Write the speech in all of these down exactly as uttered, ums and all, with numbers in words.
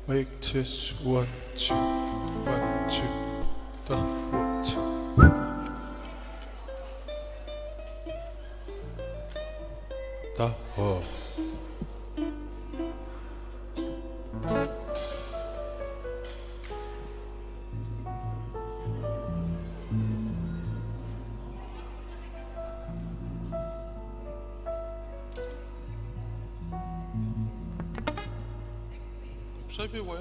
Mic test, one, two, one, two. Taha, one, two. Taha. Sai pē ʻoe.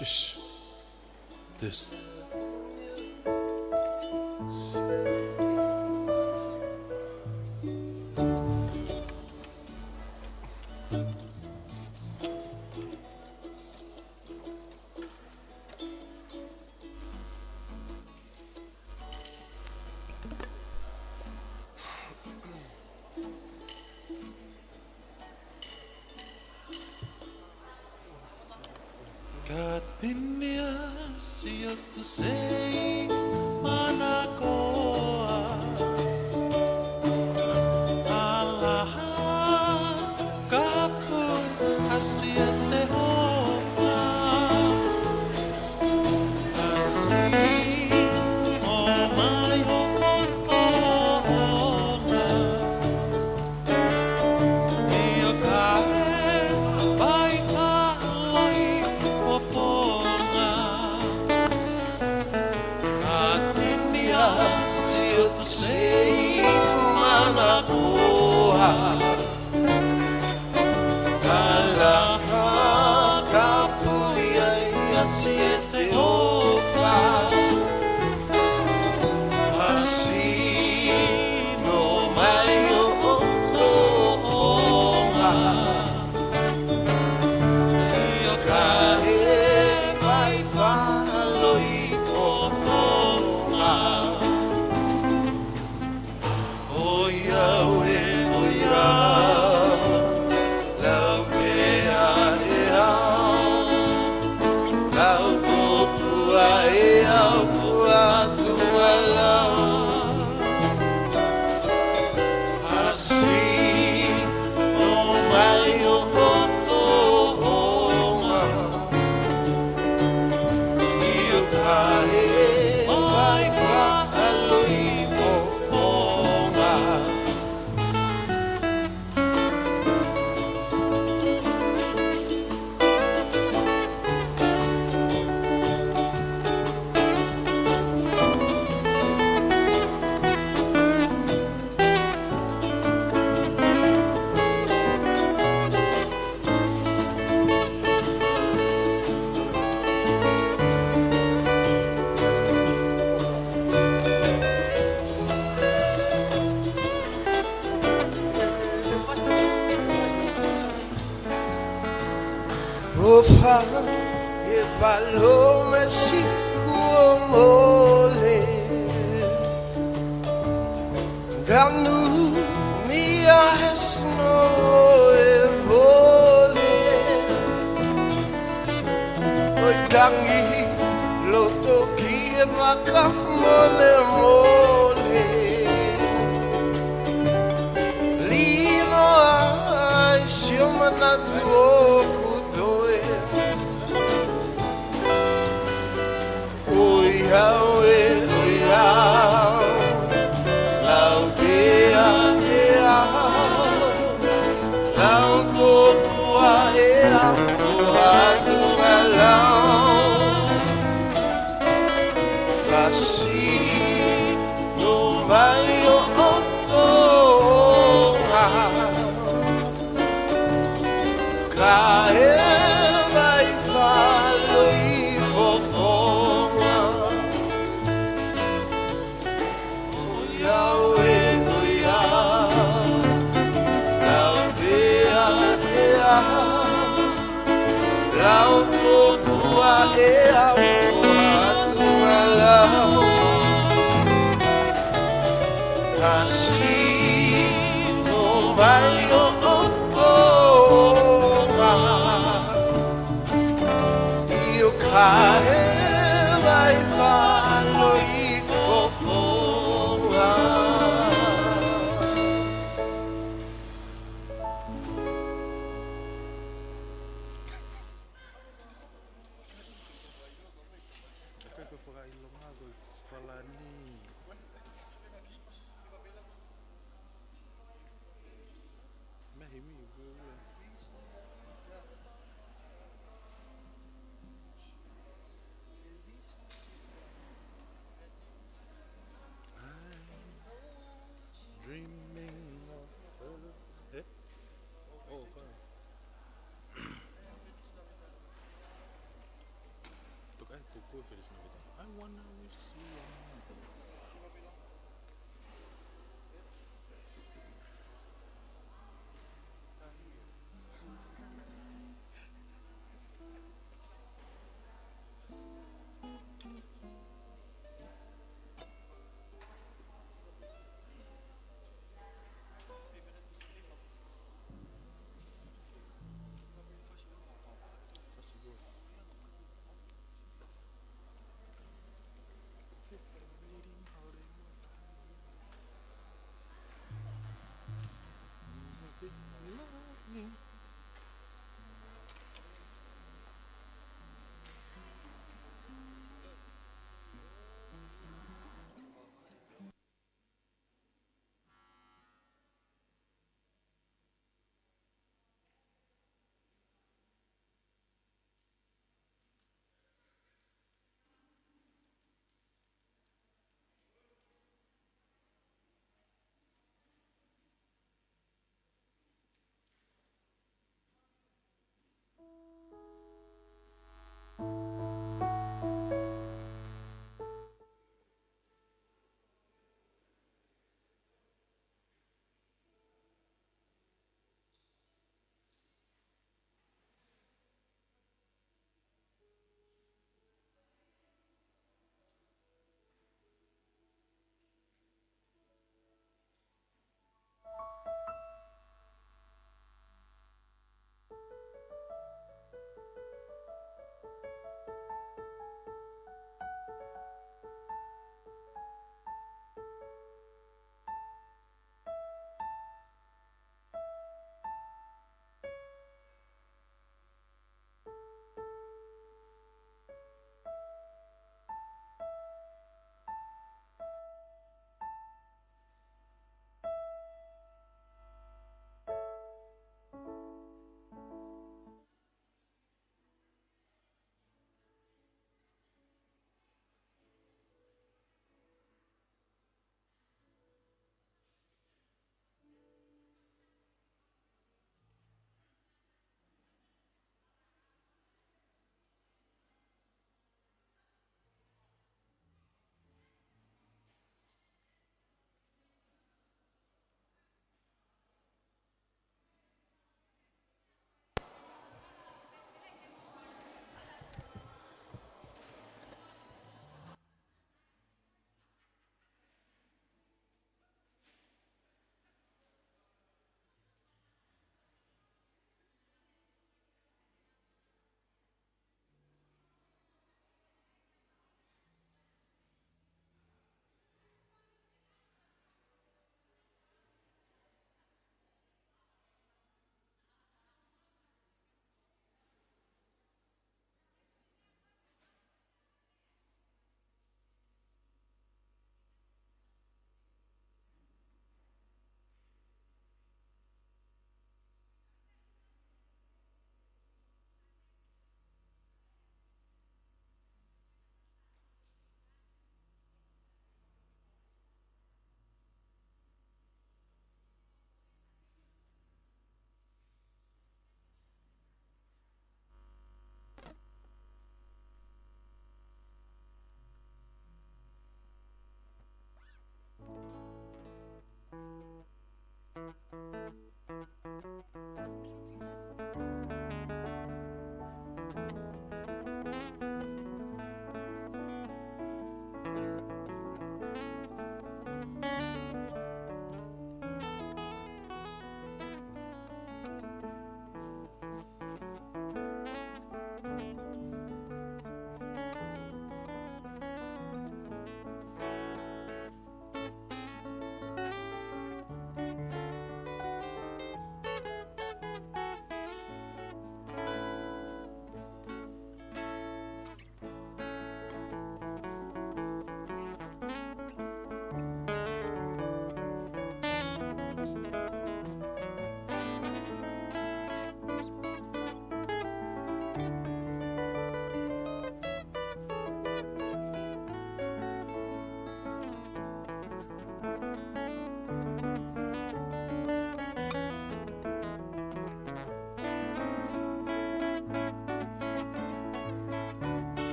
Test. Test. Ka tini ʻa Siotesei Manakoa, ʻalaha ka pui ʻa Siotehova. Ka sino mai hoʻo toʻonga, ʻio ka e fai fakaloi ho fofonga. Ka tini ʻa Siotesei Manakoa, ʻalaha ka pui ai ʻa Siotehova. Ka sino mai hoʻo toʻonga, ʻio ka e fai fakaloi ho fofonga. ʻOiauē, ʻoiauē, lau pē ʻe au, lau tōpua ʻe au, ʻoatu ʻa lau. Ka sino mai hoʻo toʻonga, ʻio ka e fai fakaloi ho fofonga. ʻOfa e palōmesi kuo mole, ka numi ʻa e sino ʻe vole. ʻOi tangi loto ki he vaka molemole, lino ai siʻo manatu ʻoku toe. ʻOiauē, ʻoiauē, lau pē ʻe au, lau tōpua ʻe au, ʻoatu ʻa lau. Ka sino mai hoʻo toʻonga, ka e fai fakaloi ho fofonga. ʻOiauē, ʻoiauē, lau pē ʻe au, lau tōpua ʻe au, ʻoatu ʻa lau. Ka sino mai hoʻo toʻonga, ʻio ka e fai fakaloi ho fofonga.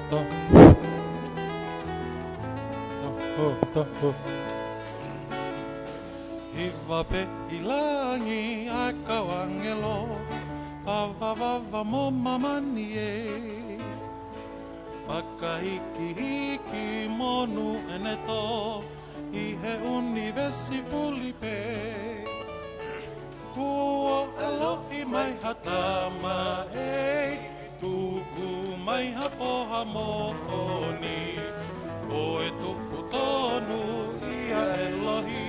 Taho, taho. Hiva pē ʻi langi ʻa e kau ʻāngelo, vavavava mo māmani ē. Fakahikihiki mo nuʻu ʻenetō ʻi he ʻunivēsi fulipē. Kuo ʻaloʻi mai ha tamaʻi, tuku mai ha foha moʻoni. Ko e tupu tonu ia ʻElohi,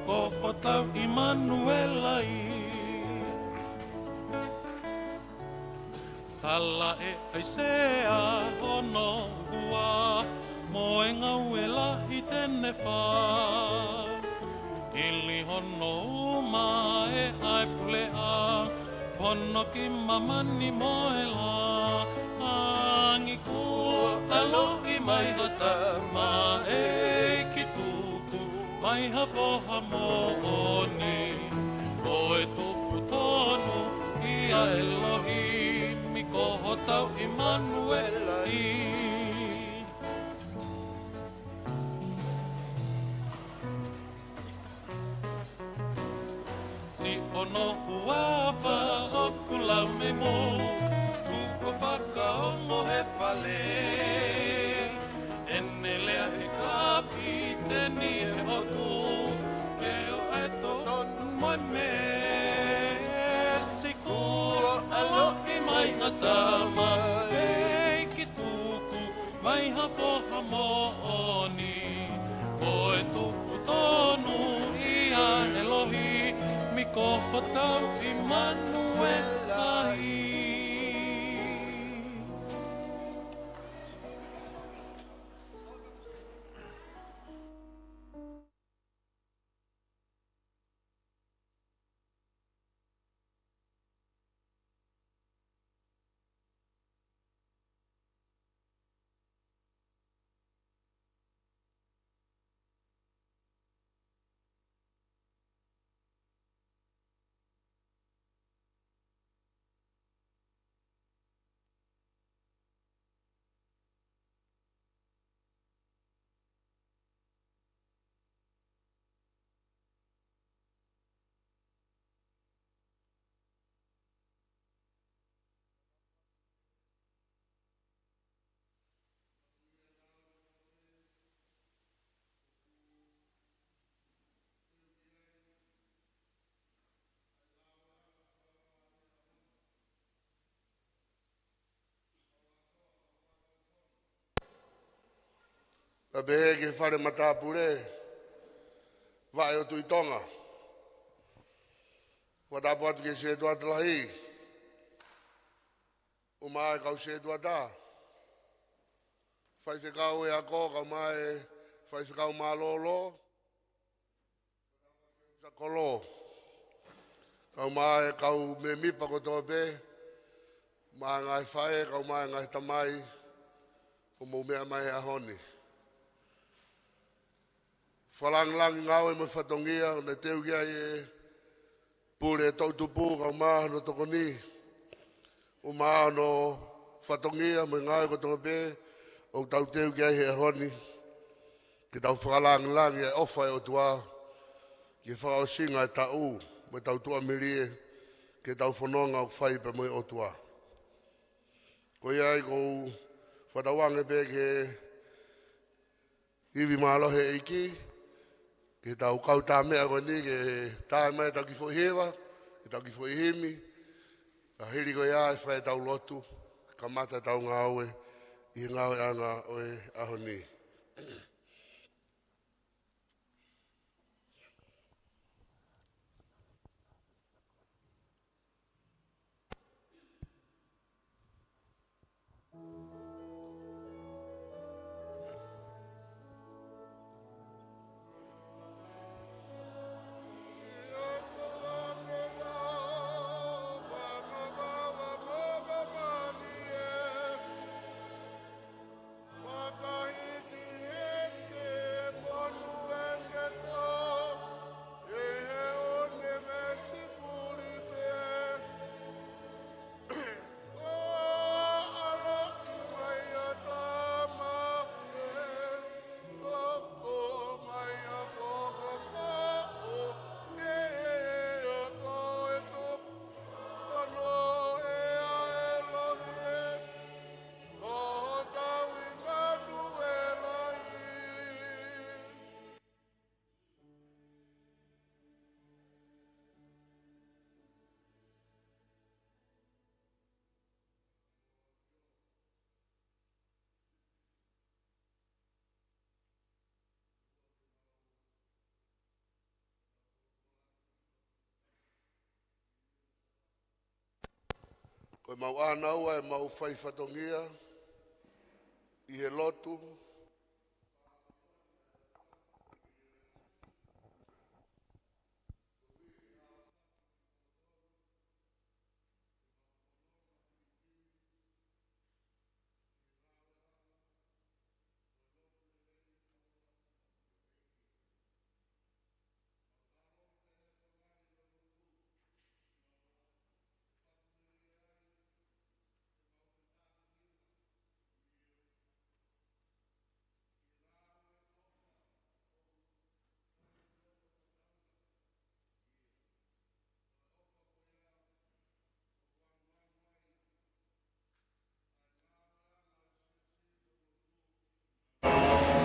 ko hotau ʻImanuela ia. Tala ʻe ʻAisea hono ua, mo e ngāue lahi te ne fai. Hili hono uma ʻe ʻa e puleʻanga, fono ki māmani mo e langi. Kuo ʻaloʻi mai ha tamaʻi, tuku mai ha foha moʻoni. Ko e tupu tonu ia ʻElohimi, ko hotau ʻImanuela ia. Siʻono huafa ʻoku lau mei muʻa, kuo fakaongo he fale. ʻEne lea ʻe kapiteni ʻe ʻOtua, ke ʻoua ʻe tō tonu mai mei siku. Kuo ʻaloʻi mai ha tamaʻi, tuku mai ha foha moʻoni. Ko e tupu tonu ia ʻElohimi, ko hotau ʻImanuela ia. Pea pehē ki he fale matāpule, Vaʻe ʻo Tuʻi Tonga. Fakatapu atu ki he sētuata lahi, ʻumaʻā e kau sētuata, faifekau ʻo e ako, kae ʻumaʻā e faifekau mālōlō, sakolo, kae ʻumaʻā e kau mēmipa kotoa pē, mo e ngaahi faʻē, kae ʻumaʻā e ngaahi tamai, ʻoku mou meʻa mai he ʻaho ni. Fakalāngilangi ngāue mo e fatongia naʻe teu ki ai e pule toʻutupu kae ʻumaʻā hono tokoni, ʻumaʻā hono fatongia mo e ngāue kotoa pē ʻoku tau teu ki ai he ʻaho ni, ke tau fakalāngilangi e ʻofa ʻa e ʻOtua ki he fakaʻosinga e taʻu mo e tau tuʻamilie ki he tau fononga ʻoku fai pē mo e ʻOtua. Ko ia ai ʻoku ou fakatauange pē ki he ivi mālohi ʻEiki, ke tau kau tā meʻa ko eni, ke tā mai ʻetau kiʻi foʻi hiva, ʻetau kiʻi foʻi himi, ka hili ko ia ʻe fai ʻetau lotu, kamata ʻetau ngāue ʻi he ngāueʻanga ʻo e ʻaho ni. Ko ʻemau ʻānaua ʻemau fai fatongia ʻi he lotu.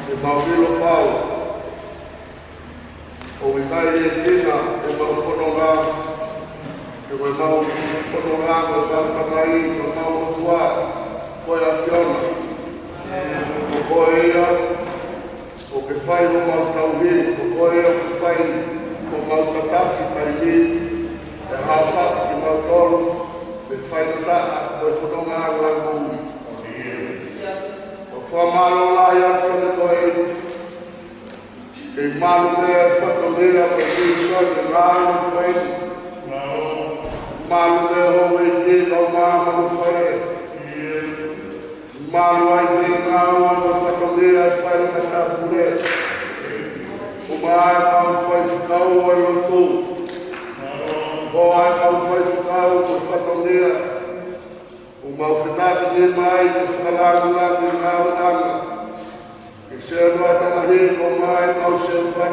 ʻEmau ʻilo pau ʻoku ʻikai liʻekina ʻemau fononga, he ko ʻemau fononga ko ʻemau Tamai, ko ʻemau ʻOtua, ko e ʻAfiona. Ko koe ia ʻoku ke fai homau tauhi, ko koe ia ʻoku ke fai homau tataki taimi, ʻe hāfaki kimautolu mei he faingataʻa ʻo e fononga ʻa e moʻui. ʻOku fakamālō lahi atu kiate koe, ʻEiki. Kei malu pē ʻa e fatongia ko e vīsone naʻa mo koe. Malu pē houʻeiki kae ʻumaʻā hono fale. Malu ai pē ʻa e ngāue mo e fatongia ʻa e fale matāpule. ʻUmaʻā e kau faifekau ʻo e lotu. Ko e kau faifekau mo e fatongia. ʻOku mau fetaulaki mai ke fakalāngilangiʻi ʻa e ngāue ʻanga. Ke sēvā tangahiko mai kau sēvā.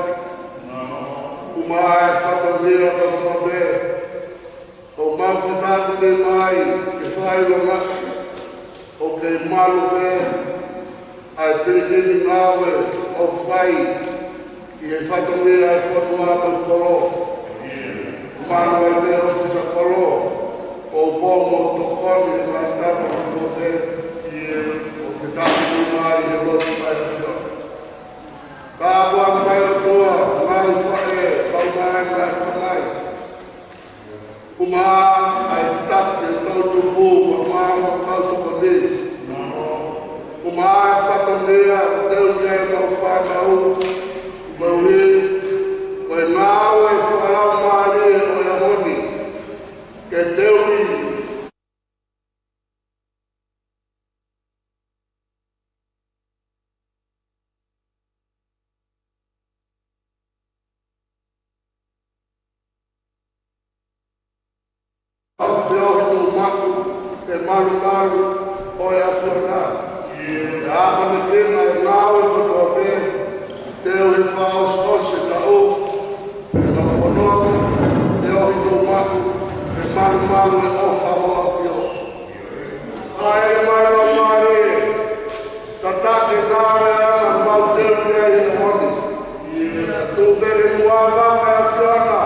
ʻUmaʻā e fatongia kotoa pē. ʻOku mau fetaulaki mai ke fai ʻo ngāue. ʻOku kei malu pē ʻa e pilikimi ngāue ʻoku fai ʻi he fatongia ʻa e fonua mo e kolo. Malu ai pē ʻa e ʻōfisa kolo, ʻoku mau tokoni ʻi he ngaahi tapa kotoa pē. ʻOku fetaulaki mai he lotu ʻa e ʻAfiona. Tāpuakiʻi mai ʻOtua, ngaahi faʻē, kae ʻumaʻā e ngaahi tamai. ʻUmaʻā e taki ʻo e toʻutupu, kae ʻumaʻā e kau tokoni. ʻUmaʻā e fatongia ʻoku teu ki ai ʻemau fānau. Koeʻuhi ko e ngāue fakalaumālie ʻo e ʻaho ni. Ke teu ki ʻAfio ʻi Tuʻumaʻu, ʻi he malumalu ʻo e ʻAfiona. ʻE ʻamanekina ʻa e ngāue kotoa pē, teu he fakaʻosiʻosi ʻo e taʻu, ʻi he fononga, ʻafio ʻi Tuʻumaʻu, ʻi he malumalu ʻo e ʻofa ʻa e ʻAfio. Hāʻele mai Laumālie, tataki e ngāue ʻa e ʻAfiona ʻoku mau teu ki ai he ʻaho ni. Tuʻu pē ke muʻa vaka ʻa e ʻAfiona,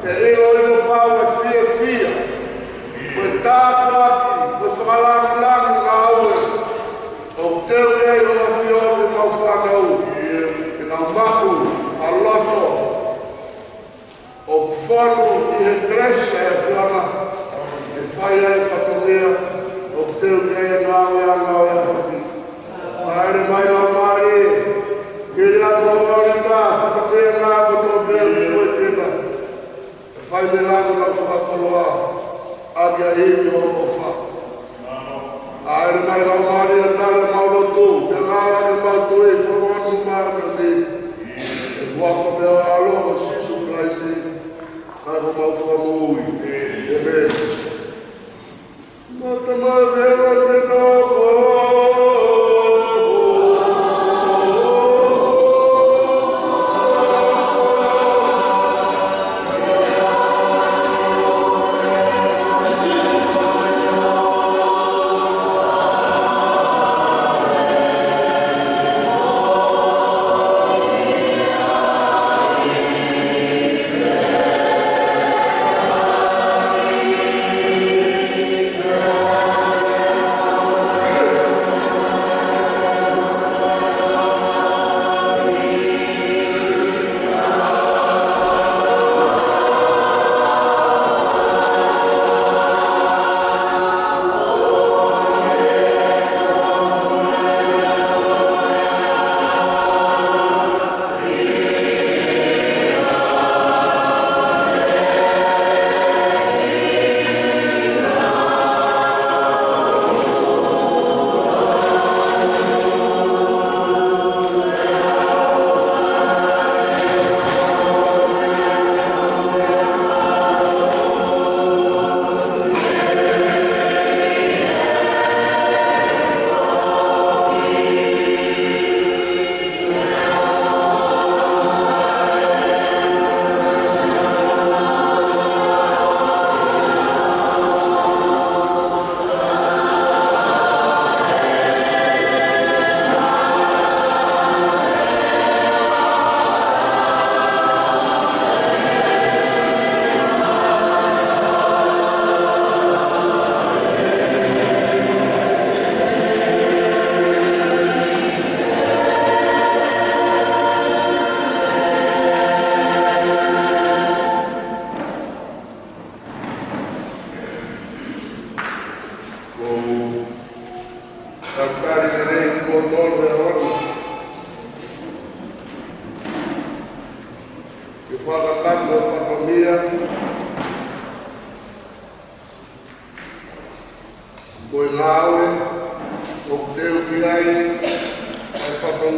ke ʻiloʻilo pau e fiefia, ko e tāpuaki, ko e fakalāngilangi ngāue ʻoku teu ki ai ʻa e ʻAfio ki heʻemau fānau, ke nau maʻu ha loto ʻoku fonu ʻi he kelesi ʻa e ʻAfiona, ke fai ai e fatongia ʻoku teu ki ai e ngāue ʻanga ʻo e ʻaho ni. Hāʻele mai Laumālie, ke lea atu ʻa e ʻōlita, fatongia ʻanga kotoa pē ʻoku sio ki ai. Ke fai mei langi ʻemau fakakoloa, ʻaki ʻa e ivi ʻo e ʻofa. Hāʻele mai Laumālie, tali ʻemau lotu, ke ngāue ʻaki ʻemau tui, fakamoʻoni mai ʻa e ʻaho ni. ʻI he huafa pē ʻo ho ʻAlo ko Sīsū Kalaisi, ko homau Fakamoʻui. ʻĒmeni. Mata mai ke ʻalu ke tau koloa.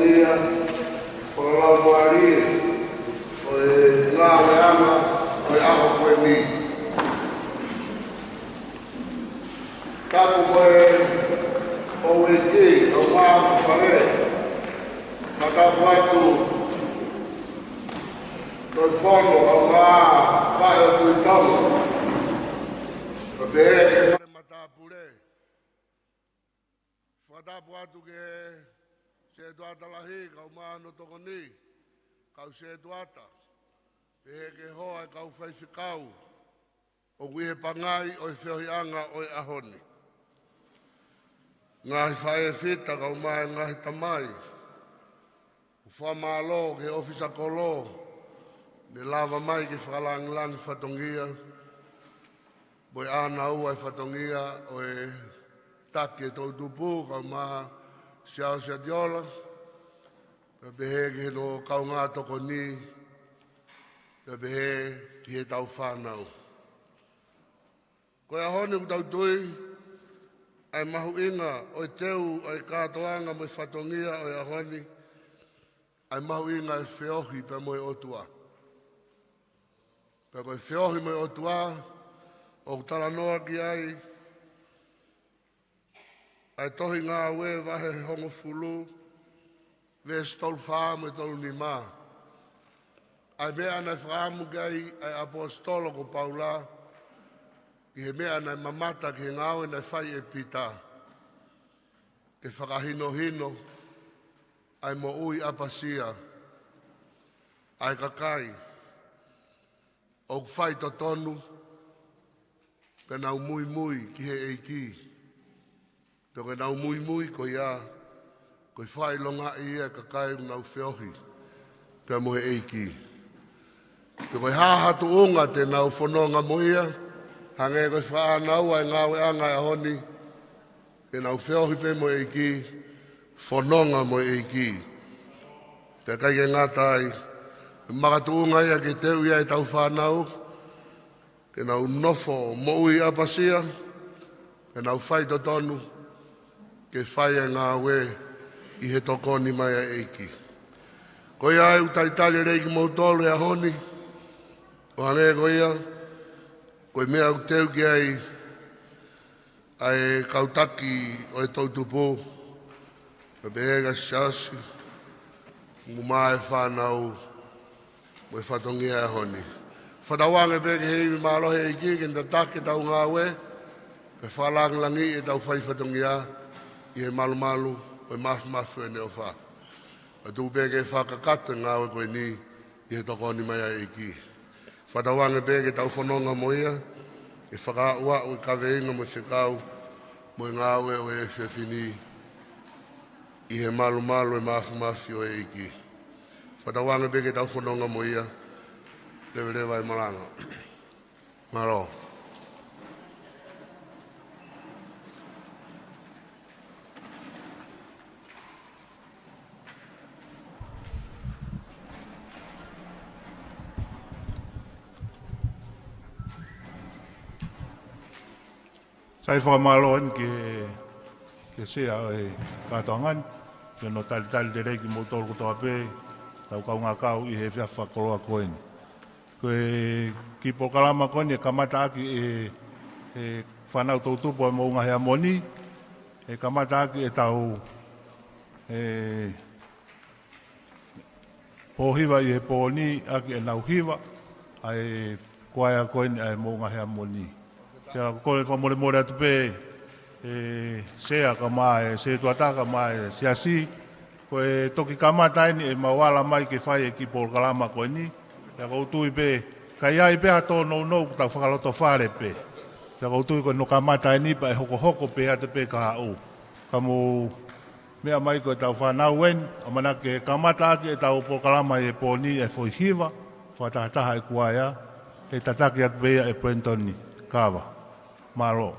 Ia, fakalaumālie ʻo e ngāueʻanga ʻo e ʻaho ko eni. Tapu ko e ʻEiki, kau mā ko Fale. Fakatapu atu ko e fono, kau mā Paʻe ʻo Tuʻi Tonga. Pea pehē ki he Fale Matāpule. Fakatapu atu ki he Setuata Lahi, kau mā hono tokoni, kau setuata, pehē ki he hoa ʻo e kau faifekau ʻoku ʻi he pangai ʻo e feohiʻanga ʻo e ʻaho ni. Ngaahi faʻē fita, kau mā e ngaahi tamai, ʻoku fakamālō ki he ʻōfisa kolo ne lava mai ke fakalāngilangi fatongia mo e ʻānaua e fatongia ʻo e taki e toʻutupu, kau mā Siaosi Atiola, pea pehē ki hono kaungā tokoni, pea pehē ki heʻetau fānau. Ko e ʻaho ni ʻoku tau tui ʻa e mahuʻinga ʻo e teu ʻa e kātoanga mo e fatongia ʻo e ʻaho ni, ʻa e mahuʻinga e feohi pea mo e ʻOtua. Pea ko e feohi mo e ʻOtua ʻoku talanoa ki ai ʻa e tohi Ngāue vahe hongofulu, veesi tolu fā mo e tolu nima. ʻA e meʻa naʻe fakaʻamu ki ai ʻa e ʻaposetolo ko Paula, ki he meʻa naʻe mamata ki he ngāue naʻe fai ʻe Pita, ke fakahinohino ʻa e moʻui ʻapasia ʻa e kakai ʻoku faitotonu, pea nau muimui ki he ʻEiki. Pea ko ʻenau muimui ko ia, ko e fakaʻilongaʻi ia e kakai ʻoku nau feohi pea mo e ʻEiki. Pea ko e hā ha tuʻunga te nau fononga mo ia, hangē ko e fakaʻānaua e ngāueʻanga e ʻaho ni, ke nau feohi pē mo e ʻEiki, fononga mo e ʻEiki. Pea ʻikai ke ngata ai, ko e makatuʻunga ia ke teu ia ʻetau fānau, ke nau nofo moʻui ʻapasia, ke nau faitotonu, ke fai e ngāue ʻi he tokoni mai ʻa e ʻEiki. Ko ia ai ʻoku talitali lelei kimoutolu he ʻaho ni, ʻo hangē ko ia, ko e meʻa ʻoku teu ki ai ʻa e kau taki ʻo e toʻutupu, pea pehē ki he siasi, mo e fānau, mo e fatongia e ʻaho ni. Fakatauange pē ki he ivi mālohi ʻa e ʻEiki ke ne tataki ʻetau ngāue, ke fakalāngilangiʻi ʻetau fai fatongia ʻi he malumalu ʻo e māfimafi ʻo ʻene ʻofa. Pea tuku pē ke fakakakato e ngāue ko eni ʻi he tokoni mai ʻa e ʻEiki. Fakatauange pē ke tau fononga mo ia, ke fakaaʻuaʻu e kaveinga mo e fekau mo e ngāue ʻo e efiafi ni ʻi he malumalu e māfimafi ʻo e ʻEiki. Fakatauange pē ke tau fononga mo ia, leveleva e malanga. Mālō. Sai, fakamālō eni ki he, ki he sea ʻo e kātoanga ni, ki hono talitali lelei kimoutolu kotoa pē, tau kaungā kau ʻi he efiafi fakakoloa ko eni. Ko e kiʻi polokalama ko eni ʻe kamata ʻaki ʻe, ʻe fānau toʻutupu ʻa e Moʻunga Heamoni, ʻe kamata ʻaki ʻetau, ʻe, pō hiva ʻi he pō ni ʻaki ʻenau hiva ʻa e kuaea ko eni ʻa e Moʻunga Heamoni. Pea ʻoku ou kole fakamolemole atu pē, ʻe, sea kae ʻumaʻā e setuata kae ʻumaʻā e siasi, ko e toki kamata eni ʻemau ala mai ke fai e kiʻi polokalama ko eni. Pea ʻoku ou tui pē, ka ʻi ai pē ha tōnounou, tau fakalotofale pē. Pea ʻoku ou tui ko hono kamata eni pea ʻe hokohoko pē atu pē kahaʻu. Ka mou meʻa mai ko ʻetau fānau eni, ʻamanaki ke kamata ʻaki ʻetau polokalama ʻi he pō ni e foʻi hiva fakatahataha e kuaea, ʻe tataki atu pē ia ʻe Brenton Kava. Mālō.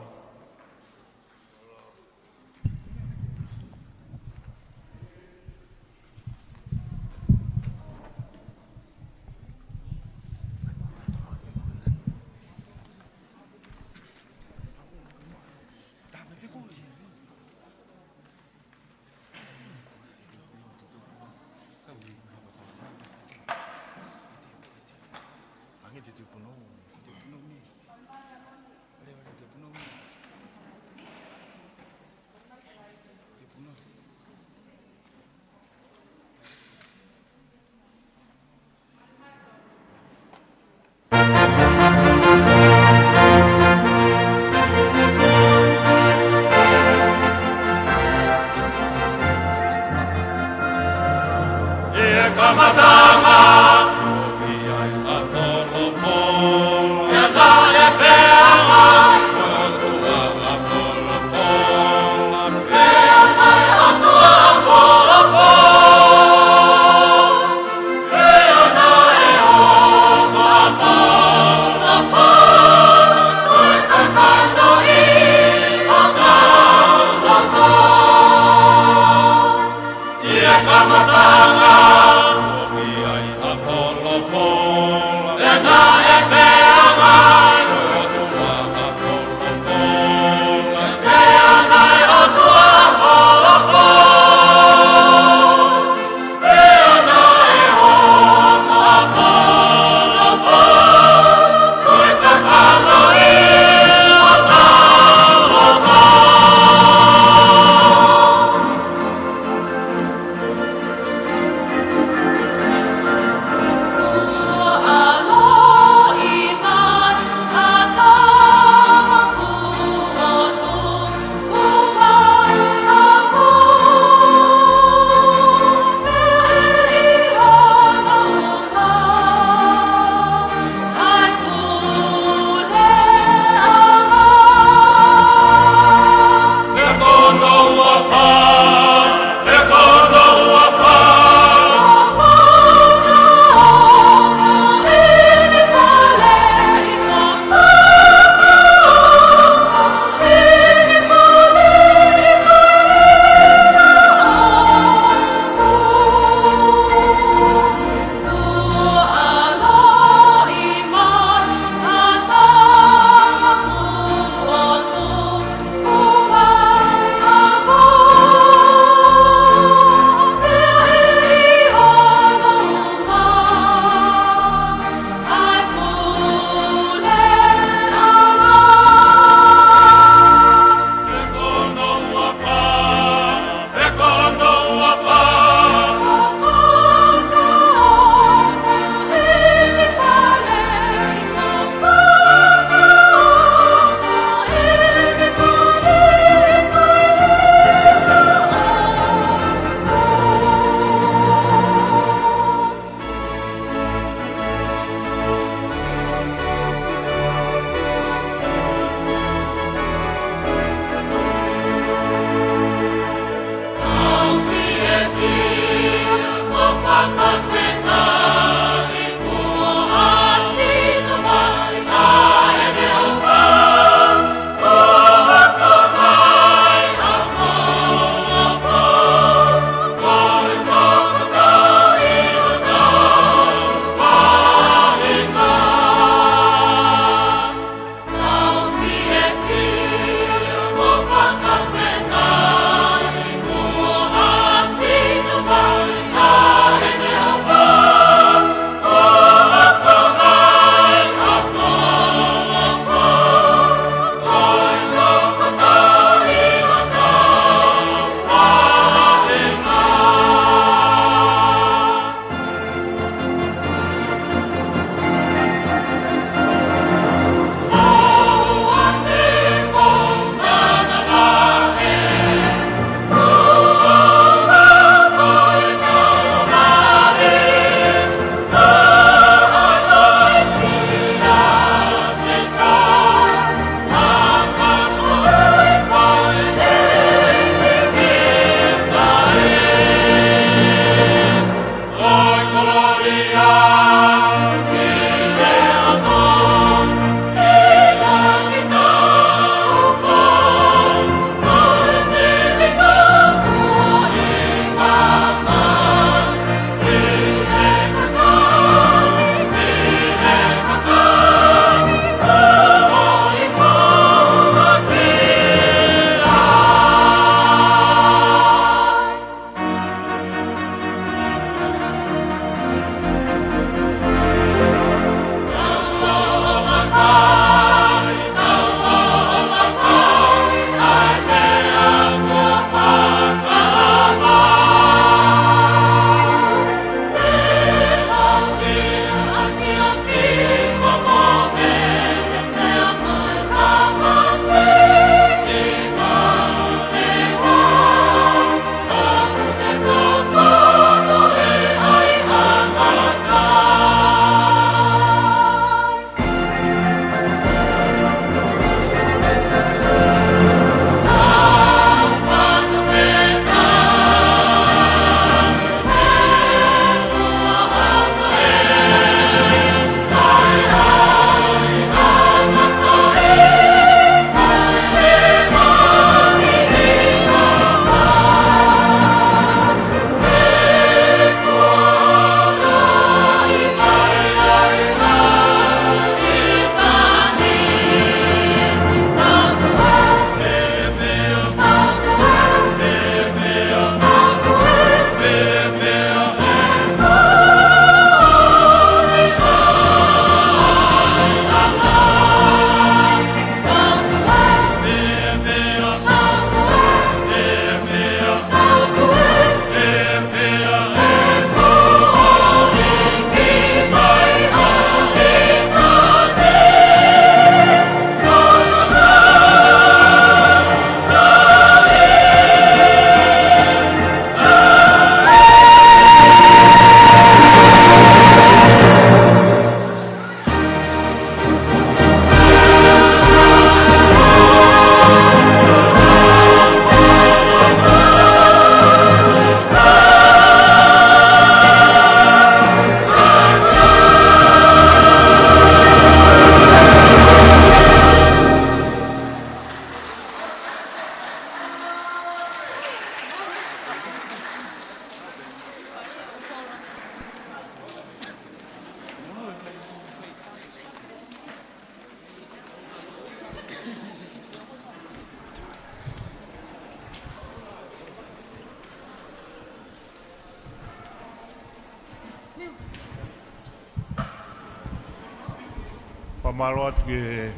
Fakamālō atu ki he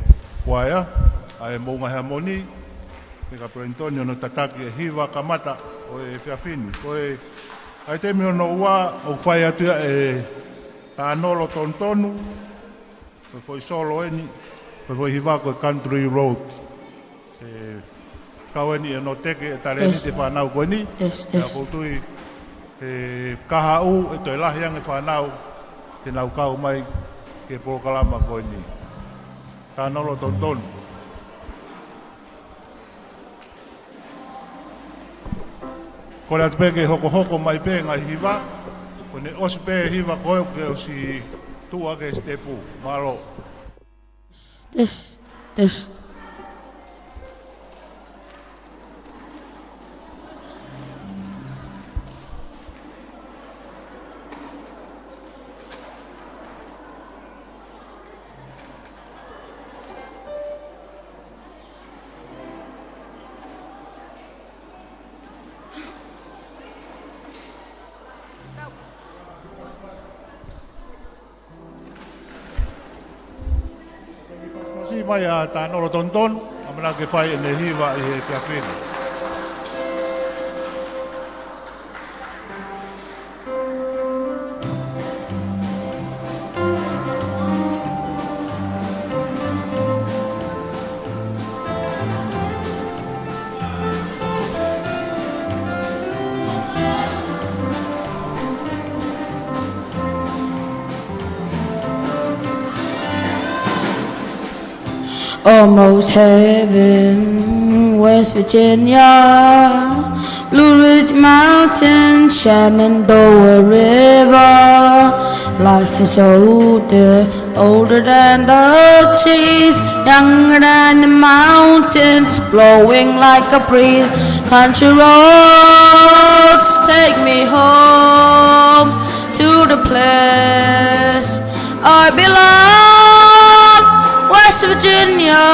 kuaea ʻa e Moʻunga Heamoni, pea kia Pelentoni hono tataki e hiva kamata ʻo e efiafi ni. Ko e ʻaitemi hono ua ʻoku fai atu ia e tānolo tonutonu, ko e foʻi solo eni, ko e foʻi hiva ko e Country Road. ʻE kau eni ʻe nō teke e talēniti e fānau ko eni. Test, test. Pea ʻoku ou tui ʻe kahaʻu ʻe toe lahi ange fānau te nau kau mai ki he polokalama ko eni. Tānolo tonutonu. Kole atu pē ke hokohoko mai pē ngaahi hiva, ko ʻene ʻosi pē hiva ko ē ke ʻosi tuʻu hake he sitepu. Mālō. Test, test. Siʻi mai ʻa tānolo tonutonu, ʻamanaki ke fai ʻene hiva ʻi he efiafi ni. Almost heaven, West Virginia, Blue Ridge Mountains, Shenandoah River. Life is older, older than the trees, younger than the mountains, blowing like a breeze. Country roads, take me home to the place I belong, West Virginia,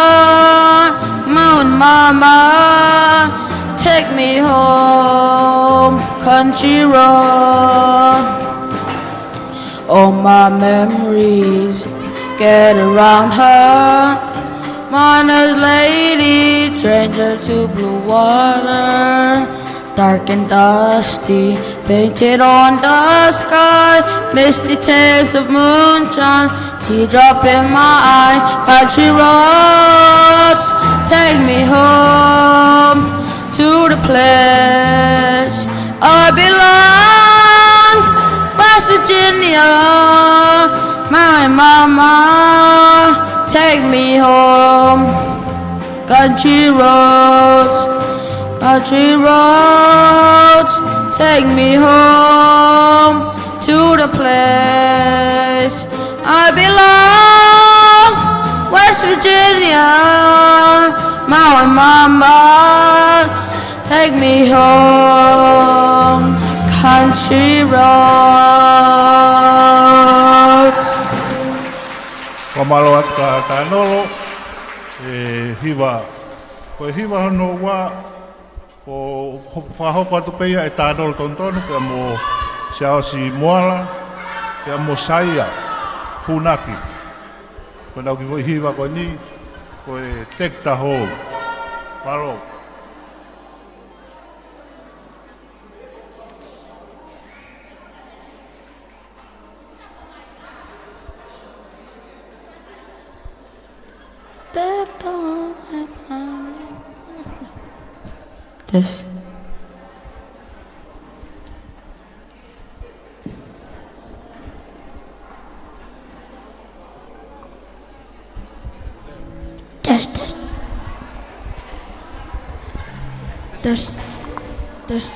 Mountain Mama, take me home, country road. All my memories get around her. Miner's lady, stranger to blue water. Dark and dusty, painted on the sky. Misty taste of moonshine, teardrop in my eye. Country roads, take me home to the place I belong. West Virginia, my mama, take me home. Country roads, country roads, take me home to the place I belong. West Virginia, my mama, take me home. Country roads. Fakamālō atu kia tānolo, ʻe hiva. Ko e hiva hono ua, ko, ko fakahoko atu pē ia ʻe tānolo tonutonu, pea mo Siaosi Moala, pea mo Saia Funaki. Ko ʻenau kiʻi foʻi hiva ko eni, ko e Take the Hole. Mālō. Test. Test, test. Test, test.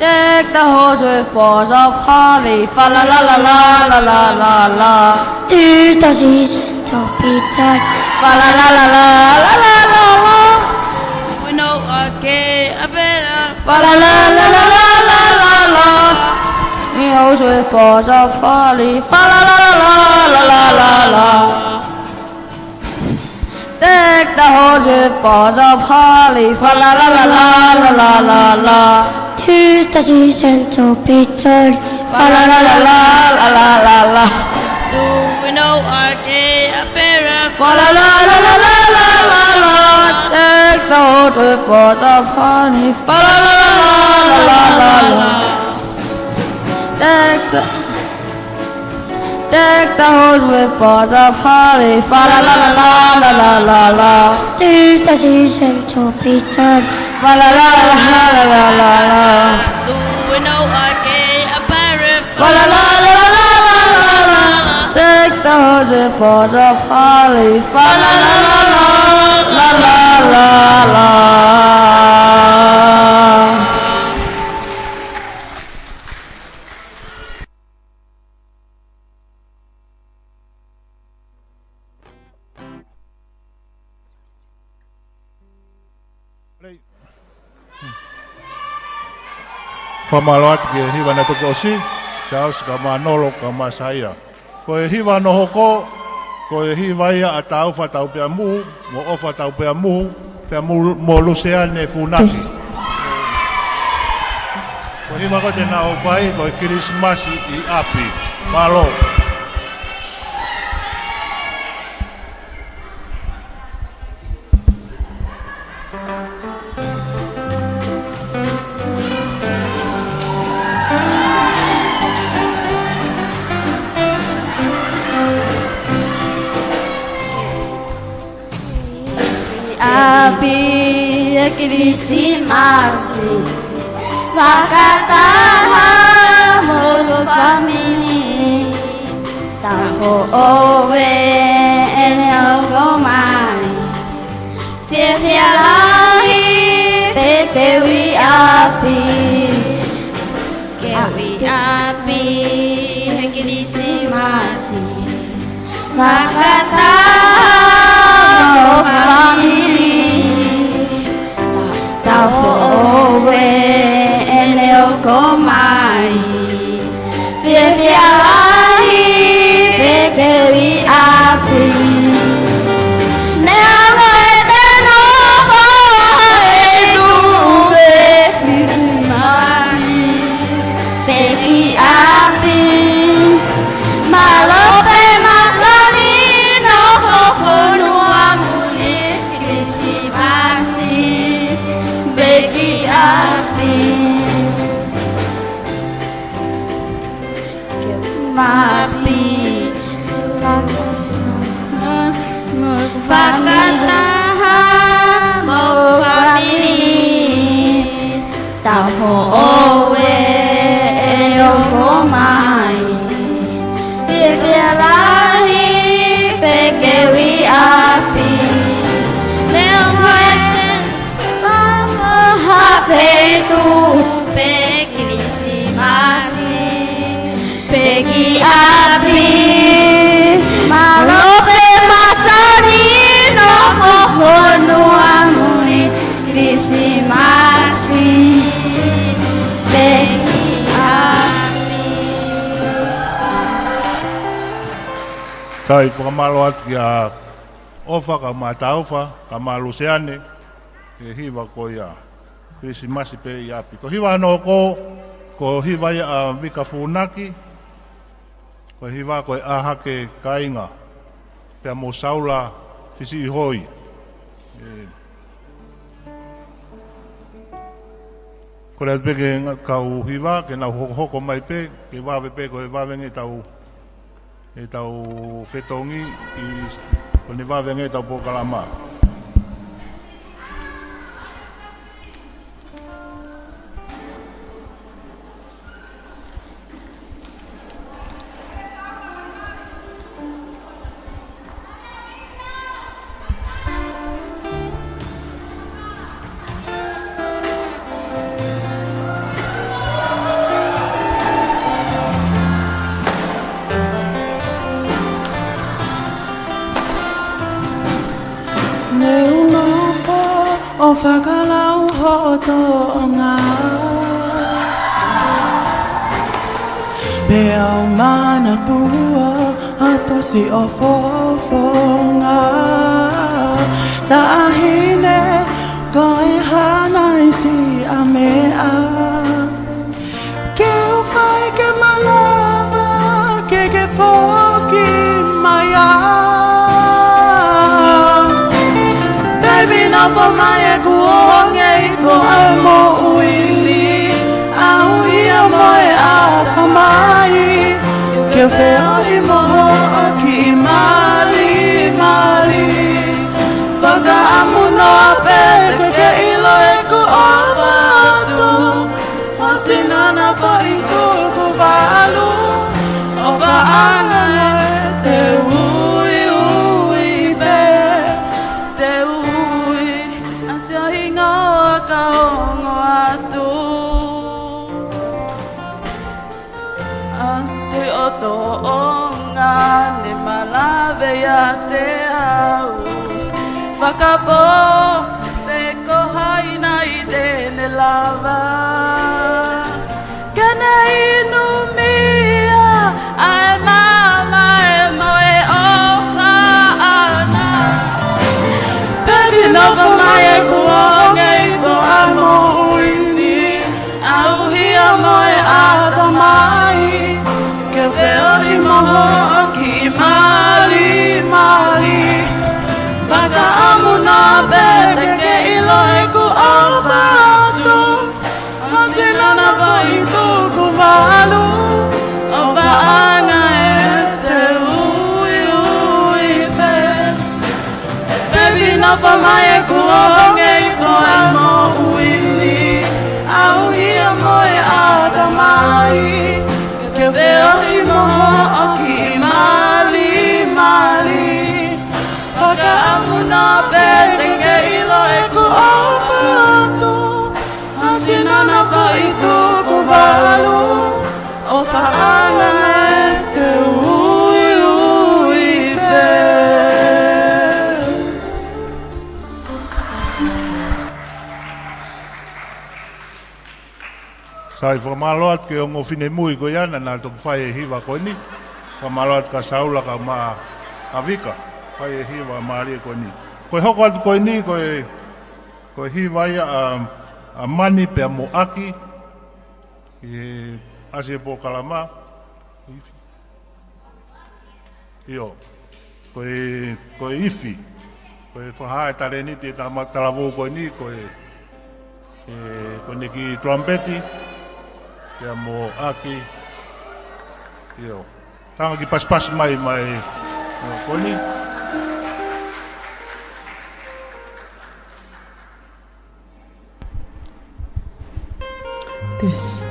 Deck the halls with boughs of holly. Fa la la la la la la la la. Tis the season to be tired. Fa la la la la la la la la. We know a gay a better. Fa la la la la la la la la. Paws of Holly, fa la la la la la la la la. Deck the halls with boughs of holly, fa la la la la la la la la. Tis the season to be jolly, fa la la la la la la la la. Do we know our gay apparel? Fa la la la la la la la la. Deck the halls with boughs of holly, fa la la la la la la la la. Deck the, deck the halls with boughs of holly. Fa la la la la la la la la. Tis the season to be jolly. Fa la la la la la la la la. Do we know our gay apparel? Fa la la la la la la la la. Deck the halls with boughs of holly. Fa la la la la la la la la. Fakamālō atu ki he hiva naʻe toki ʻosi, Charles Kamanolo Kamasaia. Ko e hiva hono hoko, ko e hiva ia ʻa Taufa Taupeamuhu, mo ʻOfa Taupeamuhu, pea mo, mo Luseane Funaki. Yes. Ko e hiva ko ē te nau fai, ko e Kilisimasi ʻi ʻapi. Mālō. ʻApi ʻa e Kilisimasi, fakataha mo ho fāmili, tau foʻou ʻene hoko mai. Fiefia lahi pē ke u ʻi ʻapi, ke u ʻi ʻapi he Kilisimasi. Fakataha mo ho fāmili, tau foʻou ʻene hoko mai. Fiefia lahi pē ke u ʻi ʻapi. Neongo ʻete nofo ʻi tuʻa, Kilisimasi pē ki ʻapi. Mālō pē māsani nofo fonua muli, Kilisimasi pē ki ʻapi. Masi, fakataha mo ho fāmili, tau foʻou ʻene hoko mai. Fiefia lahi pē ke u ʻi ʻapi. Neongo ʻete nofo ʻi tuʻa, Kilisimasi pē ki ʻapi. Mālō pē māsani nofo fonua muli, Kilisimasi pē ki ʻapi. Sai, fakamālō atu kia ʻOfa kae ʻumaʻā Taufa, kae ʻumaʻā Luseane, he hiva ko ia, Kilisimasi pē ʻi ʻapi. Ko e hiva hono hoko, ko e hiva ia ʻa Vika Funaki, ko e hiva ko e ʻĀ Hake Kāinga, pea mo Saula Fisiʻihoi. ʻE, kole atu pē ki he kau hiva, ke nau hokohoko mai pē, ke vave pē ko e vave ange ʻetau ʻetau fetongi ʻi ko eni, vave ange ʻetau polokalama. Mou nofo ʻo fakalau hoʻo tōʻonga. Pea u manatua ʻa e tosi ʻo e fofonga, taʻahine ko e hana ʻi siʻa meʻa. Ke u fai ke malava ke ke foki mai ai. Baby, nofo mai ʻeku ʻohonge ifo ʻa e moʻui ni, ʻauhia mo e ʻatamai. Ke feohi mo hoʻo kiʻi malimali. Fakaʻamu noa pē te ke ʻilo ʻeku ʻofa atu. Mo sino na foʻi tuku valu, ʻo paʻanga ē te uiui pē, te ui, ʻa siʻo hingoa ka ongo atu. ʻA siʻo toʻonga ne malave ʻiate au. Fakapō pe ko hai nai te ne lava ke ne inu mia ʻa e mamae mo e ʻofa ʻana. Baby, nofo mai ʻeku ʻohonge ifo ʻa e moʻui ni, ʻauhia mo e ʻatamai. Ke feohi mo hoʻo kiʻi malimali. Fakaʻamu noa pē te ke ʻilo ʻeku ʻofa atu. Mo sino na foʻi tuku valu, ʻo paʻanga ē te uiui pē. Baby, nofo mai ʻeku ʻohonge ifo ʻa e moʻui ni, ʻauhia mo e ʻatamai. Ke feohi mo hoʻo kiʻi malimali. Fakaʻamu noa pē te ke ʻilo ʻeku ʻofa atu. Mo sino na foʻi tuku valu, ʻo paʻanga ē te uiui pē. Sai, fakamālō atu ki he ongo finemui ko ia naʻa nau toki fai e hiva ko eni. Fakamālō atu kia Saula kae ʻumaʻā ʻa Vika, fai e hiva mālie ko eni. Ko e hoko atu ko eni, ko e, ko e hiva ia ʻa, ʻa Mani pea mo ʻAki, ʻi he ʻasi e polokalama. ʻIo. Ko e, ko e ifi. Ko e fakahā e talēniti e tama talavou ko eni, ko e, e, ko ʻene kiʻi tulampeti. Pea mo ʻAki. ʻIo. Tanga ki pasipasi mai mai. ʻIo, ko eni. This.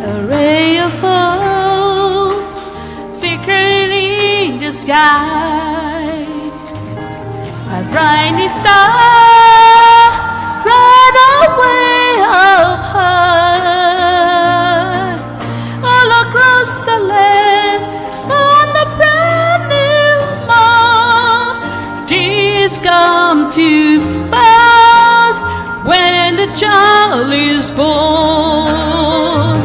A ray of hope flickering in the sky. A brightening star right away up high. All across the land on the brand new morn, things come to pass when the child is born.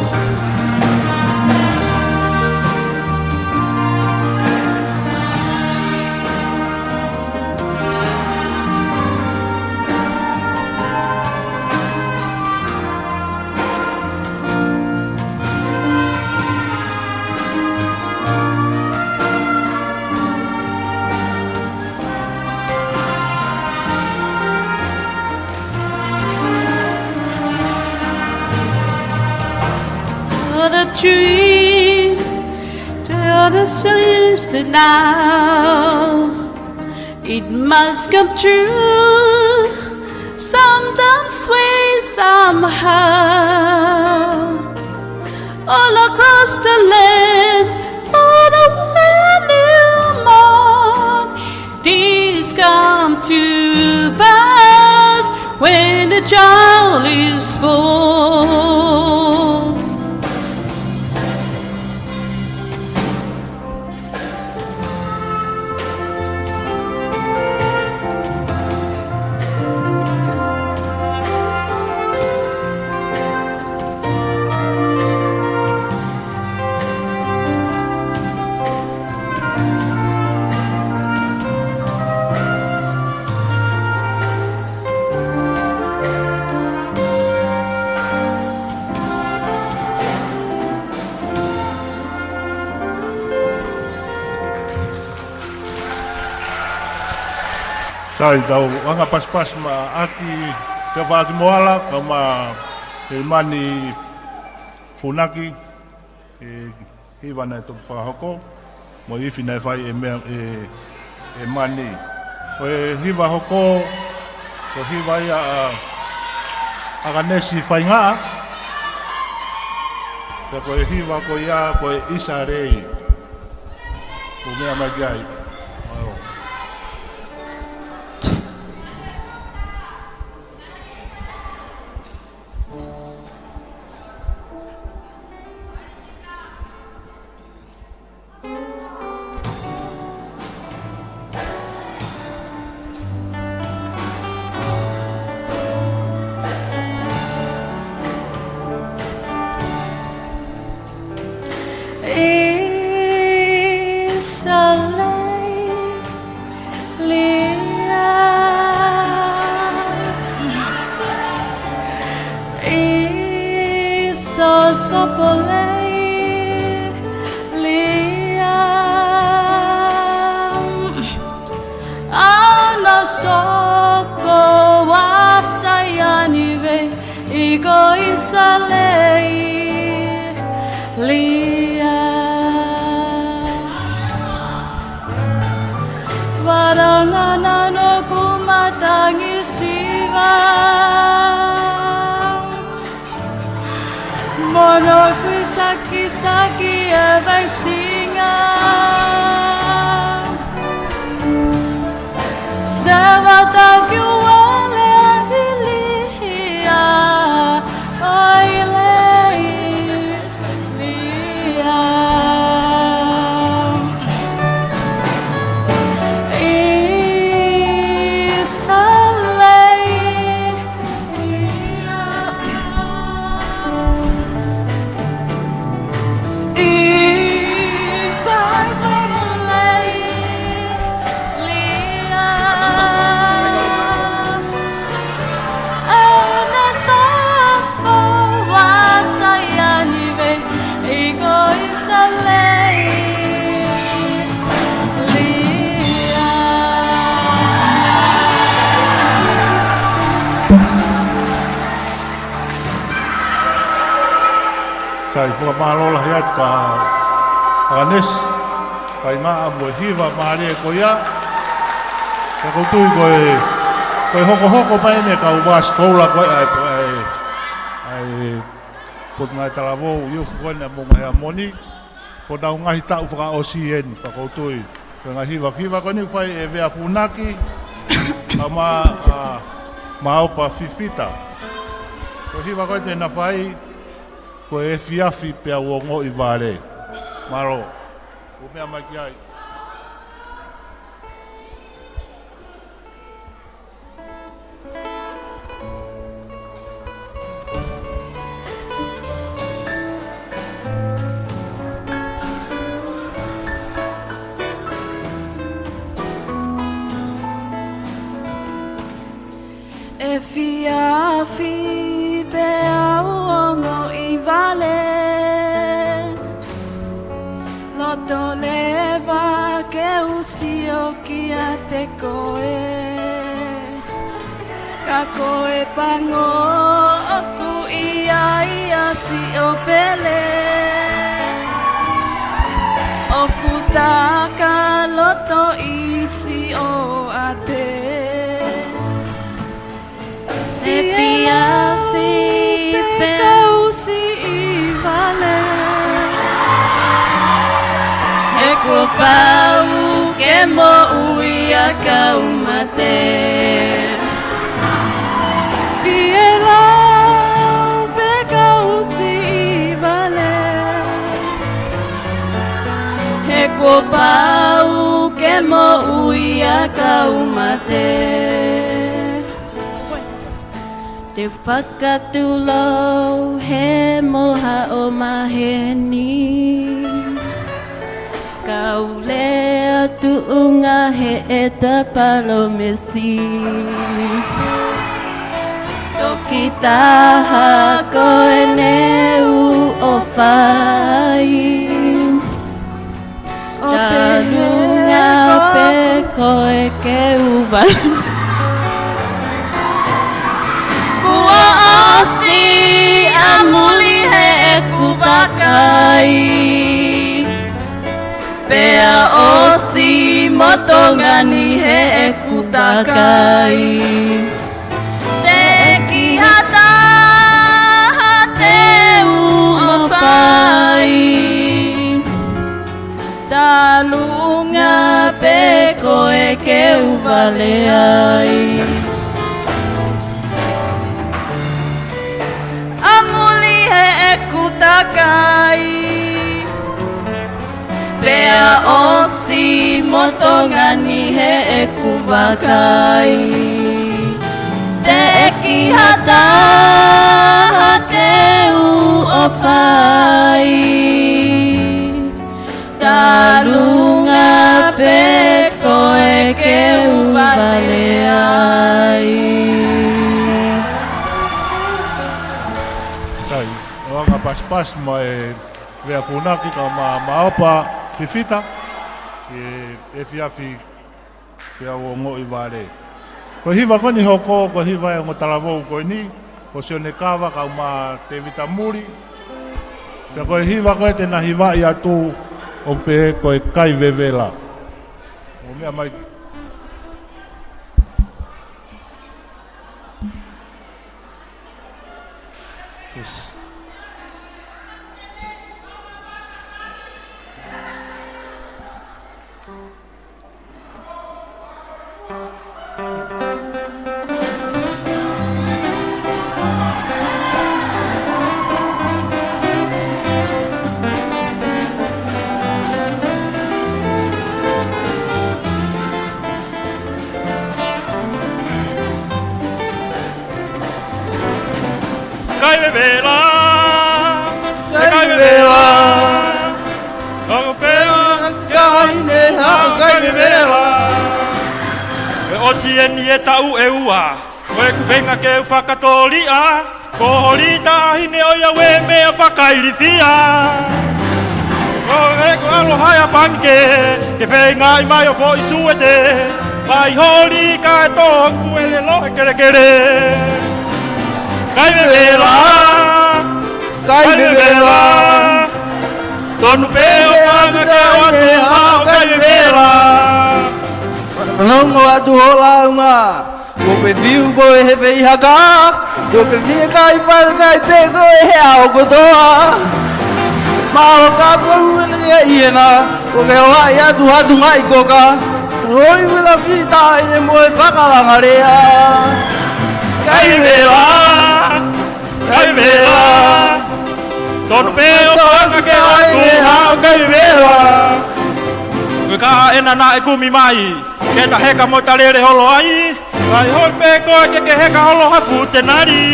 What a dream But it seems that now it must come true, sometimes way, somehow. All across the land, all the way, new morn, these come to pass when the child is born. Sai, tau anga pasipasi maʻa ʻAki Teofaʻaki Moala, kae ʻumaʻā ʻEmani Funaki, ʻe, hiva naʻe toki fakahoko, mo e ifi naʻe fai ʻe Mea, ʻe, ʻe Mani. Ko e hiva hoko, ko e hiva ia ʻa, ʻa ʻAkanesi Faingaʻa. Pea ko e hiva ko ia, ko e ʻIsa Lei. ʻOku meʻa mai ki ai. Mālō. ʻIsa Lei, Lia. ʻIsa Sopo Lei, Lia. ʻAna soko ʻa Saiani vei ʻi ko ʻIsa Lei, Lia. Varanga nano ku matangi siva. Mono kui saki saki e vai singa. Sevata ki uale a Lia, ʻoi Lei, Lia. ʻIsa Lei, Sai, fakamālō lahi atu kia ʻAkanesi Faingaʻa mo e hiva mālie ko ia. Pea ʻoku ou tui ko e, ko e hokohoko mai eni e kau vasi koula ko ē ʻa e, ʻa e, ʻa e Potungāue Talavou, ʻi he ʻuhi ko eni ʻa Moʻunga Heamoni. Ko honau ngaahi taʻu fakaʻosi eni, pea ʻoku ou tui. Ko e ngaahi hiva, hiva ko eni fai ʻe Vea Funaki, kae ʻumaʻā, ʻa, Maopa Fifita. Ko e hiva ko ē te na fai, ko e Efiafi pea u ongoʻi vale. Mālō. ʻOku meʻa mai ki ai. Efiafi pea u ongoʻi vale. Loto leva ke u sio kiate koe. Ka ko e pango ʻoku ʻi ai ʻa siʻo pele. ʻOku Kuo pau ke moʻui ʻa e kau mate. Fielau pē kau siʻi vale. He kuo pau ke moʻui ʻa e kau mate. Te u fakatulou he moha ʻo maheni. Kau lea tuʻunga he ʻeta palōmesi. Toki taha ko ʻene ʻū ʻofa. Talunga pē koe ke u vale. Kuo ʻosi ʻa muli heʻeku vakai. Pea ʻosi mo Tonga ni heʻeku vakai. Teʻeki ha taha te u ʻofa ai. Talunga pē koe ke u vale ai. ʻA muli heʻeku vakai. Pea ʻosi mo Tonga ni heʻeku vakai. Teʻeki ha taha te u ʻofa ai. Talunga pē koe ke u vale ai. Sai, ʻoange pasipasi mai Vea Funaki kae ʻumaʻā Maopa Fifita, ʻi he efiafi pea u ongoʻi vale. Ko e hiva ko eni hoko, ko e hiva ʻa e ongo talavou ko eni, ko Sione Kava kae ʻumaʻā Tevita Muli. Pea ko e hiva ko ē te na hivaʻi atu ʻoku pehē ko e Kai Vevela. ʻO meʻa mai. Yes. Kai Vevela, Kai Vevela. Kau pea kai ne ha Kai Vevela. ʻE ʻosi eni e taʻu ʻe ua, ko ʻeku feinga ke u fakatōliʻa. Ko holi taʻahine ʻo ia ʻoku meʻa fakailifia. Ko ʻeku ʻalu ʻo hae ʻa Pangikē, ke feingaʻi mai ʻo foʻi suete. Fai holi kae tō ʻoku ʻe lelo he kelekele. Kai Vevela, Kai Vevela. Tonu pē ʻo fanga ke ʻoatu ha Kai Vevela. Fanongo atu hola uma. Ko pe fiu ko e he feihaka. Ko ke fie kai fare kai pē ko e he ao kotoa. Ma o ka ko uene ia iena. Ko ke o ai atu hatu ngai koka. Hoi wila fita ine mo e fakalangarea. Kai Vevela. Kai Vevela. Tonu pē ʻo fanga ke ʻoatu ha Kai Vevela. Ko e ka ena naʻe kumi mai. Ke ta heka mo ta lele holo ai. Kai hoi pē koe ke ke heka holo ha futenali.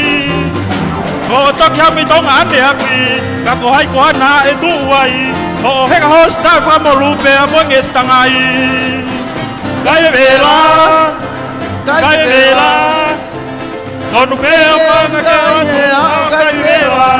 Ko toki hami Tonga ane akui. Ka ko hai ko ana e tuʻu ai. Ko heka hosi tafa mo lupe a mo nge sitangai. Kai Vevela. Kai Vevela. Tonu pē ʻo fanga ke ʻoatu ha Kai Vevela.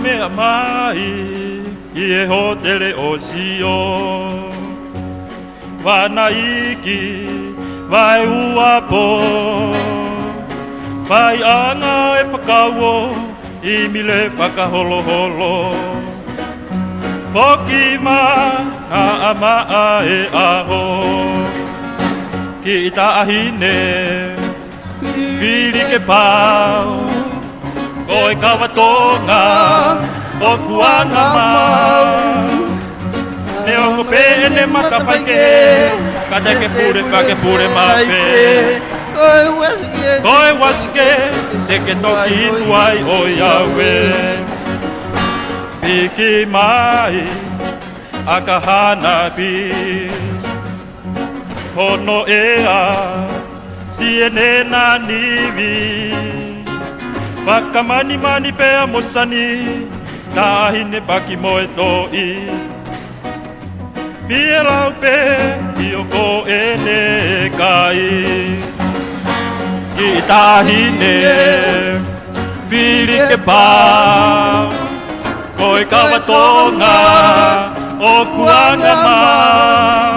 Meʻa mai ki he hōtele ʻo Sio, Vanaiki, Vaeuapo, faiʻanga e fakauo, ʻimi le fakaholoholo. Foki mai naʻa maʻa e ʻaho, kiʻi taʻahine fili ke pau, ko e kava Tonga ʻoku angamau. Neongo pē ʻene mata faikehe, ka te ke pule pea ke pule maʻu pē. Ko e uasike te ke toki inu ai ʻo ʻiauē. Piki mai ʻa Kahana Beach, hono ʻea siʻene nanivi, fakamanimani pea mo Sani, taʻahine paki mo e toʻi. Fielau pē ʻio ko ʻene kai, kiʻi taʻahine fili ke pau, ko e kava Tonga ʻoku angamau.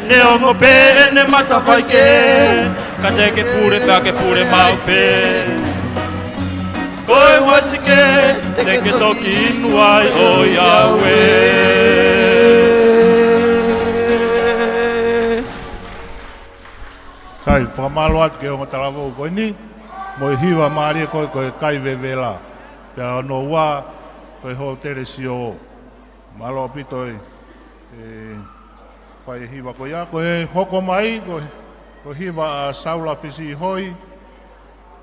Neongo pē ʻene mata faikehe, ka te ke pule pea ke pule maʻu pē. Ko e uasike te ke toki inu ai ʻo ʻiauē. Sai, fakamālō atu ki he ongo talavou ko eni, mo e hiva mālie ko ē, ko e Kai Vevela. Pea hono ua, ko e Hōtele Sio. Mālō ʻaupito e, e fai e hiva ko ia. Ko e hoko mai, ko e, ko e hiva ʻa Saula Fisihoi,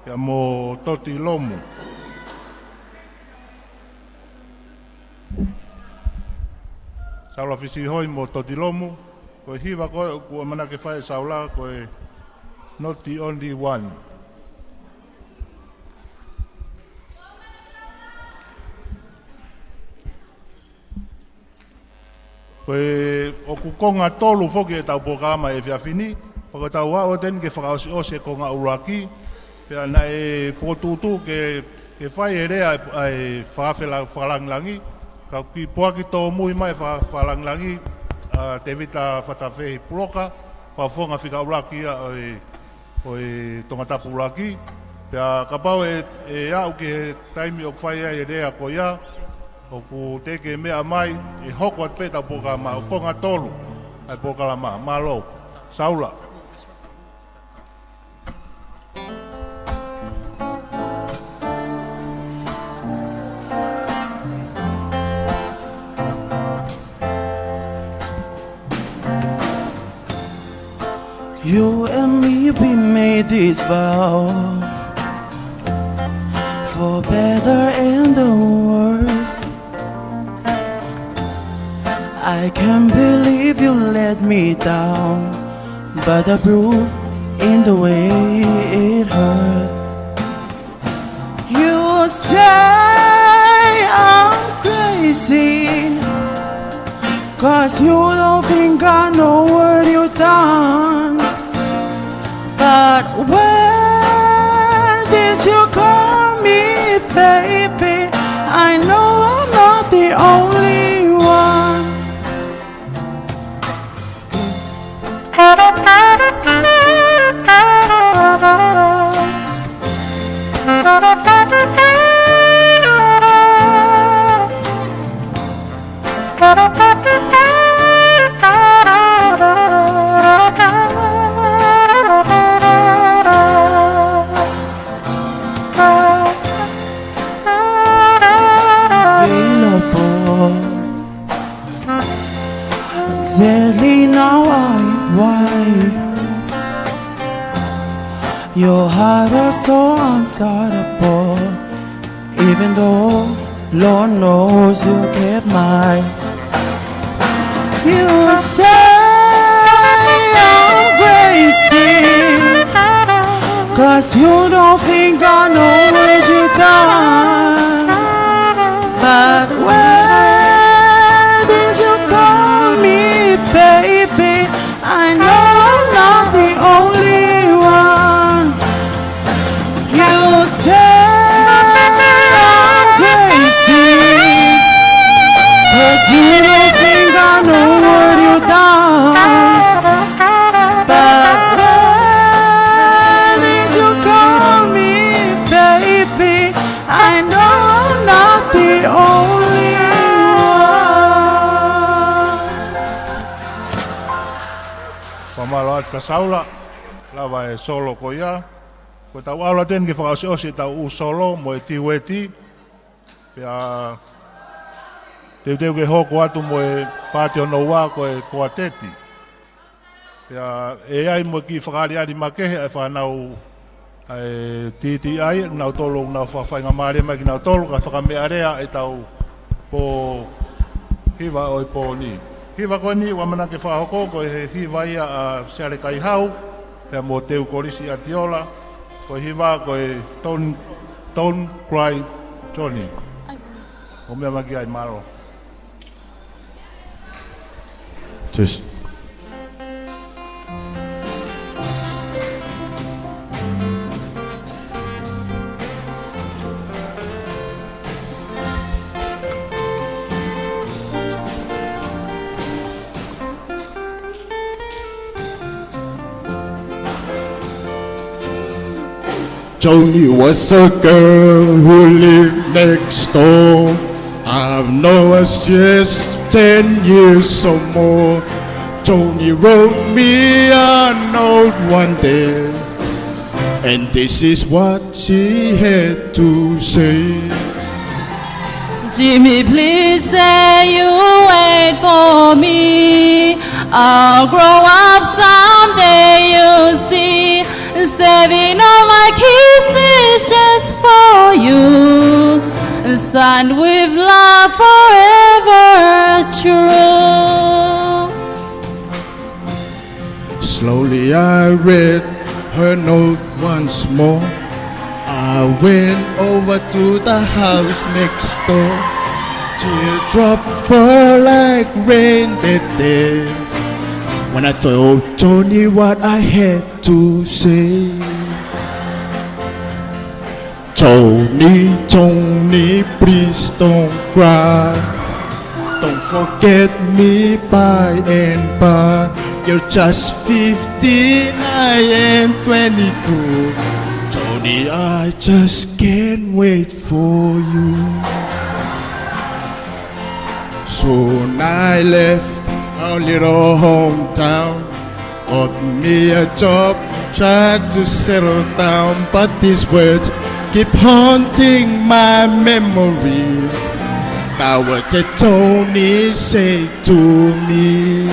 pea mo Toti Lomu. Saula Fisihoi mo Toti Lomu, ko e hiva ko ē ʻoku ʻamanaki ke fai ʻe Saula, ko e Not the Only One. Ko e ʻoku konga tolu foki ʻetau polokalama he efiafi ni, pea ko ʻetau aʻu atu eni ke fakaʻosiʻosi e konga ʻuluaki, pea naʻe fokotuʻutuʻu ke, ke fai e lea ʻa e fakafela-, fakalāngilangi, ka ʻoku kiʻi poaki tōmui mai e fa-, fakalāngilangi ʻa Tēvita Fatafehi Puloka, fakafofonga fika ʻuluaki ia ʻo e ʻo e Tongatapu ʻuluaki. Pea kapau ʻe, ʻe aʻu ki he taimi ʻoku fai ai e lea ko ia, ʻoku teʻeki ke meʻa mai, ʻe hoko atu pē ʻetau polokalama, ʻo konga tolu ʻa e polokalama. Mālō. Saula. You and me, we made this vow, for better and the worse. I can't believe you let me down, but the proof in the way it hurt. You say I'm crazy, 'cause you don't think I know what you've done. But where did you call me, baby? I know I'm not the only one. Available. Sadly now I why your heart is so unstoppable, even though Lord knows you kept mine. You say I'm crazy, 'cause you don't think I know what you've done. But where did you call me, baby? I know I'm not the only one. You say I'm crazy. Ka Saula, lava e solo ko ia. Ko ʻetau ʻalu atu eni ke fakaʻosiʻosi ʻetau ʻū solo mo e tiueti. Pea teuteu ke hoko atu mo e paati hono ua ko e kuateti. Pea ʻe ʻi ai mo e kiʻi fakaʻaliʻali makehe ʻa e fānau ʻa e T T I, nautolu ʻoku nau fakafaingamālie mai kinautolu ka fakameʻalea ʻetau pō hiva ʻo e pō ni. Hiva ko eni ʻoku ʻamanaki ke fakahoko ko e hiva ia ʻa Siale Kaihau, pea mo Teu Kolisi ʻAtiola, ko e hiva ko e Don't, Don't Cry Johnny. ʻO meʻa mai ki ai, mālō. Test. Joni was a girl who lived next door. I've known her since ten years or more. Joni wrote me a note one day, and this is what she had to say. Jimmy, please say you wait for me. I'll grow up someday, you'll see. Saving all my kisses just for you. Signed with love, forever true. Slowly I read her note once more. I went over to the house next door. Teardrop fell like rain that day when I told Joni what I had to say. Joni, Joni, please don't cry. Don't forget me by and by. You're just fifteen, I am twenty-two. Joni, I just can't wait for you. Soon I left our little hometown. Got me a job, tried to settle down, but these words keep haunting my memory. That what Joni said to me.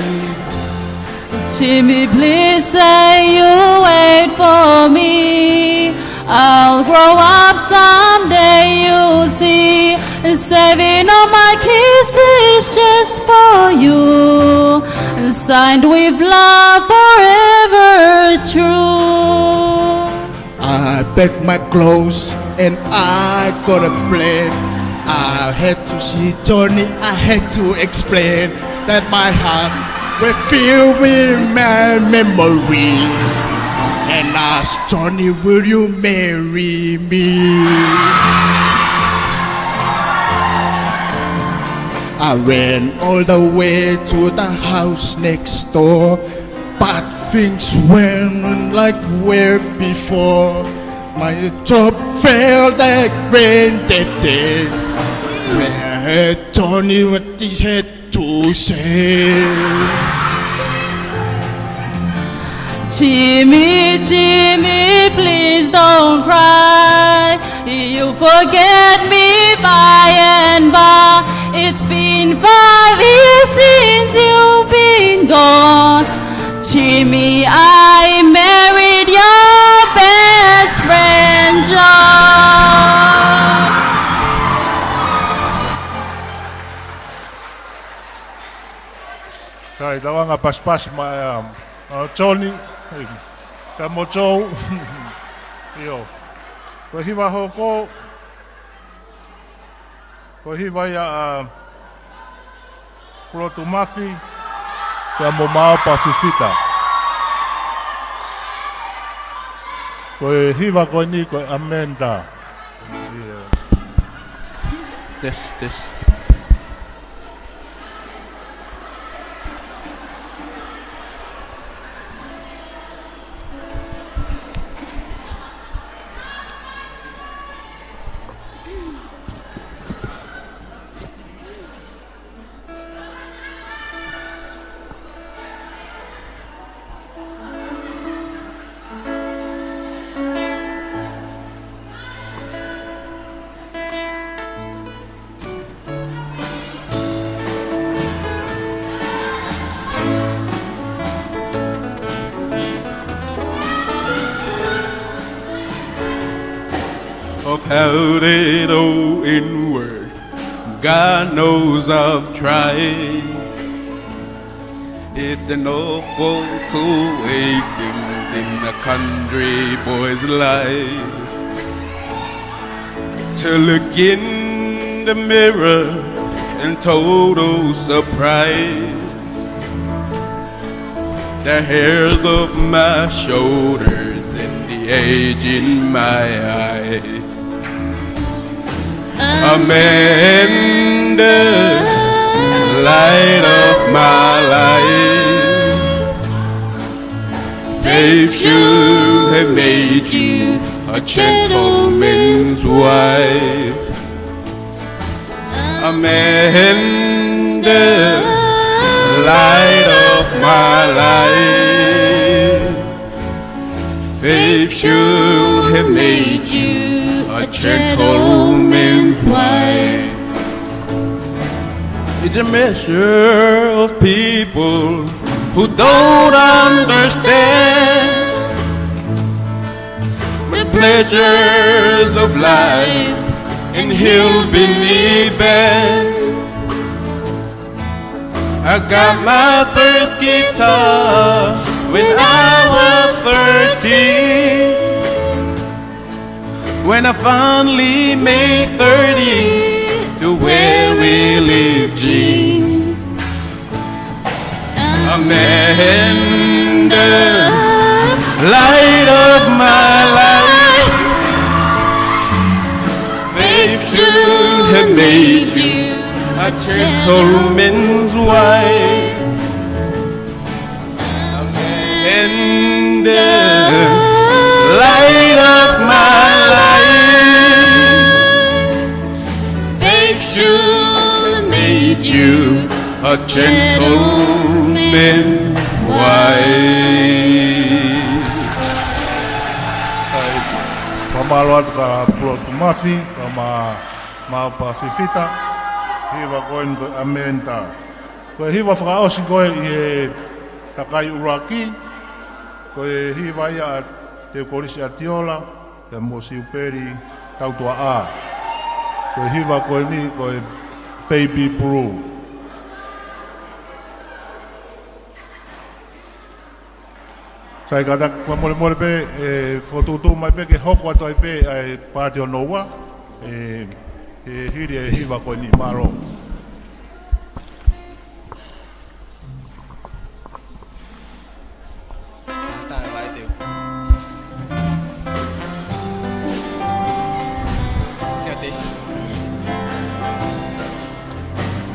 Jimmy, please say you wait for me. I'll grow up someday, you'll see. Saving all my kisses just for you. Signed with love, forever true. I packed my clothes and I got a plane. I had to see Joni, I had to explain that my heart was filled with my memory. And asked Joni, will you marry me? I ran all the way to the house next door, but things weren't like where before. My job fell like rain that day. When I heard Joni, what he had to say. Jimmy, Jimmy, please don't cry. You'll forget me by and by. It's been five years since you've been gone. Jimmy, I married your best friend, John. Kai, tau anga pasipasi mai, um, uh, Joni, eh, ka mo Joe. ʻIo. Ko e hiva hoko, ko e hiva ia ʻa Kulotu Mafi, pea mo Maopa Fifita. Ko e hiva ko eni ko e Amanda. ʻIo. Test, test. I've held it all inward. God knows I've tried. It's an awful two eight things in a country boy's life. To look in the mirror in total surprise. The hairs of my shoulders and the age in my eyes. Amanda, light of my life. Faith should have made you a gentleman's wife. Amanda, light of my life. Faith should have made you a gentleman's wife. It's a measure of people who don't understand the pleasures of life in hillbilly band. I got my first guitar when I was thirteen. When I finally made thirty to where we live, Gene. Amanda, light of my life. Faith should have made you a gentleman's wife. Amanda, light of my life. Faith should have made you a gentleman's wife. Fakamālō atu kia Pulotu Mafi, kia Ma, Ma Pasifita, hiva ko eni ko e Amanda. Ko e hiva fakaʻosi ko ē ʻi he takai ʻuluaki, ko e hiva ia ʻa Teukolisi ʻAtiola, pea mo Siupeli Tautuaʻā. Ko e hiva ko eni, ko e Baby Blue. Sai, kātaki, fakamolemole pē, ʻe, fokotuʻutuʻu mai pē ke hoko atu ai pē ʻa e paati hono ua, ʻe, ʻe hili e hiva ko eni, mālō.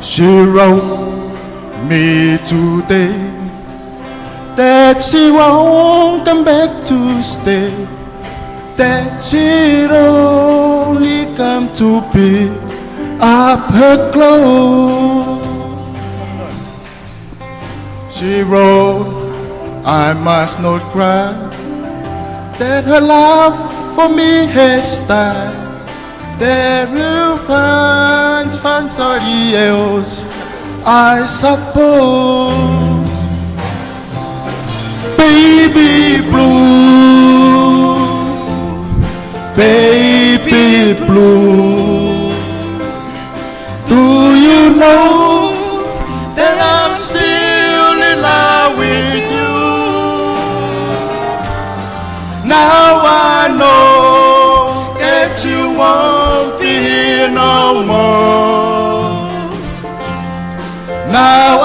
She wrote me today that she won't come back to stay, that she'd only come to pick up her clothes. She wrote, "I must not cry, that her love for me has died. That you'll find, find somebody else, I suppose." Baby blue, baby blue. Do you know that I'm still in love with you? Now I know that you won't be here no more. Now I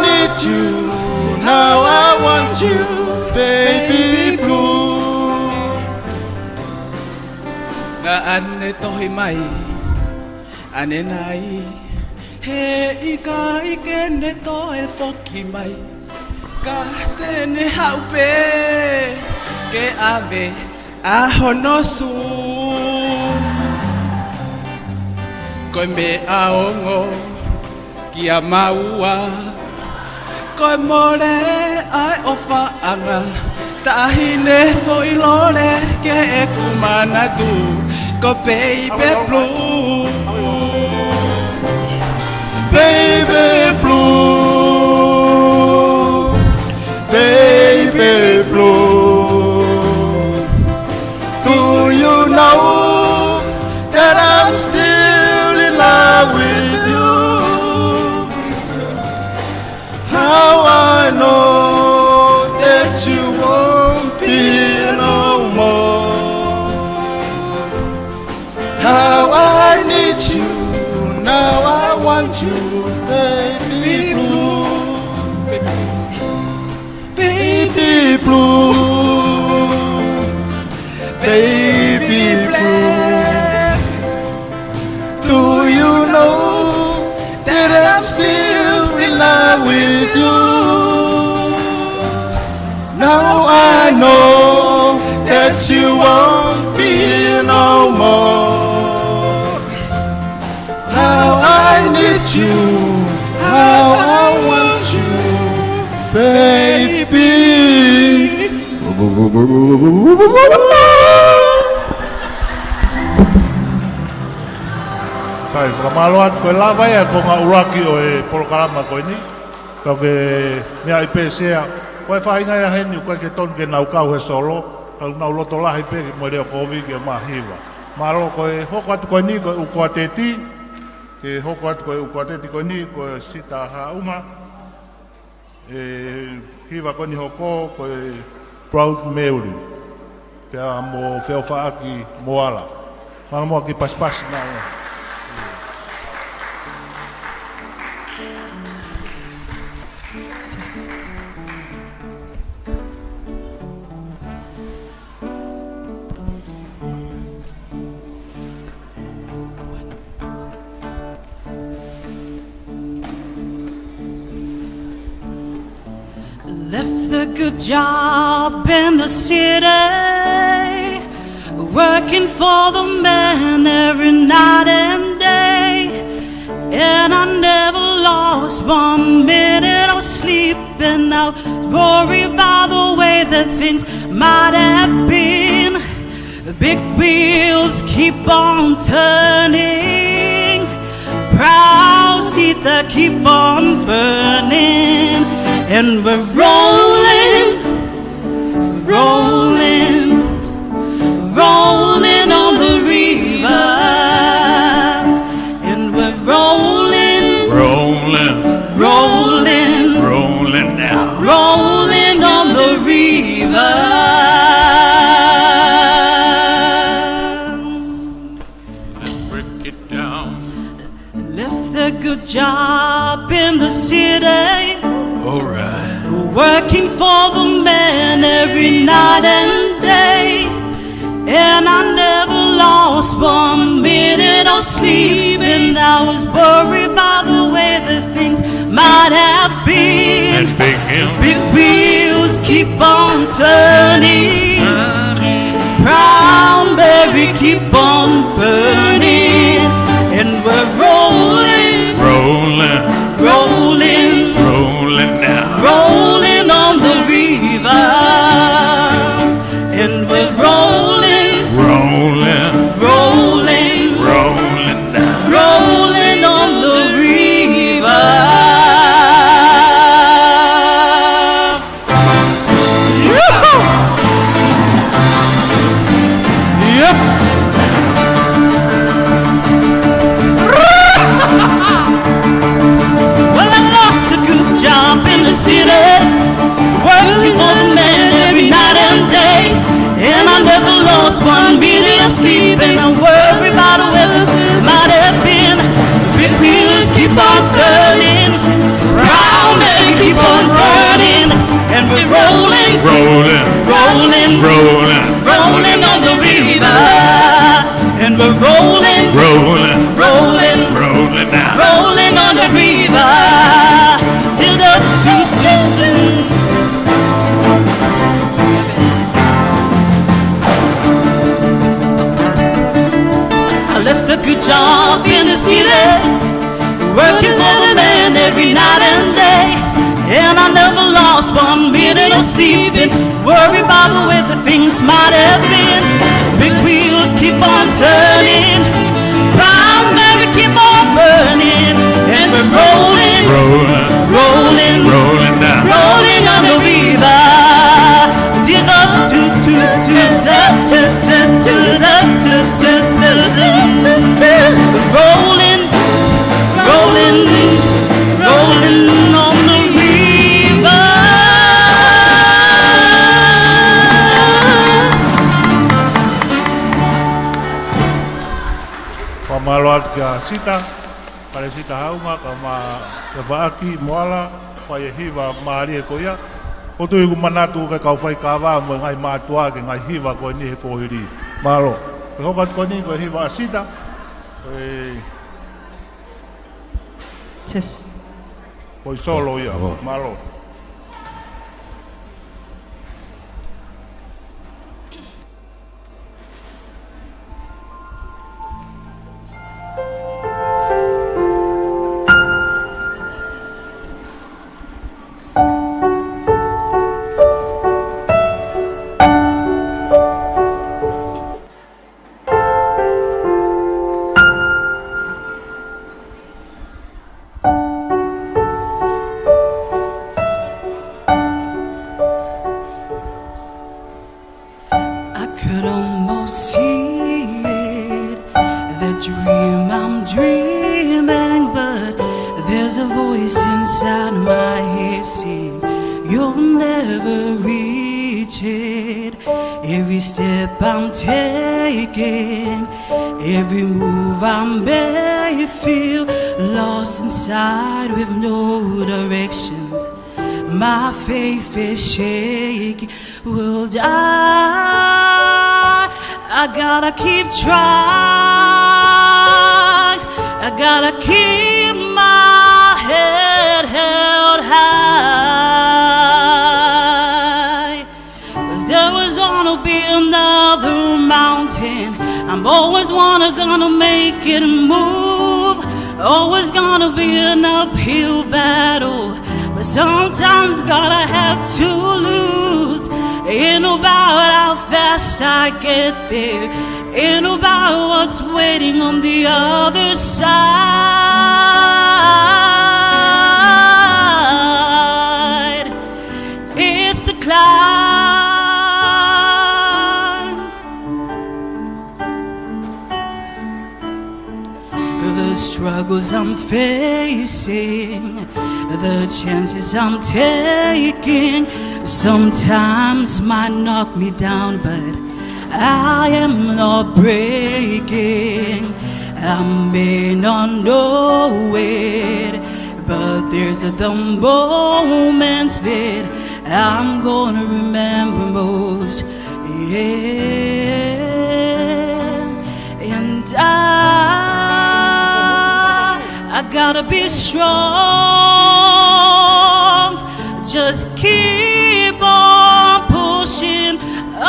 need you, now I want you, baby blue. Naʻa ne tohi mai ʻanenai, he ʻikai ke ne toe foki mai, ka te ne haʻu pē ke ʻave ʻa hono sū. Ko e meʻa ongo kia maua, ko e mole ʻa e ʻofaʻanga, taʻahine foʻi lole ki heʻeku manatu, ko Baby Blue. Baby Blue, Baby Blue. Do you know Baby blue, baby blue, baby blue. Do you know that I'm still in love with you? Now I know that you won't be here no more. Now I need you, how I want you, baby. Sai, fakamālō atu, ko e lava ia e konga ʻuluaki ʻo e polokalama ko eni. Kau ke meʻa ai pē Sea, ko e faʻahinga ia heni, ʻoku ʻikai ke tonu ke nau kau he solo, ka ʻoku nau loto lahi pē mo e leʻo kovi ke mahiva. Mālō, ko e hoko atu ko eni, ko e ʻū kuateti, ke hoko atu ko e ʻū kuateti ko eni, ko e Sita Haʻunga, e hiva ko eni hoko, ko e Proud Mary. Pea mo Feʻofaʻaki Moala. Manga moa ki pasipasi mai. Left a good job in the city, working for the man every night and day. And I never lost one minute of sleep, and I was worried by the way that things might have been. Big wheels keep on turning, proud seed that keep on burning, and we're rolling, rolling, rolling on the river, and we're rolling, rolling, rolling, rolling now, rolling on the river. Let's break it down. Left a good job in the city. All right. Working for the man every night and day. And I never lost one minute of sleep. And I was worried by the way that things might have been. And big hills. Big wheels keep on turning. Turning. Brown berry keep on burning. And we're rolling, rolling, rolling, rolling now, rolling on the river. And we're rolling, rolling, rolling, rolling now, rolling on the river. Yep. Well, I lost a good job in the city, working for the man every night and day. And I never lost one minute of sleep, and I worry about the weather might have been. Big wheels keep on turning, brown berry keep on burning, and we're rolling, rolling, rolling, rolling, rolling on the river. And we're rolling, rolling, rolling, rolling now, rolling on the river. Till the two, two, two. I left a good job in the city, working for the man every night and day. And I never lost one minute of sleeping, worry about the way that things might have been. Big wheels keep on turning, brown berry keep on burning, and we're rolling, rolling, rolling, rolling now, rolling on the river. Did the toot, toot, toot, toot, toot, toot, toot, toot, toot, toot, toot, toot, rolling, rolling, rolling on the river. Fakamālō atu kia Sita. Kalesita Haʻunga, kae ʻumaʻā ʻa Faʻaki Moala, fai e hiva mālie ko ia. ʻOku ou tui ʻoku manatu ʻa e kau faikava mo e ngaahi mātuʻa ki he ngaahi hiva ko eni he kuohili. Mālō. Ko e hoko atu ko eni ko e hiva ʻa Sita. Ko e Test. Ko e solo ia. Oh. Mālō. I could almost see it, the dream I'm dreaming, but there's a voice inside my head saying, "You'll never reach it." Every step I'm taking, every move I make, feel lost inside with no directions. My faith is shaking. Will die. I gotta keep trying. I gotta keep my head held high. 'Cause there was gonna be another mountain. I'm always wanna gonna make it move. Always gonna be an uphill battle. But sometimes gotta have to lose. Ain't about how fast I get there. Ain't about what's waiting on the other side. It's the climb. The struggles I'm facing, the chances I'm taking, sometimes might knock me down, but I am not breaking. I may not know it, but there's the moments that I'm gonna remember most. Yeah. And I, I gotta be strong. Just keep on pushing on.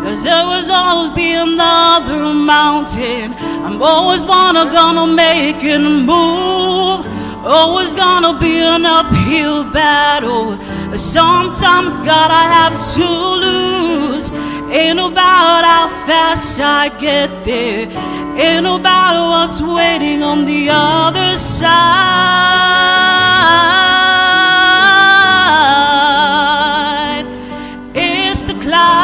'Cause there was always be another mountain. I'm always wanna gonna make it move. Always gonna be an uphill battle. Sometimes gotta have to lose. Ain't about how fast I get there. Ain't about what's waiting on the other side. It's the climb.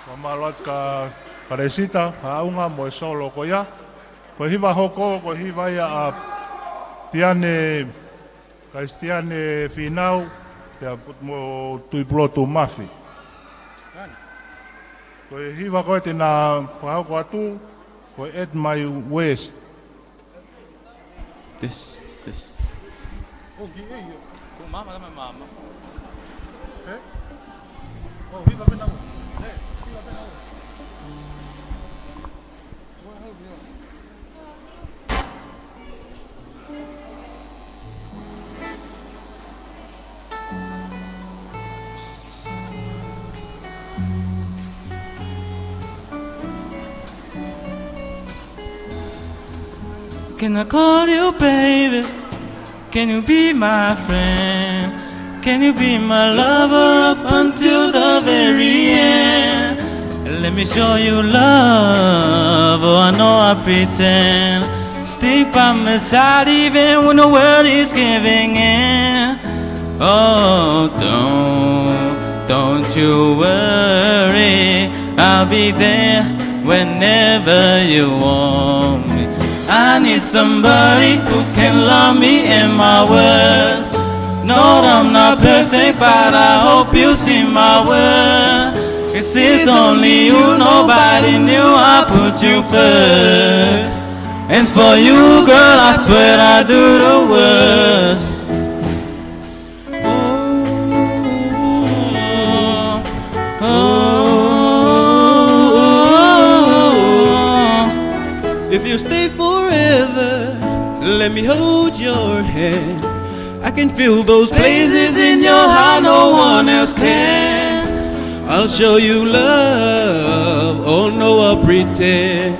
Fakamālō atu kia Kalesita Haʻunga mo e solo ko ia. Ko e hiva hoko, ko e hiva ia ʻa Tiane, Kalesitiane Fīnau, pea mo Tuʻipulotu Mafi. Ko e hiva ko ē te na fakahoko atu, ko e At My Worst. This, this. Oh, ki, eh, ko mama, kama mama. Eh? Oh, hiva pē naua. Eh, hiva pē naua. Can I call you baby? Can you be my friend? Can you be my lover up until the very end? Let me show you love, oh, I know I pretend. Stick by my side even when the world is giving in. Oh, don't, don't you worry, I'll be there whenever you want me. I need somebody who can love me in my worst. Lord, I'm not perfect, but I hope you see my worth. 'Cause it's only you, nobody knew I put you first. And for you, girl, I swear I do the worst. Oh, oh, oh, oh. If you stay forever, let me hold your hand. I can feel those places in your heart no one else can. I'll show you love, oh no, I'll pretend.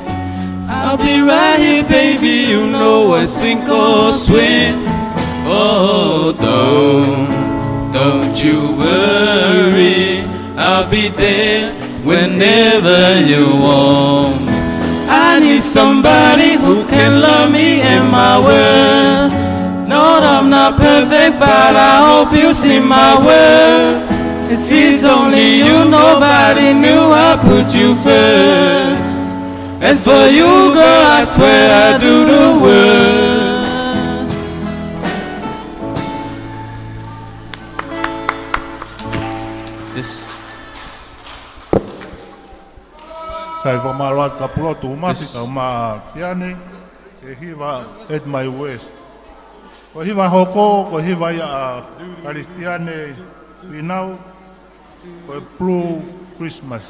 I'll be right here, baby, you know I sink or swim. Oh, don't, don't you worry, I'll be there whenever you want. I need somebody who can love me and my worth. No, I'm not perfect, but I hope you see my worth. 'Cause it's only you, nobody knew I put you first. And for you, girl, I swear I do the worst. Yes. Sai fakamālō atu kia Pulotu Umasi, yes, kae ʻumaʻā Tiane, he hiva At My Worst. Ko e hiva hoko, ko e hiva ia ʻa Kalisitiane Finau, ko e Blue Christmas.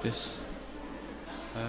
Yes. Um,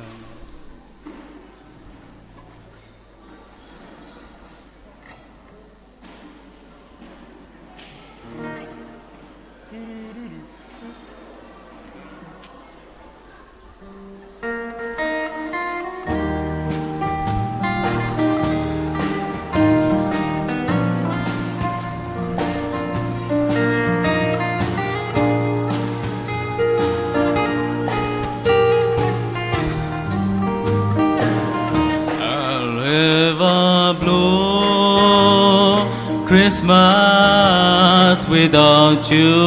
I'll have a blue Christmas without you.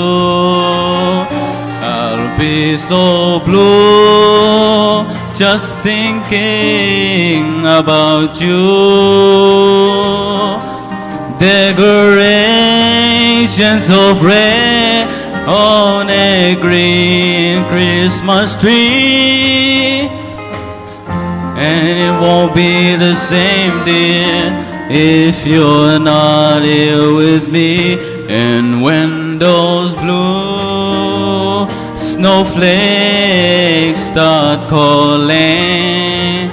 I'll be so blue just thinking about you. Decorations of red on a green Christmas tree. And it won't be the same, dear, if you're not here with me. And when those blue snowflakes start calling,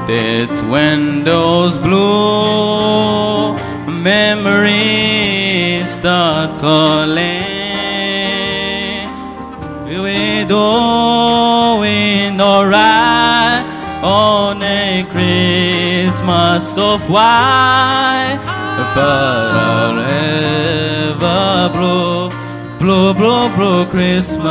that's when those blue memories start calling. We're doing all right on a Christmas of white, but I'll have a blue, blue, blue, blue Christmas.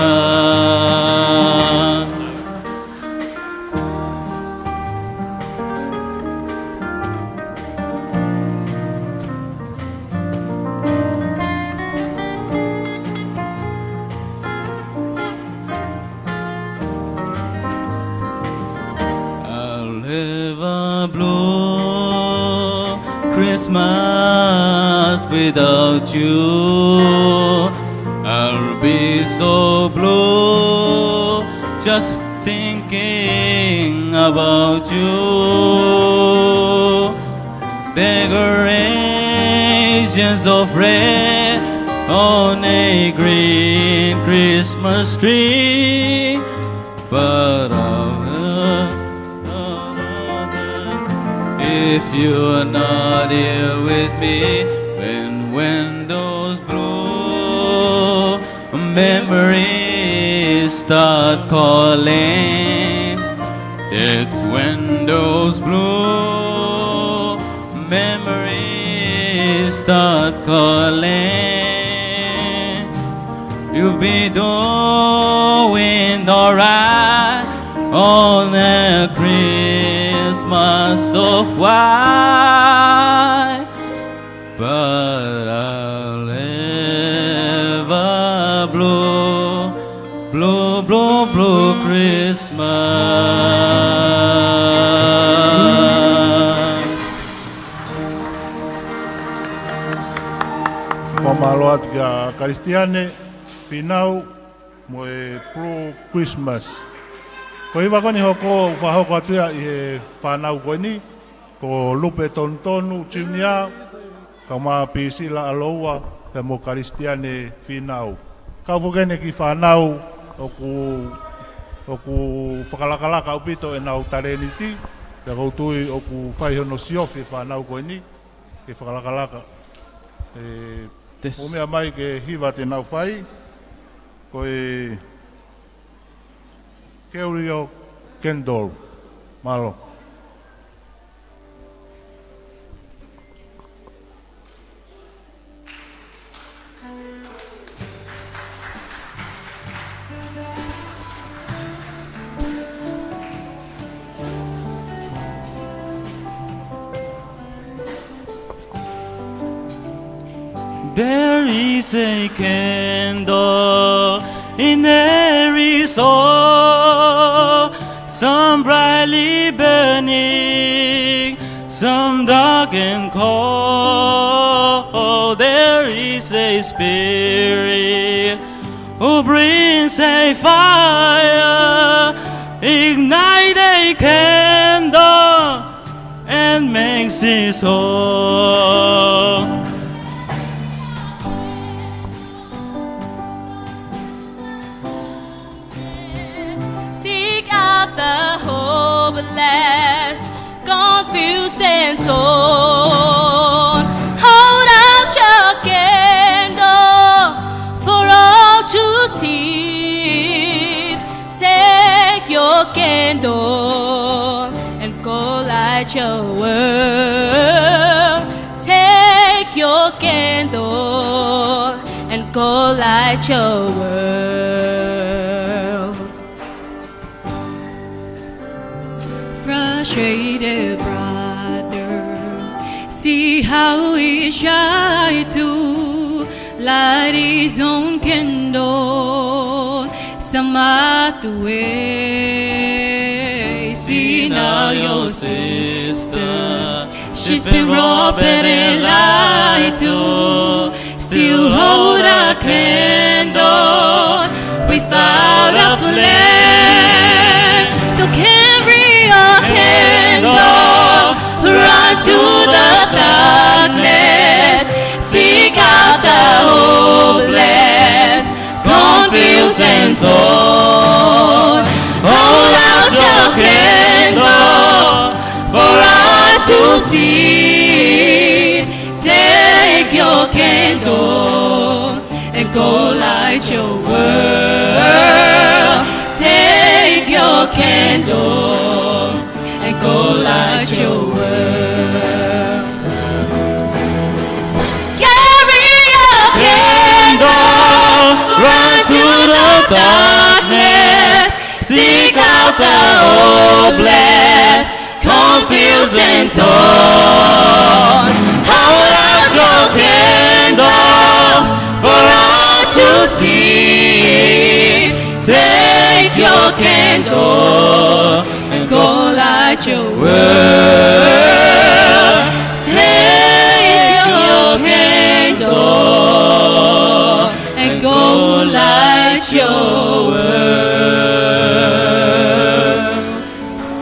I'll have a blue Christmas without you. I'll be so blue just thinking about you. Decorations of red on a green Christmas tree. But I'll, if you're not here with me, when, when those blue memories start calling, that's when those blue memories start calling. You'll be doing all right on a Christmas of white, but I'll have a blue, blue, blue, blue Christmas. Atu kia Kalisitiane Fīnau mo e Blue Christmas. Ko e hiva ko eni hoko, ʻoku fakahoko atu ia ʻe he fānau ko eni, ko Lupe Tonutonu Junior, kae ʻumaʻā Pisila ʻAloua, pea mo Kalisitiane Fīnau. Kau foki eni ki he fānau ʻoku, ʻoku fakalakalaka ʻaupito ʻenau talēniti, pea ʻoku ou tui ʻoku fai hono siofi e fānau ko eni ke fakalakalaka. ʻE, Tes. Mou meʻa mai ki he hiva te nau fai, ko e Carry Your Candle. Mālō. There is a candle in every soul, some brightly burning, some dark and cold. There is a spirit who brings a fire, ignite a candle, and makes us whole. Seek out the hopeless, confused and torn. Hold out your candle for all to see. Take your candle and go light your world. Take your candle and go light your world. Frustrated brother, see how he tried to light his own candle. Some other way, see now your sister, she's been robbed and lied to. Still hold a candle without a flame. So carry your candle, run to the darkness, seek out the hopeless, confused and torn. Hold out your candle for all to see. Take your candle and go light your world. Take your candle and go light your world. Carry your candle, run to the darkness, seek out the hopeless, confused and torn. Hold out your candle for all to see. Take your candle and go light your world. Take your candle and go light your world.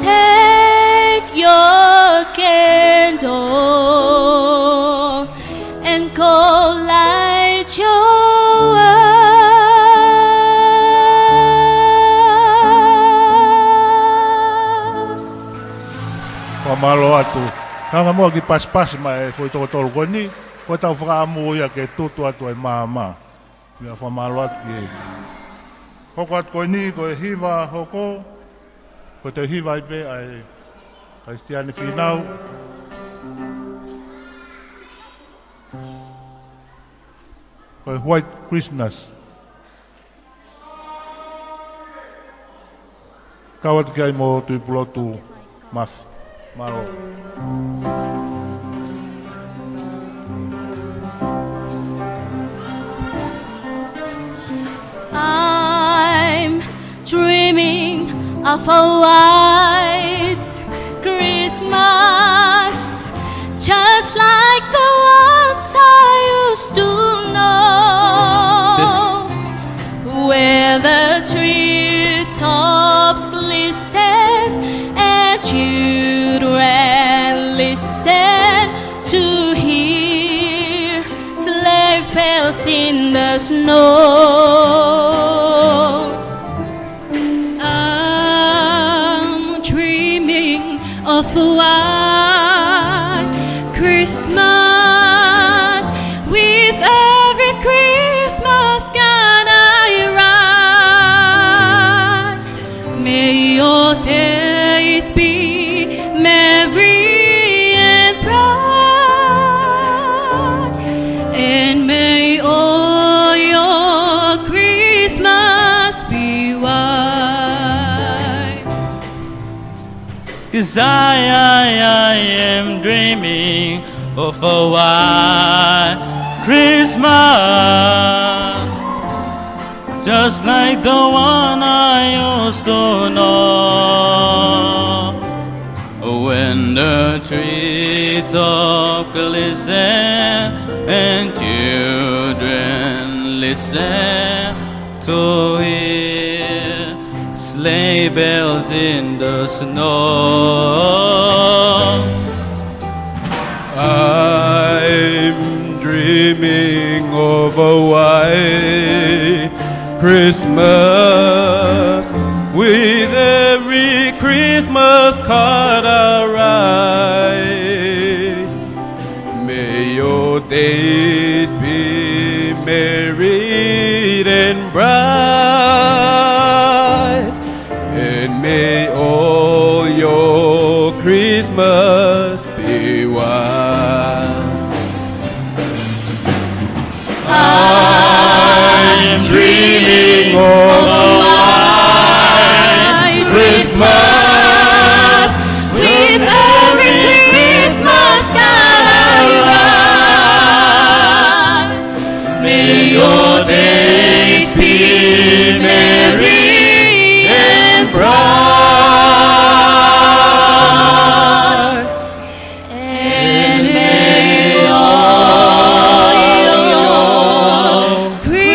Take your candle and go light your world. Fakamālō atu. Hanga muʻa ki pasipasi mai e foʻi toko tolu ko eni, ko ʻetau fakaʻamu ia ke tutu atu ai māmā. Meʻa fakamālō atu ki he. Hoko atu ko eni, ko e hiva hoko, ko e toe hiva ai pē ʻa e Kalisitiane Fīnau. Ko e White Christmas. Kau atu ki ai mo Tuʻipulotu Mafi. Mālō. I'm dreaming of a white Christmas, just like the ones I used to know. snow. I'm dreaming of a white Christmas. With every Christmas card I write, may your days be merry and bright, and may all your Christmas be white. 'Cause I, I, I am dreaming of a white Christmas, just like the one I used to know. When the treetops glisten and children listen to hear sleigh bells in the snow. I'm dreaming of a white Christmas, with every Christmas card I write. May your days be merry and bright, and may all your Christmas be white. I'm dreaming of a white Christmas, with every Christmas card I write. May your days be merry and bright, and may all your Christmas be white.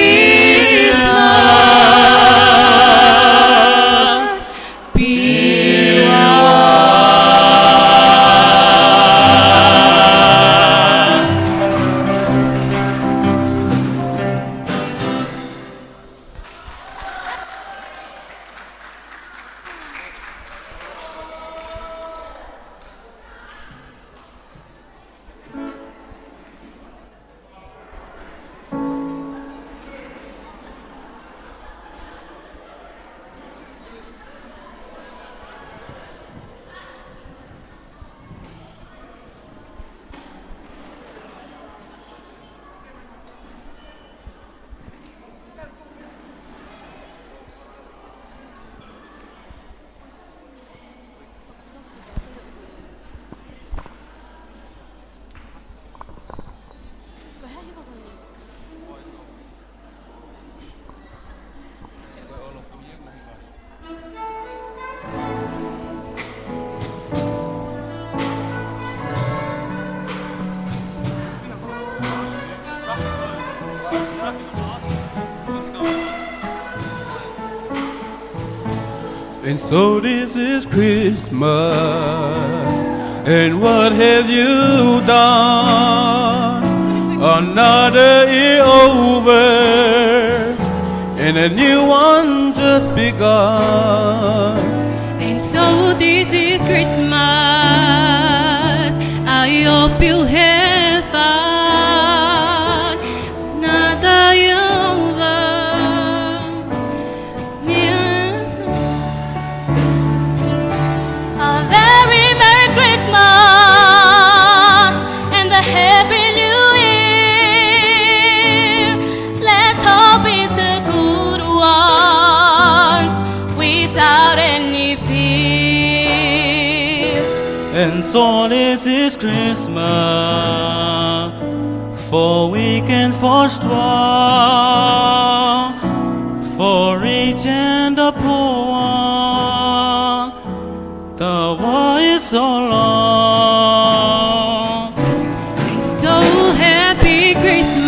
And so this is Christmas, and what have you done? Another year over, and a new one just begun. And so this is Christmas. I hope you have fun. Another year over. A very Merry Christmas and a Happy New Year. Let's hope it's a good ones without any fear. And so this is Christmas for weak and for strong, for rich and the poor one. The war is so long. And so Happy Christmas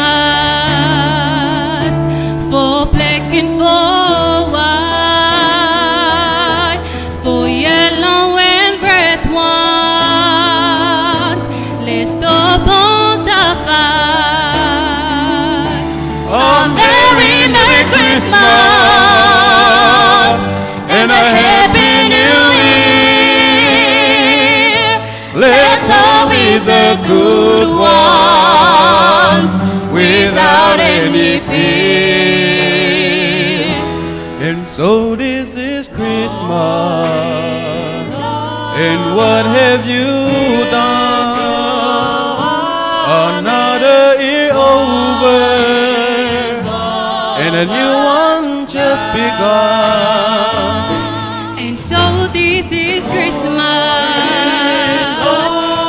for black and for white, for yellow and red ones. Let's stop on the fight. A the good ones without any fear. And so this is Christmas. And what have you done? Another year over, and a new one just begun. And so this is Christmas.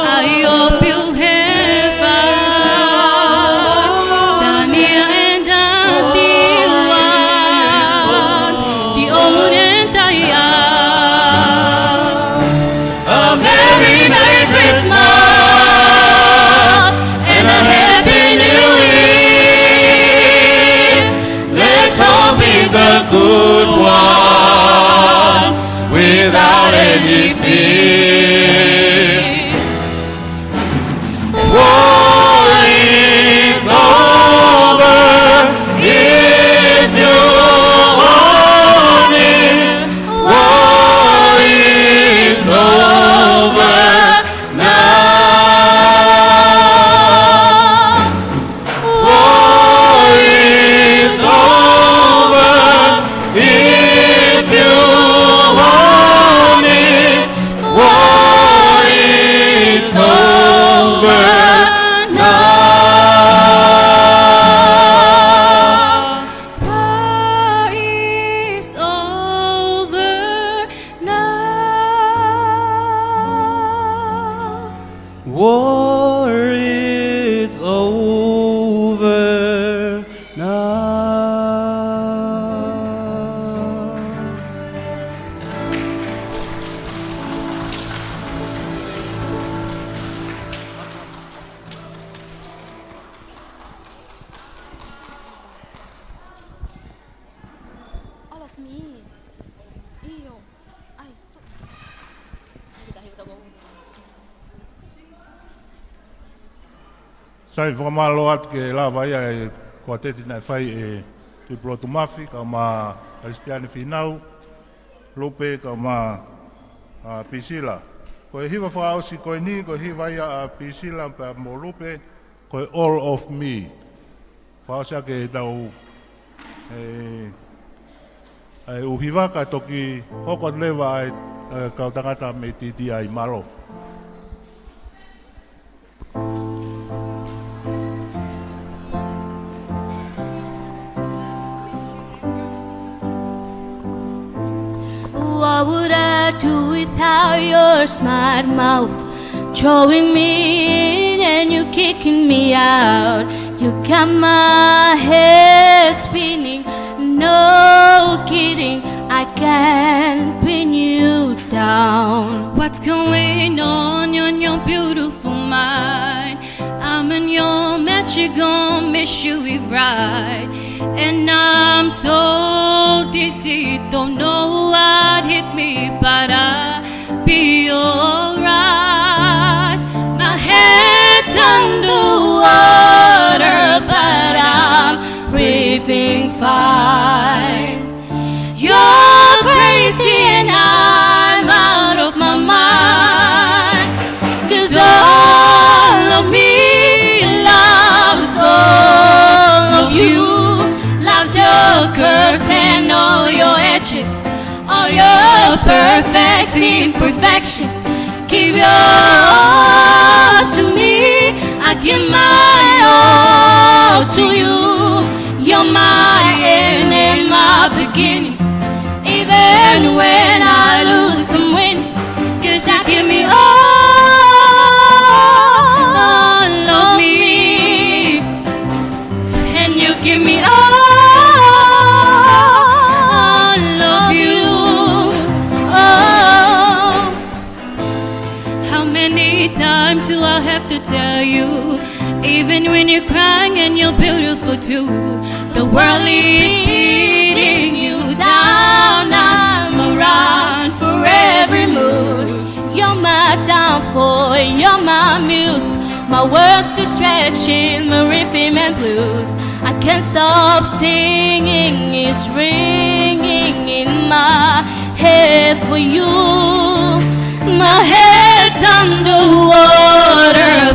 I hope you have fun. The near and the dear ones, the old and the young. A very Merry Christmas and a Happy New Year. Let's hope it's the good ones without any fear. War is over if you want it. War is over now. War is over if you want it. War is over now. War is over now. War is over now. All of me. ʻIo. ʻAi, tu-, sai, fakamālō atu ke lava ia e kuateti naʻe fai ʻe Tuʻipulotu Mafi, kae ʻumaʻā Kalisitiane Fīnau, Lupe, kae ʻumaʻā, ʻa, Pisila. Ko e hiva fakaʻosi ko eni, ko e hiva ia ʻa Pisila pea mo Lupe, ko e All of Me. Fakaʻosi ʻaki ʻetau, e, e ʻū hiva kae toki hoko atu leva ʻa e, e kau tangata mei Titi ai, mālō. What would I do without your smart mouth? Drawing me in and you kicking me out. You got my head spinning. No kidding, I can't pin you down. What's going on in your beautiful mind? I'm in your magic, gonna miss you, we ride. And I'm so dizzy, don't know what hit me, but I'll be alright. My head's underwater, but I'm breathing fine. You're crazy and I'm out of my mind. 'Cause all of me loves all of you. Loves your curves and all your edges, all your perfect imperfections. Give your all to me, I give my all to you. You're my end and my beginning. Even when I lose, I'm winning. 'Cause I give me all of me, and you give me all of you. Oh. How many times do I have to tell you? Even when you're crying and you're beautiful too, the world is beating you down. I'm around for every mood. You're my downfall, you're my muse, my worst distraction, my rhythm and blues. I can't stop singing, it's ringing in my head for you. My head's underwater,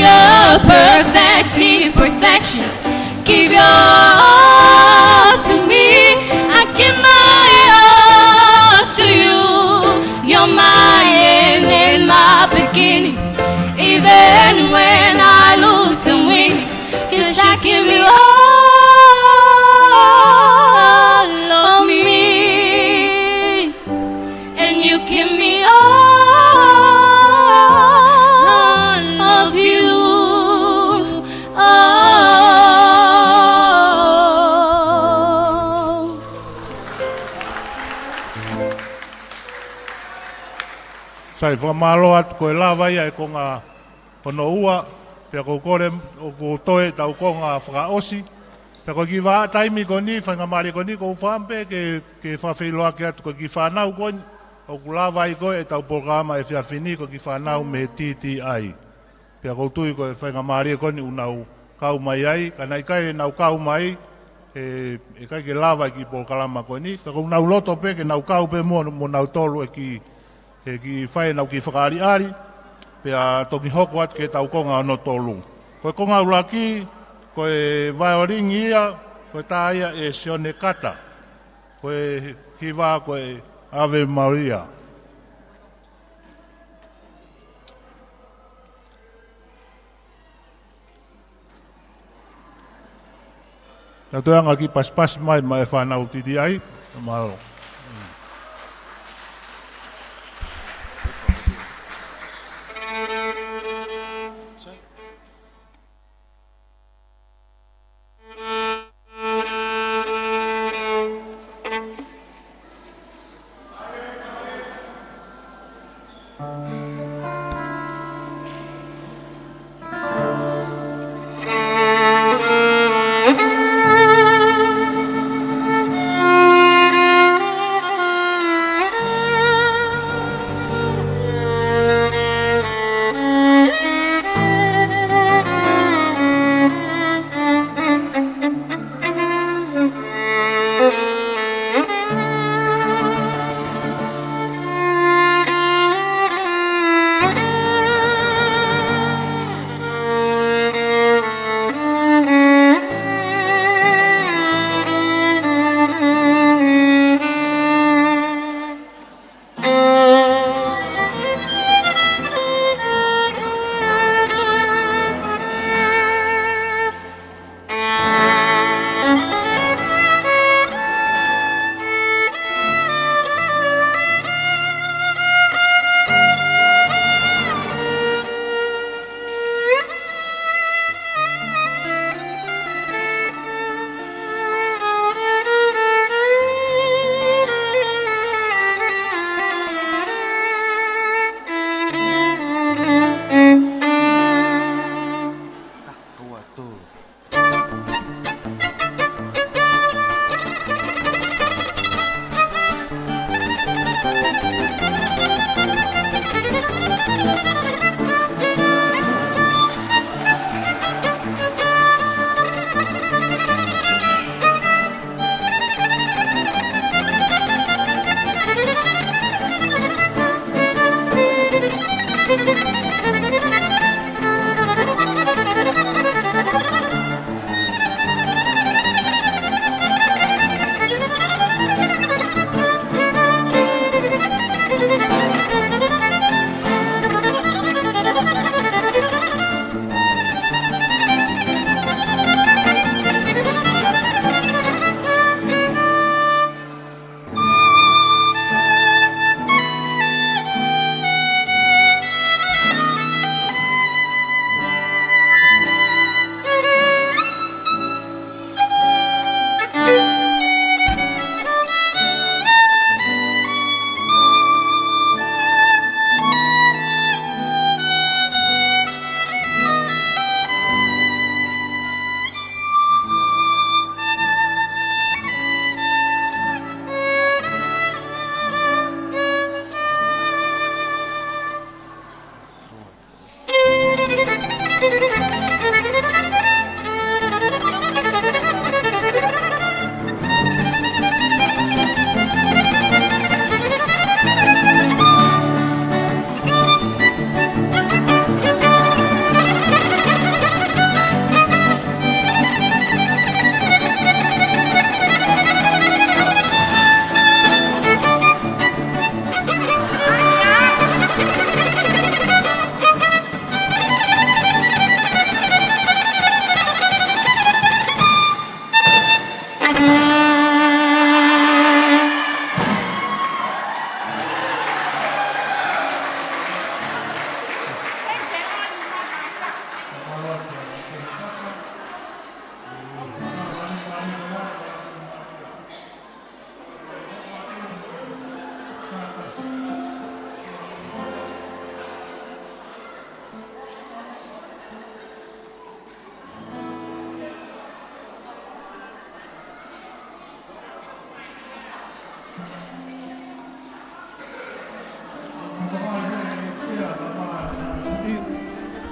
Your perfect imperfections, give your all to me. I give my all to you. You're my end and my beginning. Even when I lose and win, 'cause I give you all of me. And you give me all of you. Oh. Sai, fakamālō atu, ko e lava ia e konga hono ua, pea ʻoku ou kole ʻoku toe ʻetau konga fakaʻosi. Pea ko e kiʻi vahaʻa taimi ko eni, faingamālie ko eni, ʻoku ou fakaʻamu pē ke, ke fakafeʻiloaki atu ko e kiʻi fānau ko eni ʻoku lava ai ko ē ʻetau polokalama efiafi ni, ko e kiʻi fānau mei he T T I. Pea ʻoku ou tui ko e faingamālie ko eni ʻoku nau kau mai ai, ka naʻe ʻikai ke nau kau mai, ʻe, ʻe ʻikai ke lava e kiʻi polokalama ko eni. Pea ʻoku ou loto pē ke nau kau pē mo, mo nautolu e kiʻi, e kiʻi fai ʻenau kiʻi fakaʻaliʻali, pea toki hoko atu ki heʻetau konga hono tolu. Ko e konga ʻuluaki, ko e vaiolini ia, ko e tā ia ʻe Sione Kata, ko e hiva ko e Ave Maria. Naʻa toe ʻoange kiʻi pasipasi mai maʻa e fānau T T I. Mālō.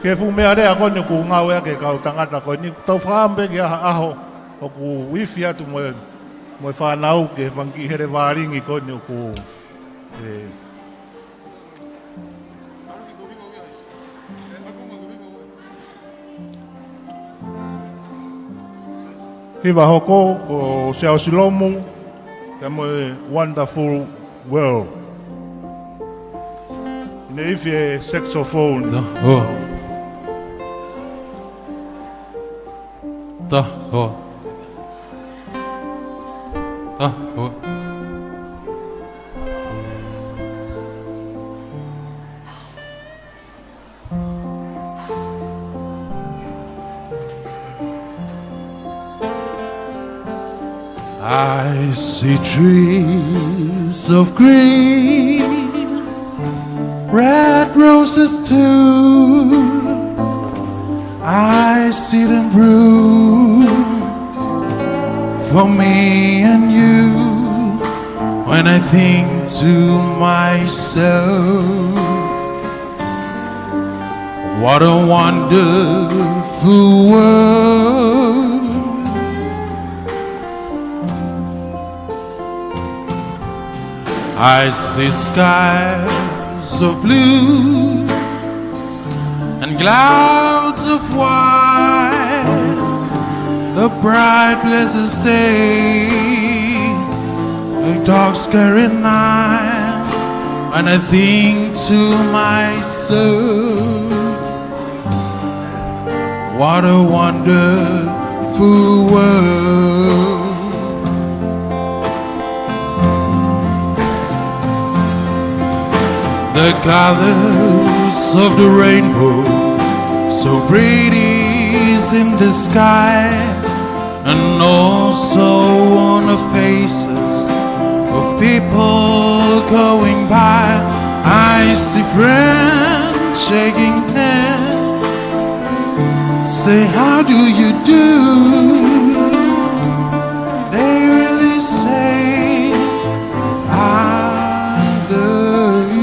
Ko e fuʻu meʻalea ko eni ʻoku ngāueʻaki ʻe he kau tangata ko eni, tau fakaʻamu pē ki ha ʻaho ʻoku ifi atu mo e, mo e fānau ki he fanga kiʻi hele vālingi ko eni ʻoku, ē, hiva hoko ko Siaosi Lomu, pea mo e Wonderful World. Ne ifi e saxophone. Ta, ho. Ta, ho. Ta, ho. I see trees of green, red roses too. I see them bloom for me and you. When I think to myself, what a wonderful world. I see skies of blue and clouds of white, the bright blessed day, the dark scary night, and I think to myself, what a wonderful world. The colors of the rainbow, so pretty is in the sky, and also on the faces of people going by. I see friends shaking hands, say, "How do you do?" They really say, "I love you."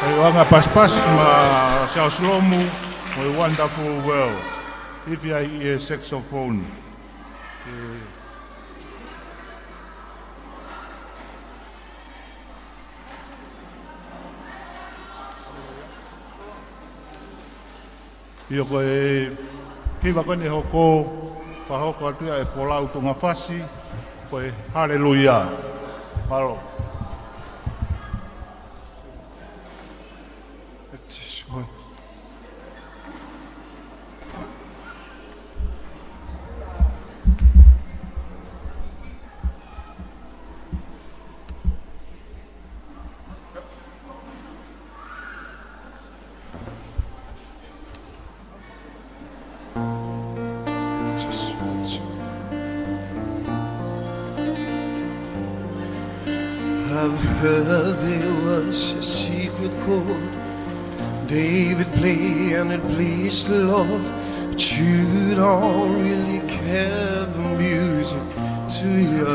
ʻOku anga paspas maʻa Siaosi Lomu, mo e Wonderful World. Ifi ai ʻi he saxophone. ʻIo, ko e hiva ko eni ʻe hoko, fakahoko atu ia ʻe Folau Tongafasi, ko e Haleluia. Mālō. I've heard there was a secret chord David played and it pleased the Lord, but you don't really care the music, do you?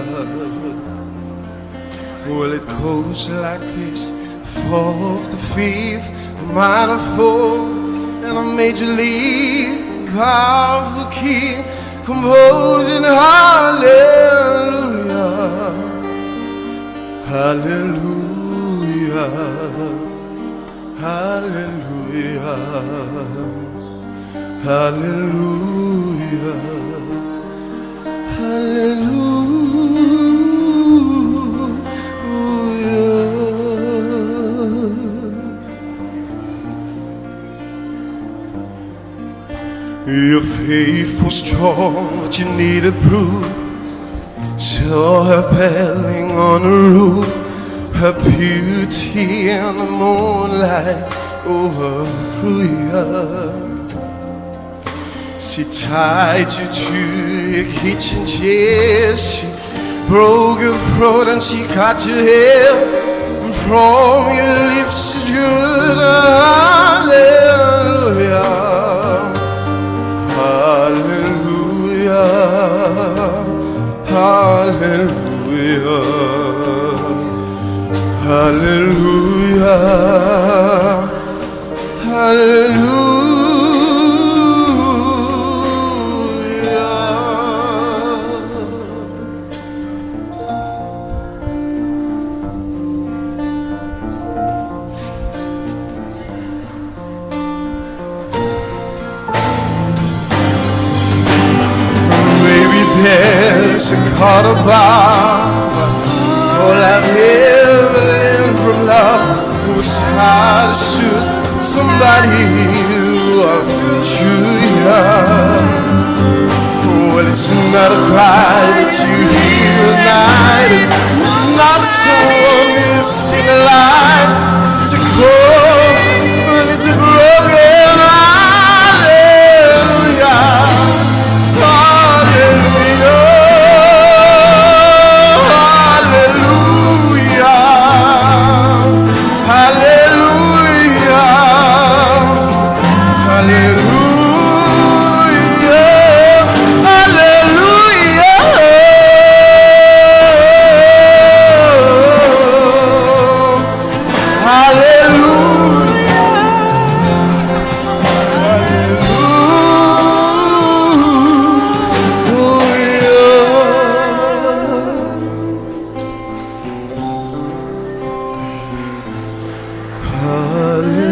Well, it goes like this: fourth, the fifth, the minor fourth, and a major lead, powerful key, composing hallelujah, hallelujah, hallelujah, hallelujah, hallelujah. You're faithful, strong, but you need a proof. Saw her battling on the roof, her beauty in the moonlight overthrew you. She tied you to your kitchen chair. She broke your throat and she cut your hair. And from your lips you drew the hallelujah, hallelujah, hallelujah, hallelujah, hallelujah. Maybe there's a caught above. All I've ever learned from love was how to shoot somebody who are true young. Well, it's not a cry that you hear at night. It's not someone missing a light. It's a call, and it's a broken hallelujah. Hallelujah. Hallelujah. Hallelujah. Hallelujah. Hallelujah.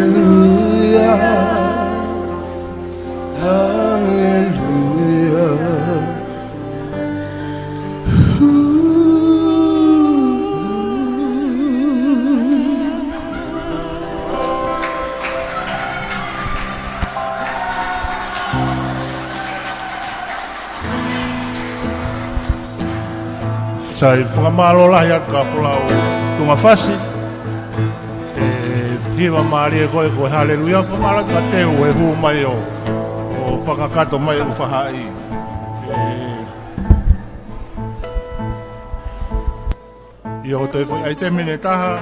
Hallelujah. Hallelujah. Sai, fakamālō lahi atu kia Folau Tungafasi. ʻE, hiva mālie ko ē ko e Haleluia, fakamālō atu kia Teu he hū mai ʻo, ʻo fakakakato mai ʻo fahaʻi. ʻE, ʻio, ko e toe foʻi ʻaitemi ʻe taha.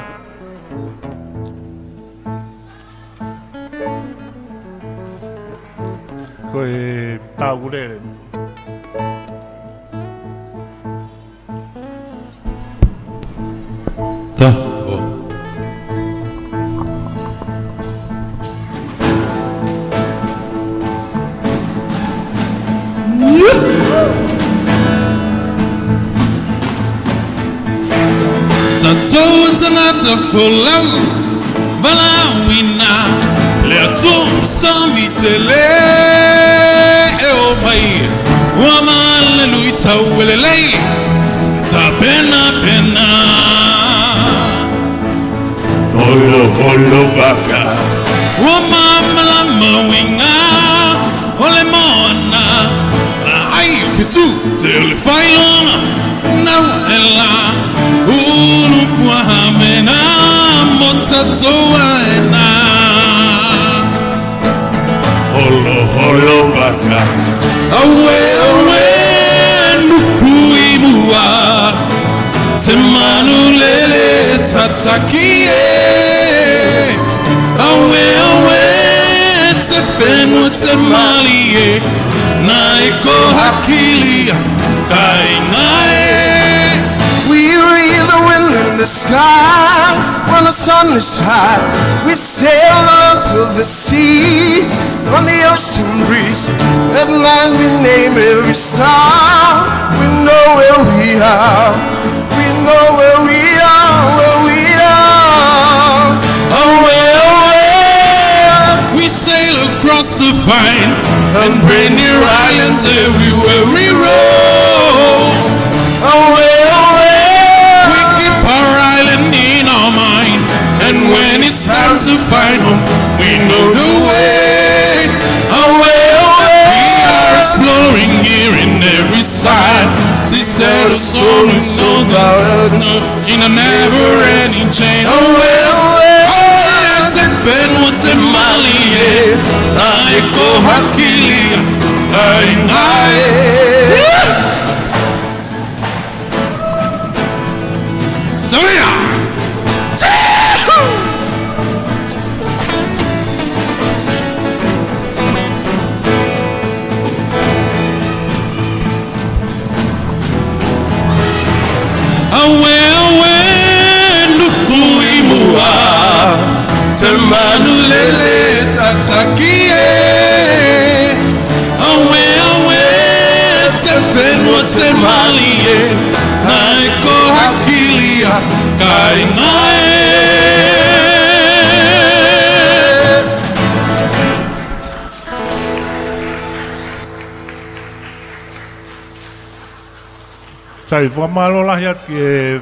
Ko e Taukulele. Ta. ʻO. Tatou tangata folau, valaʻauina, lea tō sami tele ʻe ō mai, ua mālelui tau e lelei, tapenapena. Holoholo vaka. Ua māmala mauinga, ʻo le moana, laʻai fitu te le failonga, nau ela, ulu pua hamena, mo tatou ʻaena. Holoholo vaka. Aue, aue, nuku ʻi muʻa, te manu lele Hākiliʻa, kāinga ē. We read the wind and the sky when the sun is high. We sail the length of the sea on the ocean breeze. At night we name every star. We know where we are. We know where we are, where we are. Away, away. We sail across the fine and brand new islands everywhere we roam. Away, away. We keep our island in our mind, and when it's time to find home, we know the way. Away, away. We are exploring here in every side. This sail is always so dark in a never-ending chain. Away, away. Away, te fenua te mali ē, naʻe ko Hākiliʻa, kāinga ē. Savea! Away, away, nuku ʻi muʻa, te manu lele tataki ē. Away, away, te fenua te mali ē, naʻe ko Hākiliʻa, kāinga ē. Sai, fakamālō lahi atu ki he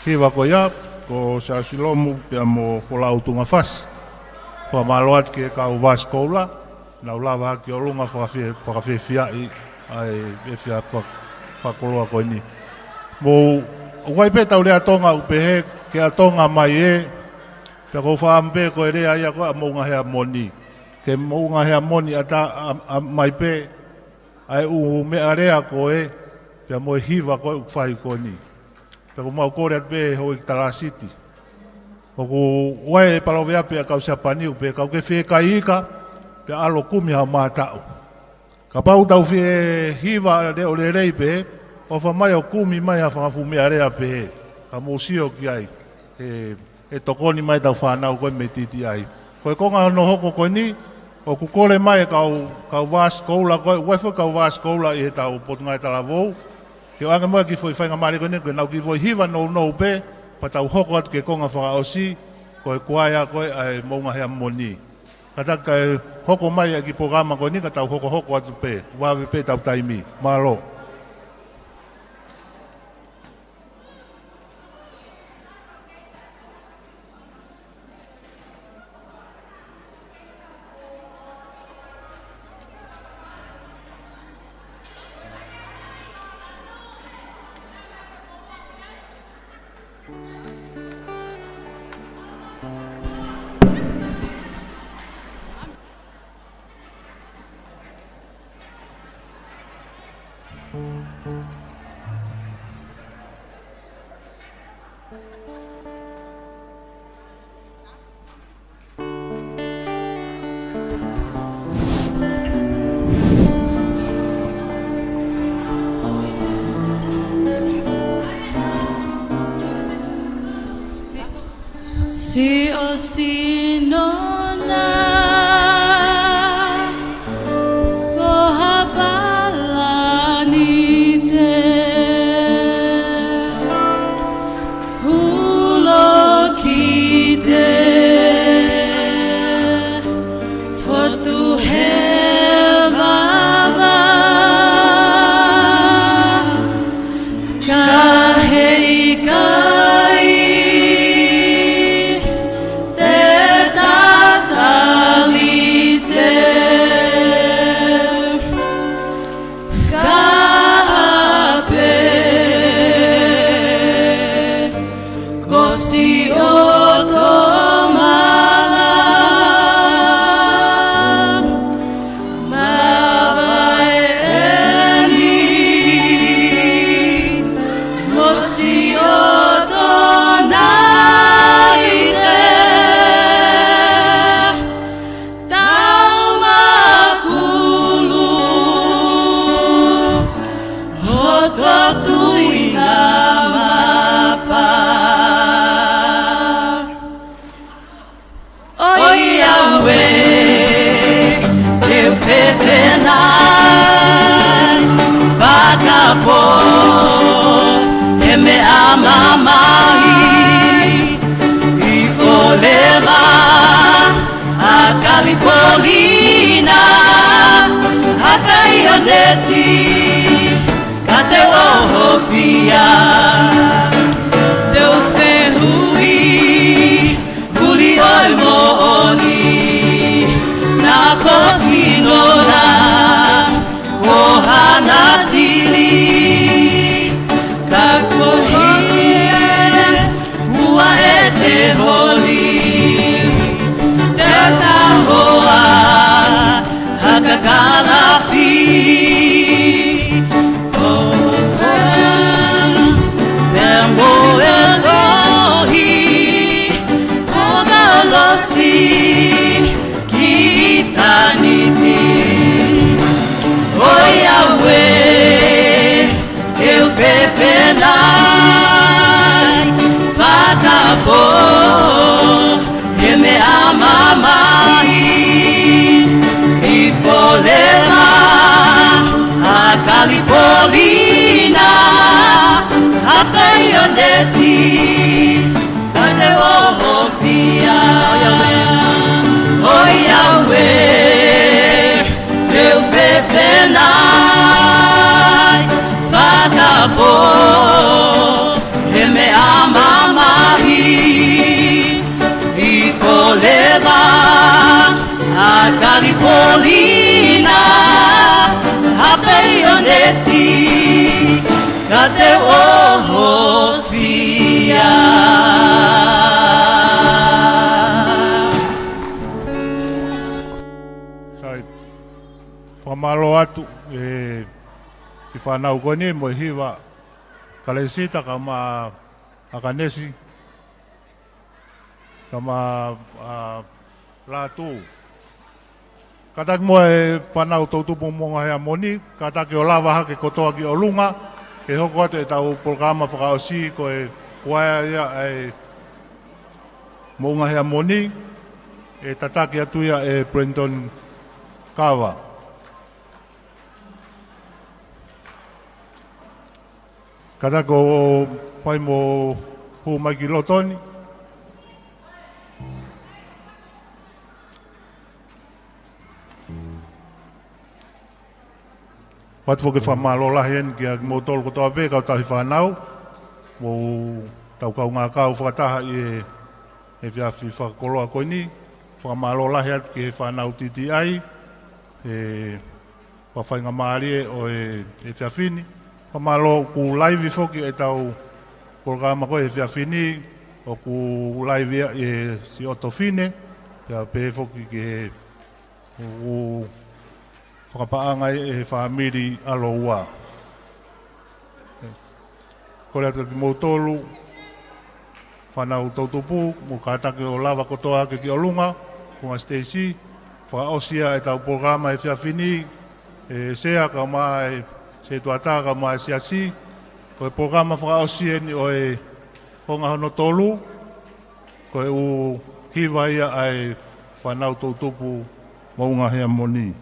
hiva ko ia, ko Siaosi Lomu pea mo Folau Tungafasi. Fakamālō atu ki he kau Vaasi Koula, nau lava hake ki ʻolunga fakafie-, fakafiefiaʻi ʻa e fie fak-, fakakoloa ko eni. Mou, ʻoku ʻi ai pē ʻetau lea Tonga ʻoku pehē, ke ʻa Tonga mai ē, pea ʻoku ou fakaʻamu pē ko e lea ia ko ē ʻa Moʻungahea Moni. Ke Moʻungahea Moni ʻatā, ʻa, ʻa, mai pē, ʻa e ʻū meʻalea ko ē, pea mo e hiva ko ē ʻoku fai ko eni. Pea ʻoku mau kole atu pē houʻeiki Talāsiti. ʻOku ʻi ai e paloveape ʻa e kau Siapani ʻoku pehē, kapau ʻoku ke fie kai ika, pea ʻalu ʻo kumi haʻo mataʻu. Kapau ʻoku tau fie hiva leʻo lelei pē, ʻofa mai ʻo kumi mai ha fanga fuʻu meʻalea pehē, ka mou sio ki ai. ʻE ʻe tokoni mai ʻetau fānau ko ē mei T T I. Ko e konga hono hoko ko eni, ʻoku kole mai e kau, kau Vaasi Koula ko ē, ʻoku ʻi ai foki e kau Vaasi Koula ʻi heʻetau Potungāue Talavou, ke ʻoange mai e kiʻi foʻi faingamālie ko eni, ke nau kiʻi foʻi hiva nounou pē, pea tau hoko atu ki he konga fakaʻosi, ko e kuaea ko ē ʻa e Moʻungahea Moni. Kātaki kae hoko mai e kiʻi polokalama ko eni, ka tau hokohoko atu pē, vave pē ʻetau taimi. Mālō. Siʻo sino na ko ha palani te hulokite fotu he vava. Ka he ʻikai te Ko Tuʻi Ngamapa. ʻOiauē, te u fefenai fakapō he meʻa mamahi ʻi Foleva, ʻa Kalipolina, ʻa Kaioneti, ka te u ʻohofia. Te u fehuʻi, huli ʻo e moʻoni, naʻa ko ho sino na, ko hana sili, ka ko e fua ʻete holi, te u tahoa ha kakalafi. Oh, oh, te mo e lohi, fona losi ki ʻitāniti. ʻOiauē, te u fefenai fakapō he meʻa mamahi ʻi Foleva, ʻa Kalipolina, ʻa Kaioneti, ka te u ʻohofia. ʻOiauē, te u fefenai fakapō he meʻa mamahi ʻi Foleva, ʻa Kalipolina, ʻa Kaioneti, ka te u ʻohofia. Sai, fakamālō atu ʻi he fānau ko eni mo e hiva, Kalesita kae ʻumaʻā ʻAkanesi kae ʻumaʻā, ʻa, Lātū. Kātaki mo e fānau toʻutupu Moʻunga Heamoni, kātaki ʻo lava hake kotoa ki ʻolunga, ke hoko atu ʻetau polokalama fakaʻosi, ko e kuaea ia ʻa e Moʻunga Heamoni, ʻe tataki atu ia ʻe Brenton Kava. Kātaki ʻo fai mo hū mai ki loto ni. ʻOatu foki e fakamālō lahi eni kia kimoutolu kotoa pē kau tauhi fānau, mo ʻetau kaungā kau fakataha ʻi he, he efiafi fakakoloa ko eni. Fakamālō lahi atu ki he fānau T T I, he fakafaingamālie ʻo e, e efiafi ni. Fakamālō, ʻoku laivi foki ʻetau polokalama ko e efiafi ni, ʻoku laivi ia ʻe he Siʻoto Fine, pea pehē foki ki he ʻoku fakapaʻanga ʻe he fāmili ʻAlo Ua. Kole atu kia kimoutolu fānau toʻutupu, mo kātaki ʻo lava kotoa hake ki ʻolunga, Funga Stacy, fakaʻosi ia ʻetau polokalama he efiafi ni, ʻe Sea kae ʻumaʻā e Setuata kae ʻumaʻā e Siasi, ko e polokalama fakaʻosi eni ʻo e konga hono tolu, ko e ʻū hiva ia ʻa e fānau toʻutupu Moʻunga Heamoni.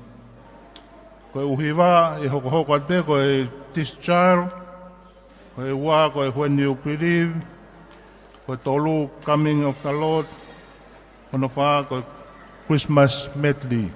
Ko e ʻū hiva ʻe hokohoko atu pē, ko e Discharge, ko e ua, ko e When You Believe, ko e tolu, Coming of the Lord, hono fā, ko e Christmas Medley.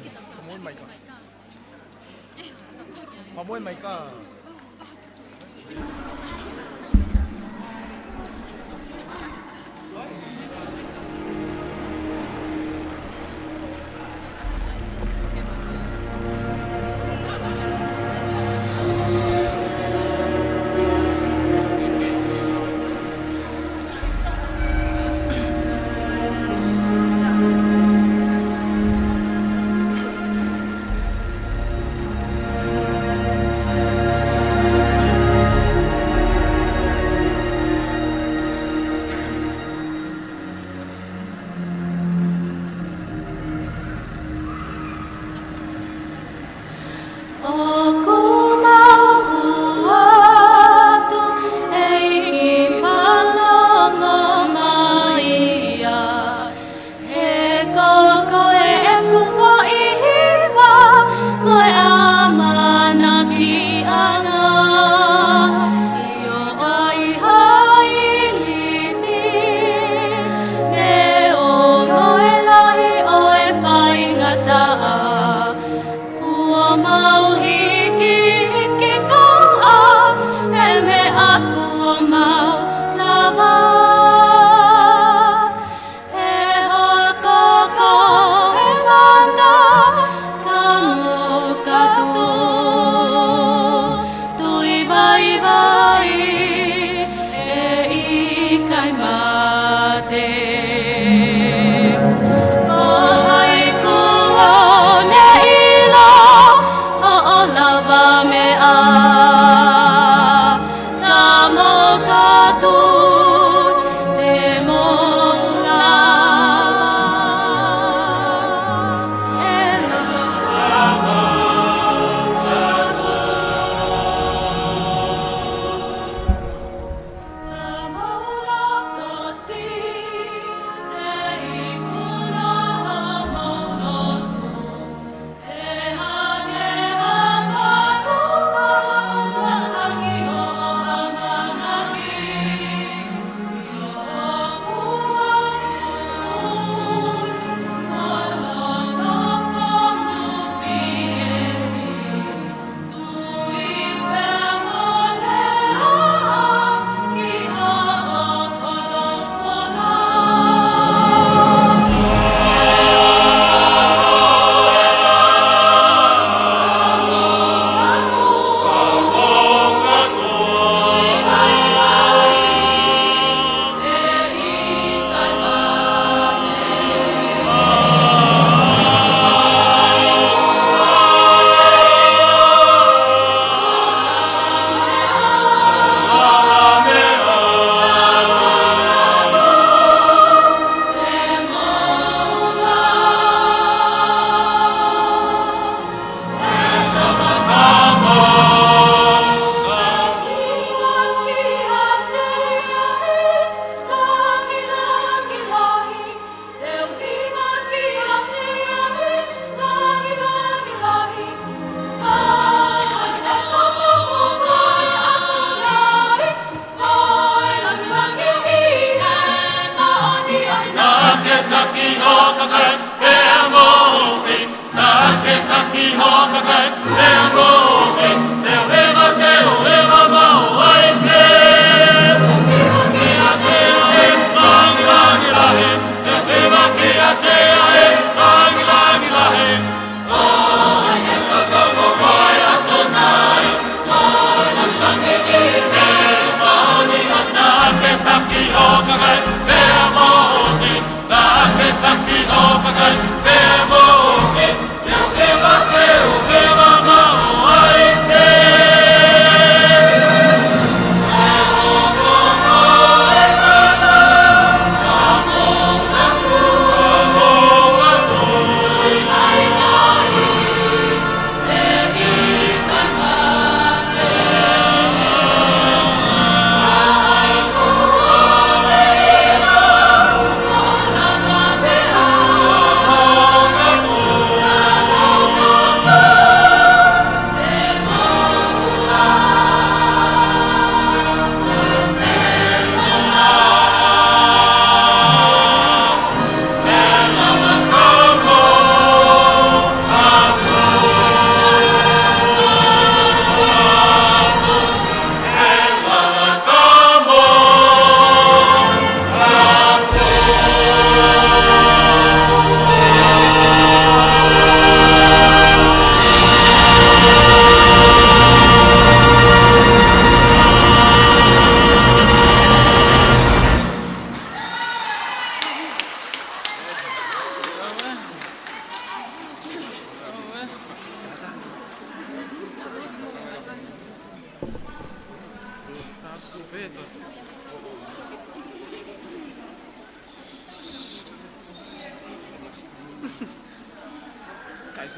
Fakamoʻui mai ka. Fakamoʻui mai ka. ʻOku mau hū atu, ʻEiki, fanongo mai ia. He ko koe ʻeku foʻi hiva mo e ʻamanakiʻanga. ʻIo, ʻai ha ilifi, neongo e lahi ʻo e faingataʻa, kuo mau hī If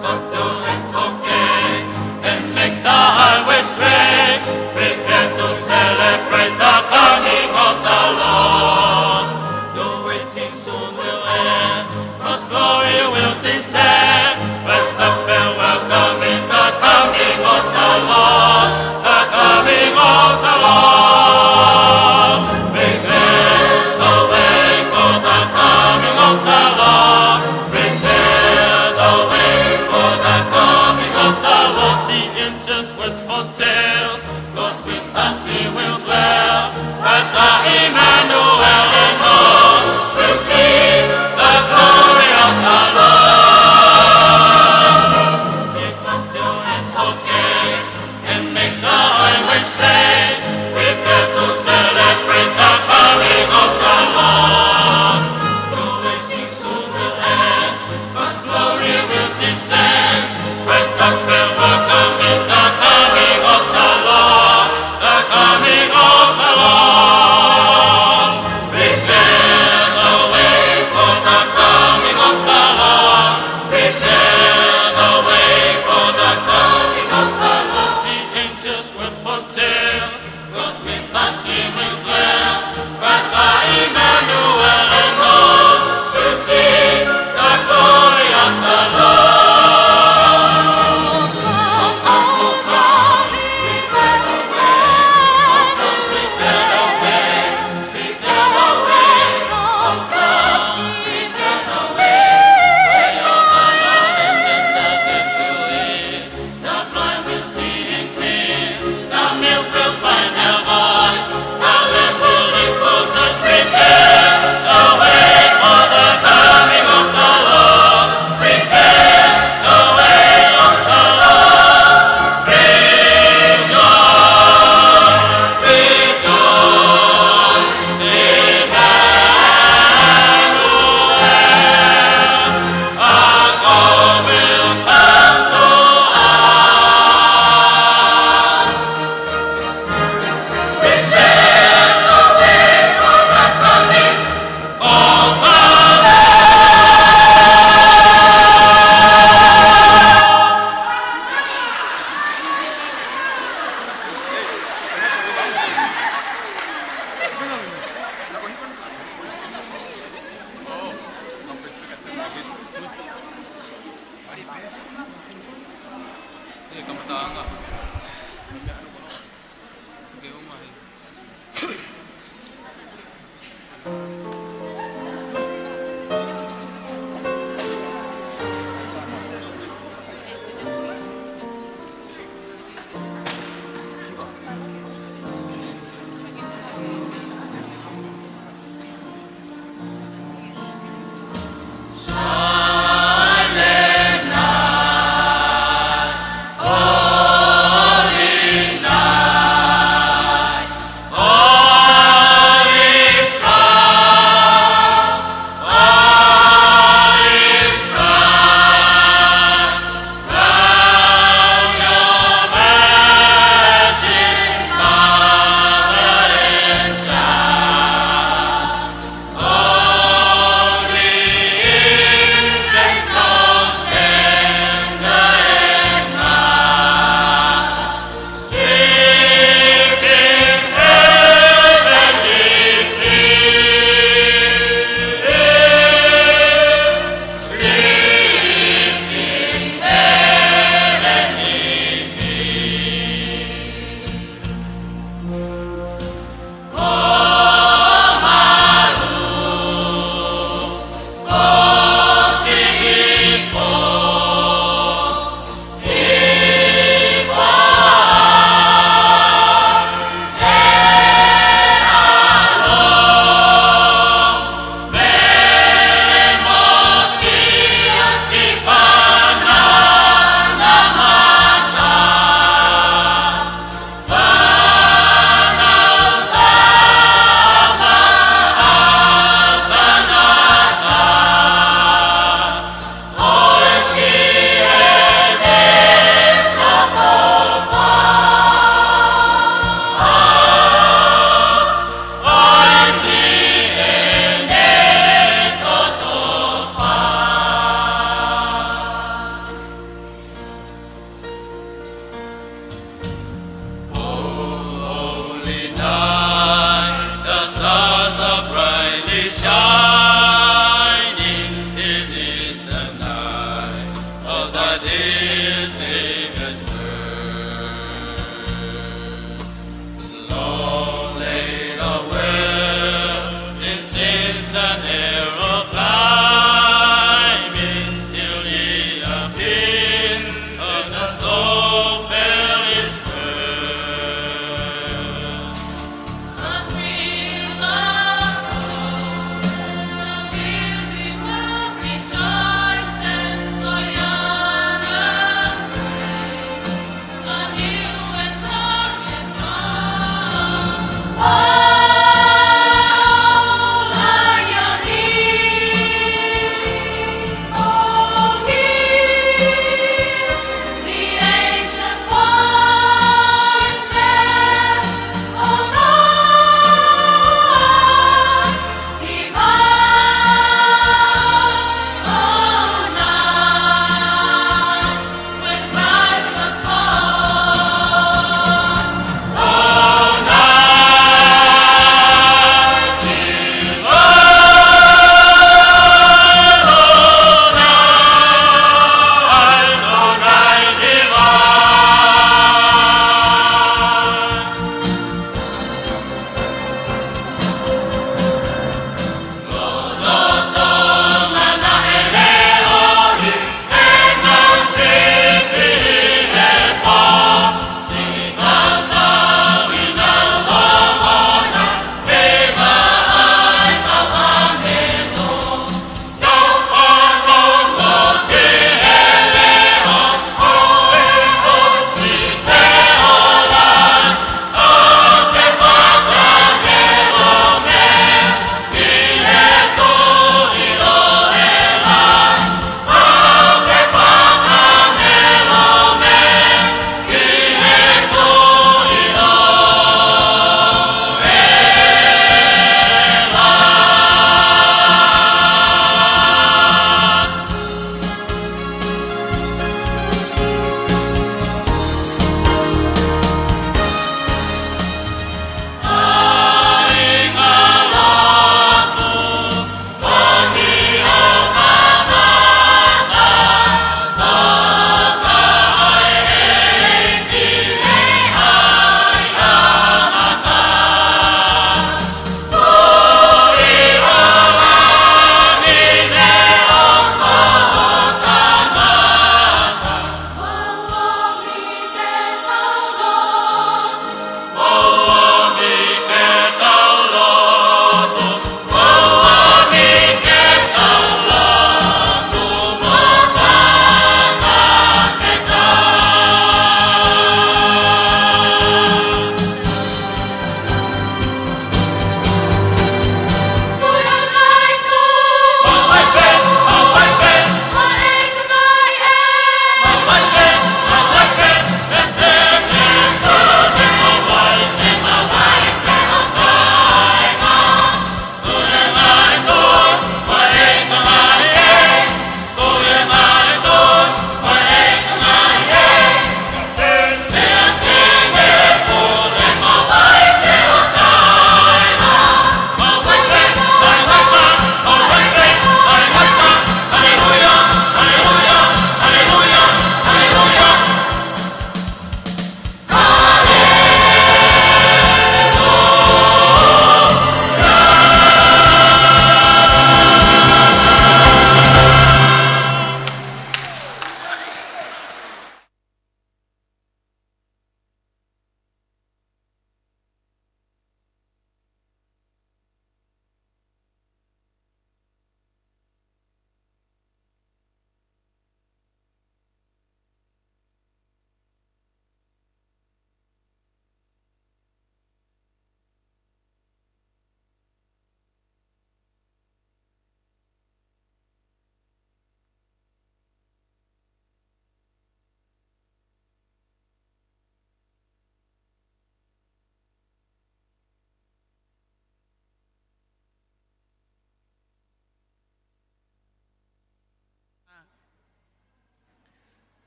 I do it, okay, and make the highway straight, prepare to celebrate the coming of the Lord. Your waiting soon will end, God's glory will descend. Rise up and welcome in the coming of the Lord, the coming of the Lord. Prepare the way for the coming of the Lord. Prepare the way for the coming of the Lord. The angels with four tails, God with us he will dwell. Praise the Emmanuel and all will see the glory of the Lord. Lift up your hands, O gates, and make the highway straight. Prepare to celebrate the coming of the Lord. Your waiting soon will end. God's glory will descend. Rise up and welcome in the coming of the Lord, the coming of the Lord. Prepare the way for the coming of the Lord. Prepare the way for the coming of the Lord. The angels with four tails, God with us he will dwell. Praise the Emmanuel and all will see the glory of the Lord. Oh, come, oh, come, prepare the way, oh, come, prepare the way, prepare the way, oh, come, prepare the way. Praise the Lord and let the dead be raised. The blind will see him clear, the mute will find their voice, the lame will leap for such great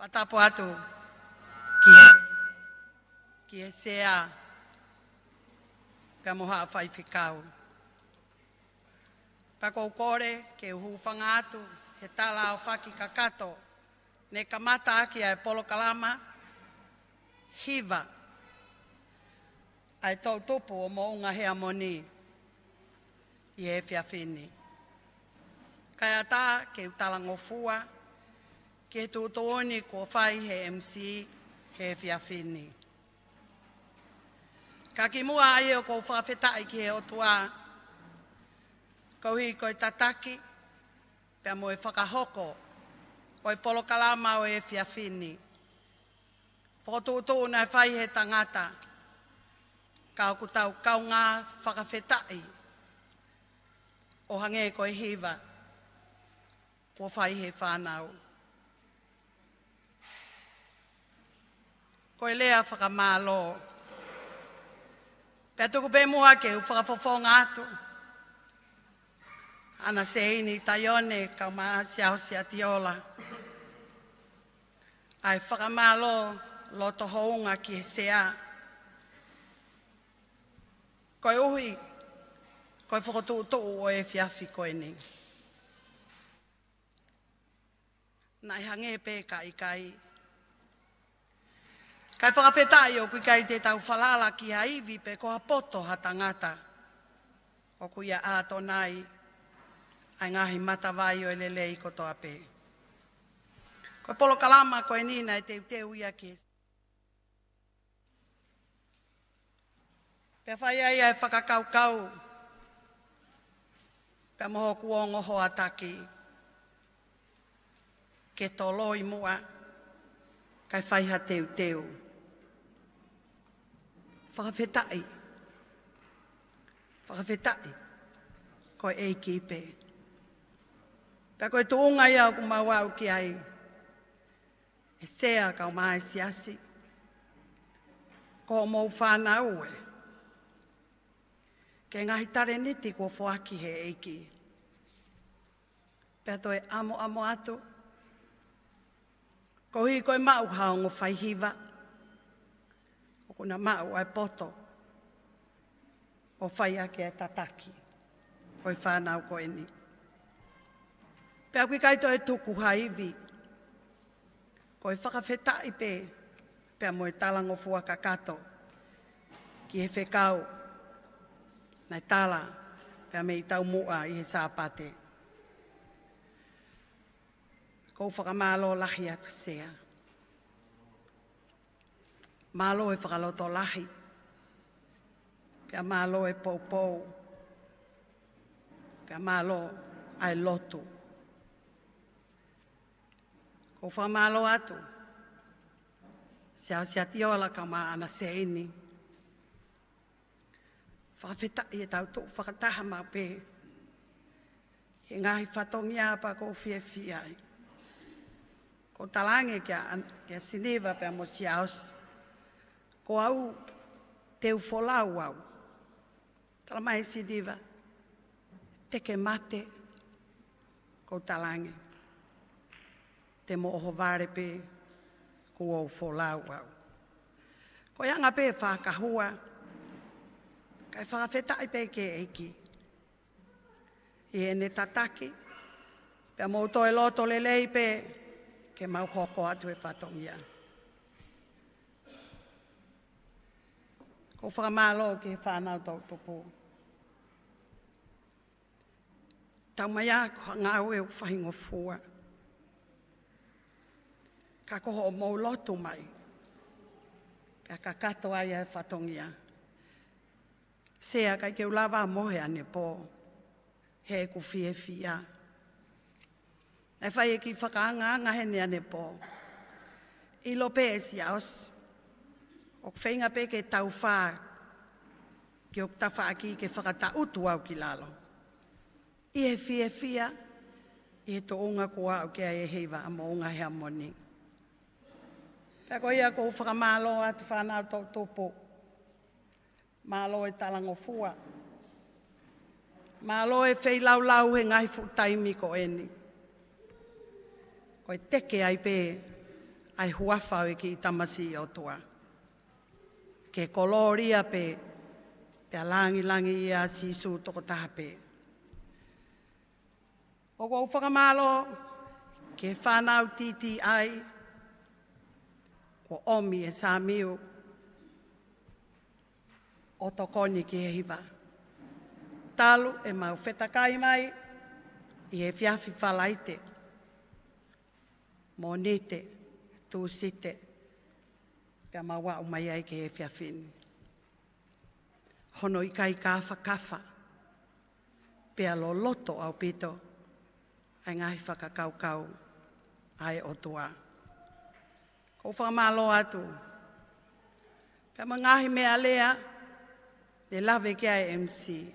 Fakatapu atu ki he, ki he Sea pea mo haʻa faifekau. Pea ʻoku ou kole ke u hūfanga atu he tala aofaki kakato ne kamata ʻaki ʻa e polokalama hiva ʻa e toʻutupu ʻo Moʻunga Heamoni ʻi he efiafi ni. Kae ʻatā ke u talangofua ki he tuʻutuʻuni kuo fai he M C he efiafi ni. Ka kimuʻa ai ʻoku ou fakafetaʻi ki he ʻOtua, koeʻuhi ko e tataki pea mo e fakahoko ʻo e polokalama ʻo e efiafi ni. Fokotuʻutuʻu naʻe fai he tangata, ka ʻoku tau kaungā fakafetaʻi ʻo hangē ko e hiva kuo fai he fānau. Ko e lea fakamālō. Pea tuku pē muʻa ke u fakafofonga atu, ʻAna Seini Taione kae ʻumaʻā Siaosi Atiola, ʻa e fakamālō loto hounga ki he Sea, koeʻuhi ko e fokotuʻutuʻu ʻo e efiafi ko eni. Naʻe hangē pē ka ʻikai. Kae fakafetaʻi ʻoku ʻikai te tau falala ki ha ivi pe ko ha poto ha tangata. ʻOku ʻia ʻAtonai ʻa e ngaahi matavai ʻo e lelei kotoa pē. Ko e polokalama ko eni naʻe teuteu ia ke Pea fai ai ʻa e fakakaukau, pea mo hoku ongo hoataki, ke toloi muʻa, kae fai ha teuteu. Fakafetaʻi. Fakafetaʻi. Ko e ʻEiki pē. Pea ko e tuʻunga ia ʻoku mau aʻu ki ai. ʻE Sea kae ʻumaʻā e Siasi, ko hoʻomou fānau ē, ki he ngaahi talēniti kuo foaki he ʻEiki. Pea toe ʻamoʻamo atu, koeʻuhi ko e maʻu ha ongo faihiva, ʻoku na maʻu ʻa e poto ʻo fai ʻaki ʻa e tataki ʻo e fānau ko eni. Pea ʻoku ʻikai toe tuku ha ivi, ko e fakafetaʻi pē, pea mo e talangofua kakato ki he fekau naʻe tala pea mei taumuʻa ʻi he Sāpate. ʻOku ou fakamālō lahi atu Sea. Mālō e fakalotolahi, pea mālō e poupou, pea mālō ʻa e lotu. ʻOku ou fakamālō atu Siaosi Atiola kae ʻumaʻā ʻAna Seini. Fakafetaʻi ʻetau tuʻu fakataha maʻu pē he ngaahi fatongia pea ʻoku ou fiefia ai. ʻOku ou talaange kia, kia Siniva pea mo Siaosi, ko au te u folau au. Tala mai Siniva, te ke mate, ʻoku ou talaange, te mo ʻohovale pē, kuo u folau au. Ko e anga pē fakahua, kae fakafetaʻi pē ki he ʻEiki ʻi heʻene tataki, pea mou toe loto lelei pē ke mau hoko atu he fatongia. ʻOku ou fakamālō ki he fānau toʻutupu. Taumaiā ko ha ngāue ʻoku faingofua. Ka ko hoʻomou lotu mai, pea kakato ai ʻa e fatongia. Sea, ʻikai ke u lava mohe ʻanepō, he ʻoku ou fiefia. Naʻe fai e kiʻi fakaangaanga heni ʻanepō. ʻIlo pē ʻe Siaosi, ʻoku ou feinga pē ke taufā ki hoku tafaʻaki ke fakatāutu au ki lalo. ʻI he fiefia, ʻi he tuʻunga kuo aʻu ki ai e hiva ʻa Moʻunga Heamoni. Pea ko ia ʻoku ou fakamālō atu fānau toʻutupu. Mālō e talangofua. Mālō e feilaulau he ngaahi fuʻu taimi ko eni. Ko e teke ai pē ʻa e huafa ʻo e kiʻi tamasiʻi ʻOtua. Ke kolōlia pē, pea langilangiʻia ʻa Sīsū tokotaha pē. ʻOku ou fakamālō ki he fānau T T I, kuo ʻomi ʻe Samiu ʻo tokoni ki he hiva. Talu ʻemau fetakai mai ʻi he efiafi Falaite, Mōnite, Tūsite, pea mau aʻu mai ai ki he efiafi ni. Hono ʻikai kāfakafa, pea loloto ʻaupito ʻa e ngaahi fakakaukau ʻa e ʻOtua. ʻOku ou fakamālō atu. Pea mo e ngaahi meʻalea ne lave ki ai e M C.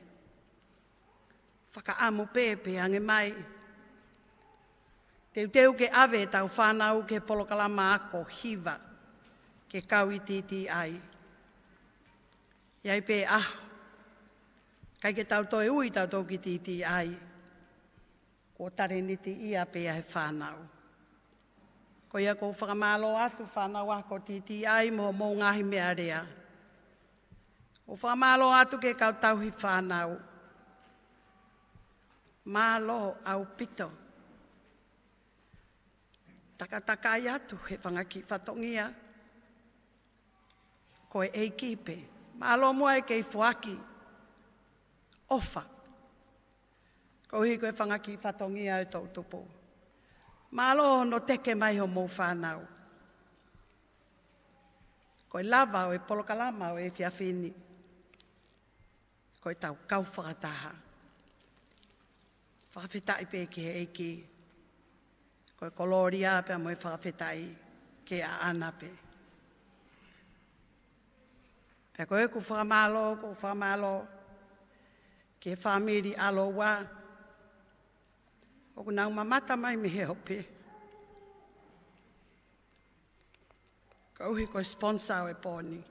Fakaʻamu pē, pehē ange mai, teuteu ke ʻave ʻetau fānau ki he polokalama ako hiva ke kau ʻi T T I. ʻI ai pē ʻaho, ʻikai ke tau toe ui tautolu ki T T I, kuo talēnitiʻia pē ʻa e fānau. Ko ia ʻoku ou fakamālō atu fānau ako T T I mo hoʻomou ngaahi meʻalea. ʻOku ou fakamālō atu ki he kau tauhi fānau. Mālō ʻaupito. Takatakai atu he fanga kiʻi fatongia. Ko e ʻEiki pē. Mālō muʻa e kei foaki ʻofa. Koeʻuhi ko e fanga kiʻi fatongia ʻo e toʻutupu. Mālō hono teke mai hoʻomou fānau. Ko e lava ʻo e polokalama ʻo e efiafi ni, ko ʻetau kau fakataha. Fakafetaʻi pē ki he ʻEiki. Ko e kolōlia pea mo e fakafetaʻi ke ʻaʻana pē. Pea ko ʻeku fakamālō, ʻoku ou fakamālō ki he fāmili ʻAloua. ʻOku nau mamata mai mei he ope. Koeʻuhi ko e sponsor ʻo e pō ni.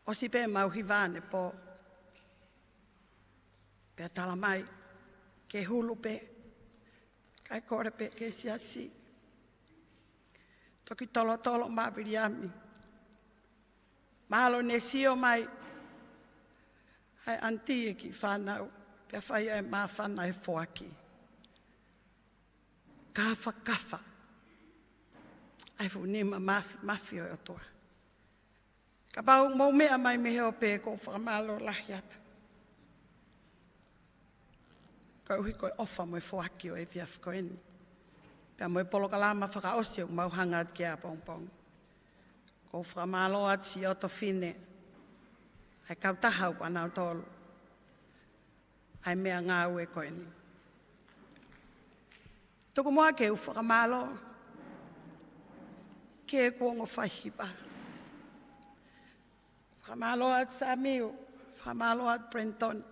ʻOsi pē ʻemau hiva ʻanepō, pea tala mai ke hulu pē, kae kole pē ki he siasi. Toki tolotolo mai Viliami. Mahalo ne sio mai ʻa e ʻanitī e kiʻi fānau, pea fai ʻa e māfana e foaki. Kāfakafa ʻa e fuʻu nima mafimafi ʻo e ʻOtua. Kapau ʻoku mou meʻa mai mei he ope, ʻoku ou fakamālō lahi atu. Koeʻuhi ko e ʻofa mo e foaki ʻo e efiafi ko eni. Pea mo e polokalama fakaʻosi ʻoku mau hanga atu ki ai ʻapongipongi. ʻOku ou fakamālō atu siʻoto fefine, ʻa e kautaha ʻoku ʻanautolu ʻa e meʻangāue ko eni. Tuku muʻa ke u fakamālō ki heʻeku ongo faihiva. Fakamālō atu Samiu, fakamālō atu Brenton.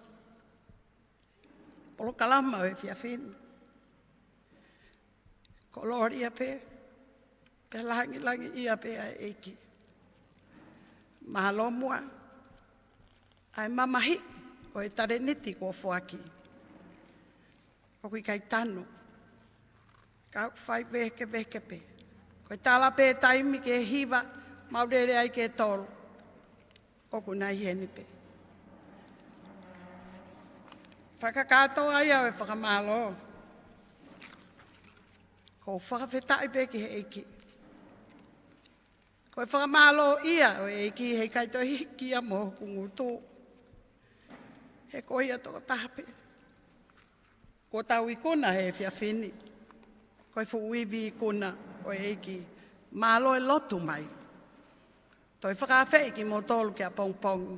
Polokalama ʻo e efiafi ni. Kolōlia pē, pea langilangiʻia pē ʻa e ʻEiki. Mālō muʻa ʻa e mamahiʻi ʻo e talēniti kuo foaki. ʻOku ʻikai tanu, ka ʻoku fai vekeveke pē. Ko e tala pē taimi ke hiva, mau lele ai ke tolu. ʻOku nau ʻi heni pē. Fakakātoa ia ʻo e fakamālō. ʻOku ou fakafetaʻi pē ki he ʻEiki. Ko e fakamālō ia ʻo e ʻEiki, heʻikai toe hiki ia mei hoku ngutu. He ko ia tokotaha pē kuo tau ikuna he efiafi ni. Ko e fuʻu ivi ikuna ʻo e ʻEiki. Mālō e lotu mai. Toe fakaafeʻi kimoutolu ki ʻapongipongi.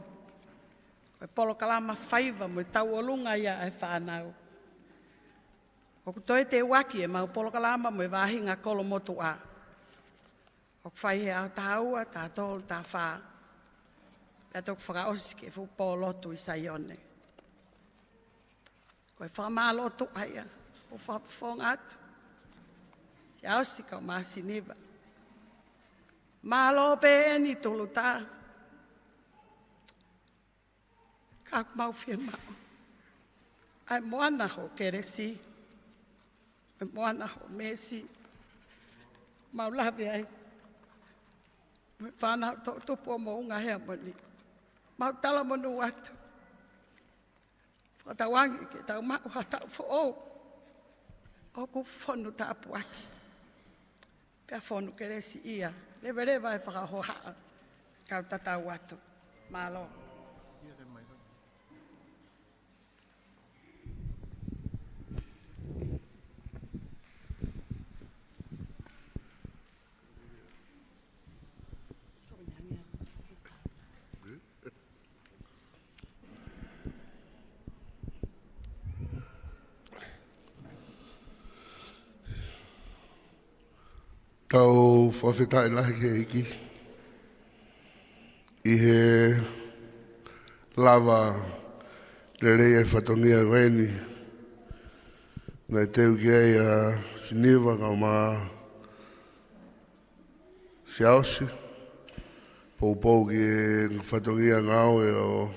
Ko e polokalama faiva mo e tauʻolunga ia ʻa e fānau. ʻOku toe teuaki ʻemau polokalama mo e vahenga kolo motuʻa. ʻOku fai he ʻaho taha ua, taha tolu, taha fā. Pea toki fakaʻosi ki he fuʻu pō lotu ʻi Saione. Ko e fakamālō tuʻa ia, ʻoku ou fakafofonga atu. Siaosi kau māsiniva. Mālō pē eni Tuluta. Ka ʻoku mau fiemaʻu ʻa e moana hoʻo kelesi, ʻa e moana hoʻo meesi, Mau lave ai. Mo e fānau toʻutupu ʻo Moʻunga Heamoni. Mau talamonū atu. Fakatauange ke tau maʻu ha taʻu foʻou ʻoku fonu tāpuaki. Pea fonu kelesiʻia. Leveleva e fakahohaʻa. Kau tatau atu. Mālō. Tau fakafetaʻi lahi ki he ʻEiki ʻi he lava lelei e fatongia ko eni. Naʻe teu ki ai ʻa Siniva kae ʻumaʻā Siaosi, poupou ki he fatongia ngāue ʻo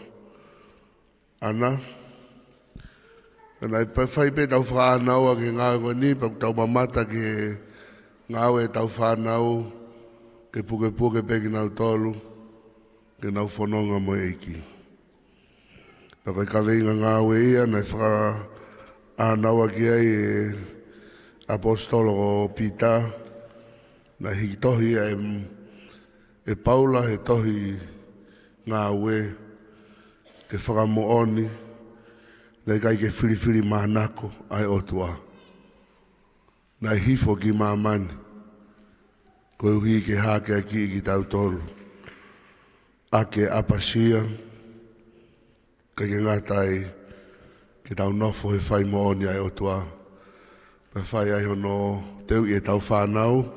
ʻAna. Naʻe fai pē ʻetau fakaʻānaua ki he ngāue ko eni, pea ʻoku tau mamata ki he ngāue ʻetau fānau, ke pukepuke pē kinautolu, ke nau fononga mo e ʻEiki. Pea ko e kaveinga ngāue ia naʻe fakaʻānaua ki ai e ʻaposetolo ko Pita, naʻe hiki tohi ia ʻe, ʻe Paula he tohi Ngāue, ke fakamoʻoni, naʻe ʻikai ke filifilimānako ʻa e ʻOtua. Naʻe hifo ki māmani, koeʻuhi ke hākeakiʻi kitautolu ʻaki e ʻapasia, kae ʻikai ke ngata ai, ke tau nofo he fai moʻoni ʻa e ʻOtua. Pea fai ai hono teuʻi ʻetau fānau,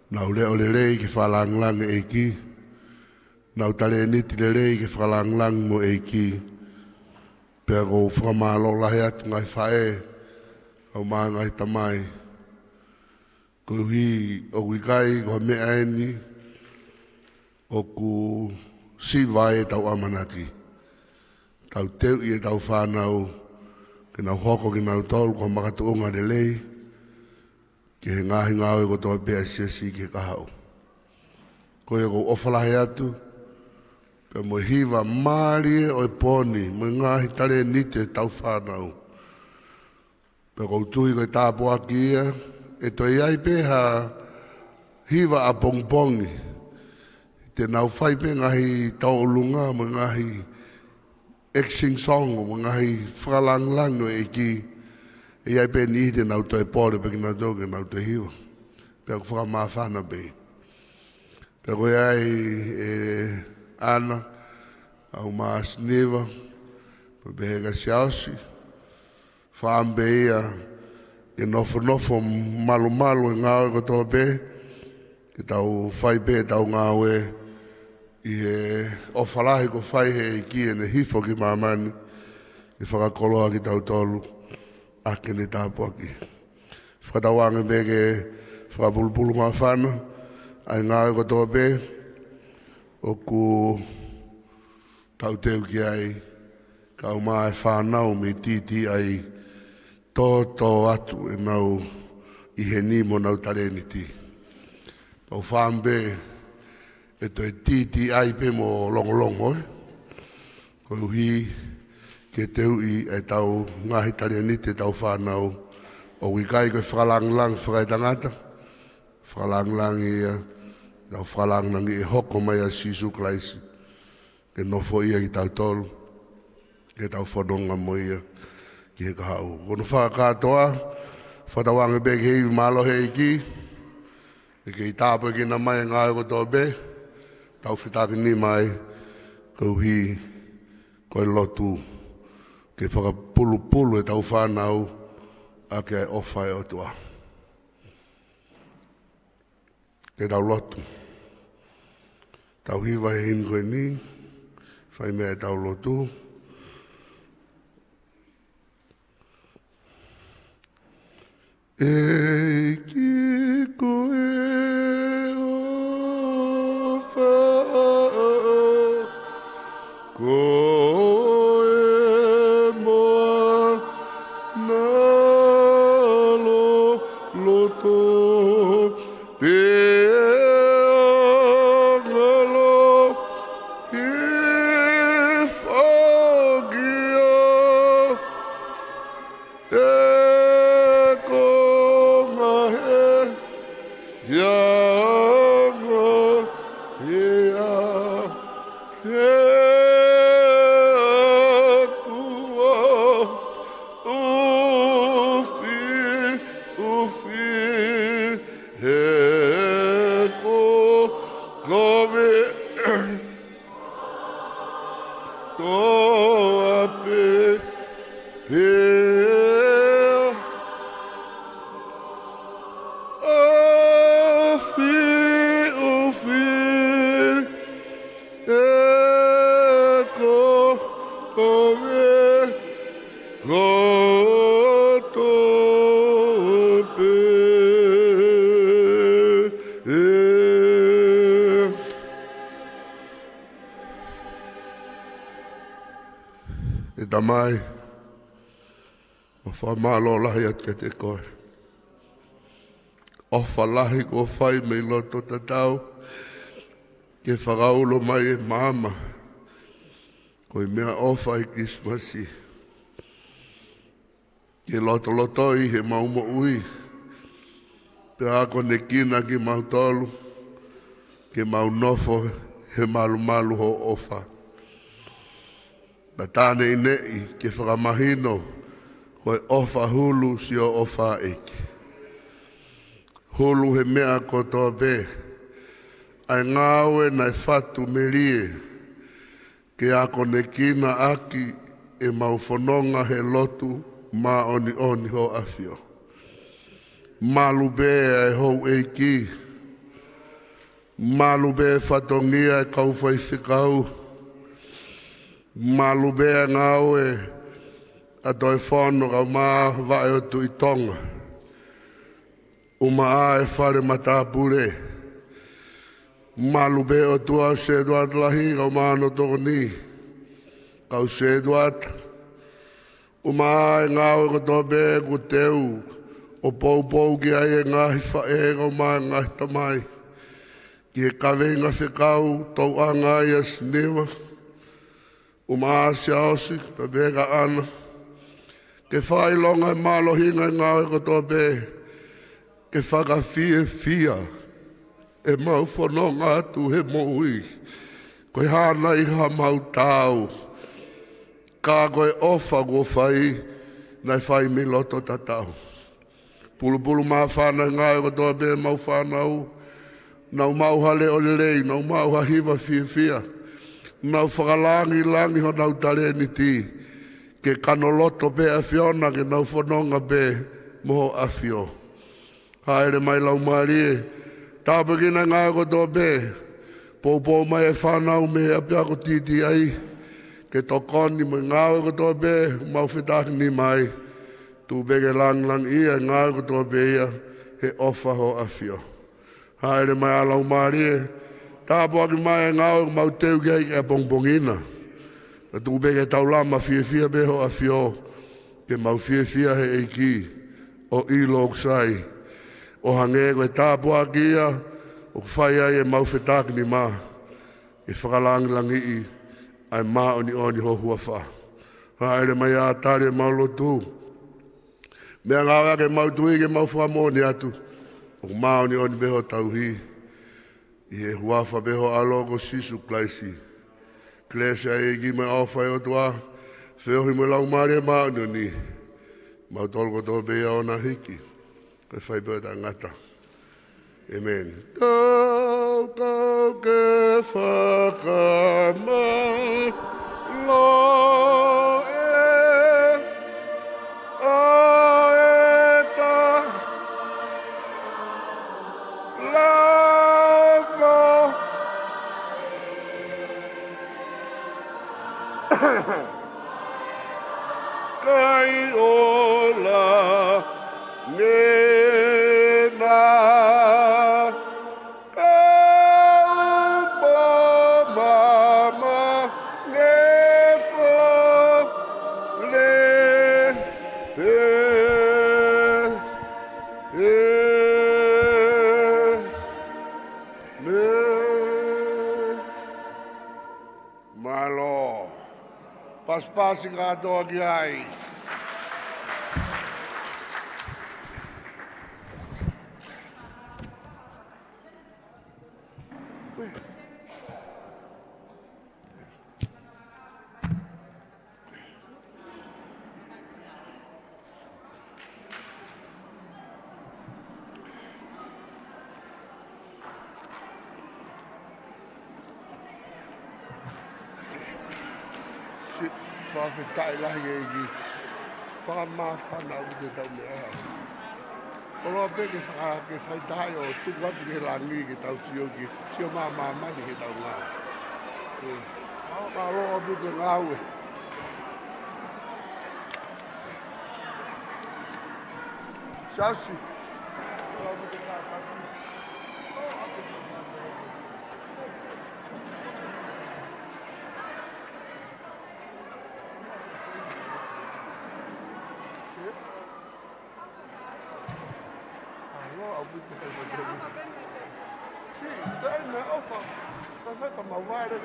nau leʻo lelei ke fakalāngilangi e ʻEiki, nau talēniti lelei ke fakalāngilangi mo e ʻEiki. Pea ʻoku ou fakamālō lahi atu ngaahi faʻē, kae ʻumaʻā ngaahi tamai. Koeʻuhi ʻoku ʻikai ko ha meʻa eni ʻoku siva ai ʻetau ʻamanaki. Tau teuʻi ʻetau fānau, ke nau hoko kinautolu ko ha makatuʻunga lelei, ki he ngaahi ngāue kotoa pē ʻa e siasi ki he kahaʻu. Ko ia ʻoku ou ʻofa lahi atu, pea mo e hiva mālie ʻo e pō ni, mo e ngaahi talēniti ʻetau fānau. Pea ʻoku ou tui ko e tāpuaki ia, ʻe toe ʻi ai pē ha hiva ʻapongipongi, te nau fai pē ngaahi tauʻolunga, mo e ngaahi action song, mo e ngaahi fakalāngilangi ʻo e ʻEiki, ʻe ʻi ai pē niʻihi te nau toe pole pē kinautolu ke nau toe hiva. Pea ʻoku fakamāfana pē. Pea ko ia ai ʻe ʻAna, kae ʻumaʻā Siniva, pea pehē kia Siaosi, fakaʻamu pē ia, ke nofonofo malumalu e ngāue kotoa pē, ke tau fai pē ʻetau ngāue, ʻi he ʻofa lahi kuo fai he ʻEiki ʻene hifo ki māmani, ke fakakoloa kitautolu, ʻaki ʻene tāpuaki. Fakatauange pē ke fakapulupulu māfana ʻa e ngāue kotoa pē ʻoku tau teu ki ai, kae ʻumaʻā e fānau mei TTI, tōtō atu ʻenau ʻi heni mo ʻenau talēniti. Pea ʻoku ou fakaʻamu pē ʻe toe TTI pē mo longolongo, ē. Koeʻuhi ke teuʻi ʻetau ngaahi talēniti ʻetau fānau, ʻoku ʻikai ko e fakalāngilangi fakaetangata, fakalāngilangi ia, ʻetau fakalāngilangi ʻe hoko mai ʻa Sīsū Kalaisi, ke nofoʻia kitautolu, ke tau fononga mo ia ki he kahaʻu. Ko hono fakakātoa, fakatauange pē ke ivi mālohi ʻEiki, ʻe kei tāpuekina mai e ngāue kotoa pē, tau fetākinima ai, koeʻuhi ko e lotu, ke fakapulupulu ʻetau fānau, ʻaki e ʻofa ʻa e ʻOtua. Ke tau lotu. Tau hiva he himi ko eni, fai mei ai ʻetau lotu. ʻEiki ko e ʻofa, ko e moana loloto, pea He kuo ʻufi, ʻufi, he ko, kovi, toa pē, pē. ʻUfi, ʻufi, he ko, kovi, kotoa pē. ʻE Tamai, ʻoku fakamālō lahi atu kiate koe. ʻOfa lahi kuo fai mei loto tatau ke fakaulo mai e maama ko e meʻaʻofa ʻi Kilisimasi. Ke lotolotoi heʻemau moʻui, pea akonekina kimautolu ke mau nofo he malumalu ho ʻofa. Pea tā neʻineʻi ke fakamahino ko e ʻofa hulu siʻo ʻofa ʻEiki. Hulu he meʻa kotoa pē ʻa e ngāue naʻe fatu melie ke akonekina ʻaki ʻemau fononga he lotu māʻoniʻoni ho ʻAfio. Malu pē ʻa e houʻeiki, malu pē fatongia e kau faifekau, malu pē ʻa e ngāue ʻa Toefono kae ʻumaʻā Vaʻe ʻo Tuʻi Tonga, ʻumaʻā e fale matāpule. Malu pē ʻOtua Setuata Lahi kae ʻumaʻā hono tokoni, kau Setuata, ʻumaʻā e ngāue kotoa pē kuo teu ʻo poupou ki ai e ngaahi faʻē kae ʻumaʻā e ngaahi tamai, ki he kaveinga fekau tauʻanga ʻa Siniva, ʻumaʻā Siaosi, pea pehē kia ʻAna, ke fakaʻilonga e mālohinga e ngāue kotoa pē, ke fakafiefia ʻemau fononga atu he moʻui. Ko e hā nai haʻamau taau, ka ko e ʻofa kuo fai, naʻe fai mei loto tatau. Pulupulu māfana e ngāue kotoa pē ʻemau fānau, nau maʻu ha leʻo lelei, nau maʻu ha hiva fiefia, nau fakalāngilangi honau talēniti, ke kano loto pē ʻAfiona ke nau fononga pē mo ho ʻAfio. Hāʻele mai Laumālie, tāpuekina e ngāue kotoa pē, poupou mai e fānau mei he ʻapiako T T I, ke tokoni mo e ngāue kotoa pē, mau fetākinima ai, tuku pē ke lāngilangiʻia e ngāue kotoa pē ia, he ʻofa ho ʻAfio. Hāʻele mai ʻa Laumālie, tāpuaki mai e ngāue ʻoku mau teu ki ai ʻapongipongi na. Ka tuku pē ke taulama fiefia pē ho ʻAfio, ke mau fiefia he ʻEiki, ʻo ʻilo ʻoku sai, ʻo hangē ko e tāpuaki ia ʻoku fai ai ʻemau fetākinima, ke fakalāngilangiʻi ʻa e māʻoniʻoni ho huafa. Hāʻele mai ʻa tali ʻemau lotu. Meʻangāue ʻa ʻemau tui ke mau fakamoʻoni atu, ʻoku māʻoniʻoni pē ho tauhi, ʻi he huafa pē ho ʻAlo ko Sīsū Kalaisi. Kelesi ʻa e ʻEiki mo e ʻofa ʻa e ʻOtua, feohi mo e Laumālie Māʻoniʻoni, mautolu kotoa pē ia ʻo na hiki, kae fai pē ʻo taʻengata. ʻĒmeni. Tau kau ke fakamālō e ʻa e ta lama. Kai ola nena. Kau pōmama nefo le pe e me. Mālō. Pasipasi kātoa ki ai. Fakafetaʻi lahi ki he ʻEiki. Fakamāfana ʻaupito ʻetau meʻa. Koloa pē ke faka-, ke faitaha ʻo tuku atu ki he langi ke tau sio ki, sio mai māmani ke tau ngāue. ʻE, mālō ʻaupito ngāue. Siasi. Mālō ʻaupito. Siʻi, taimi ʻofa. Ka fai ka mau vale.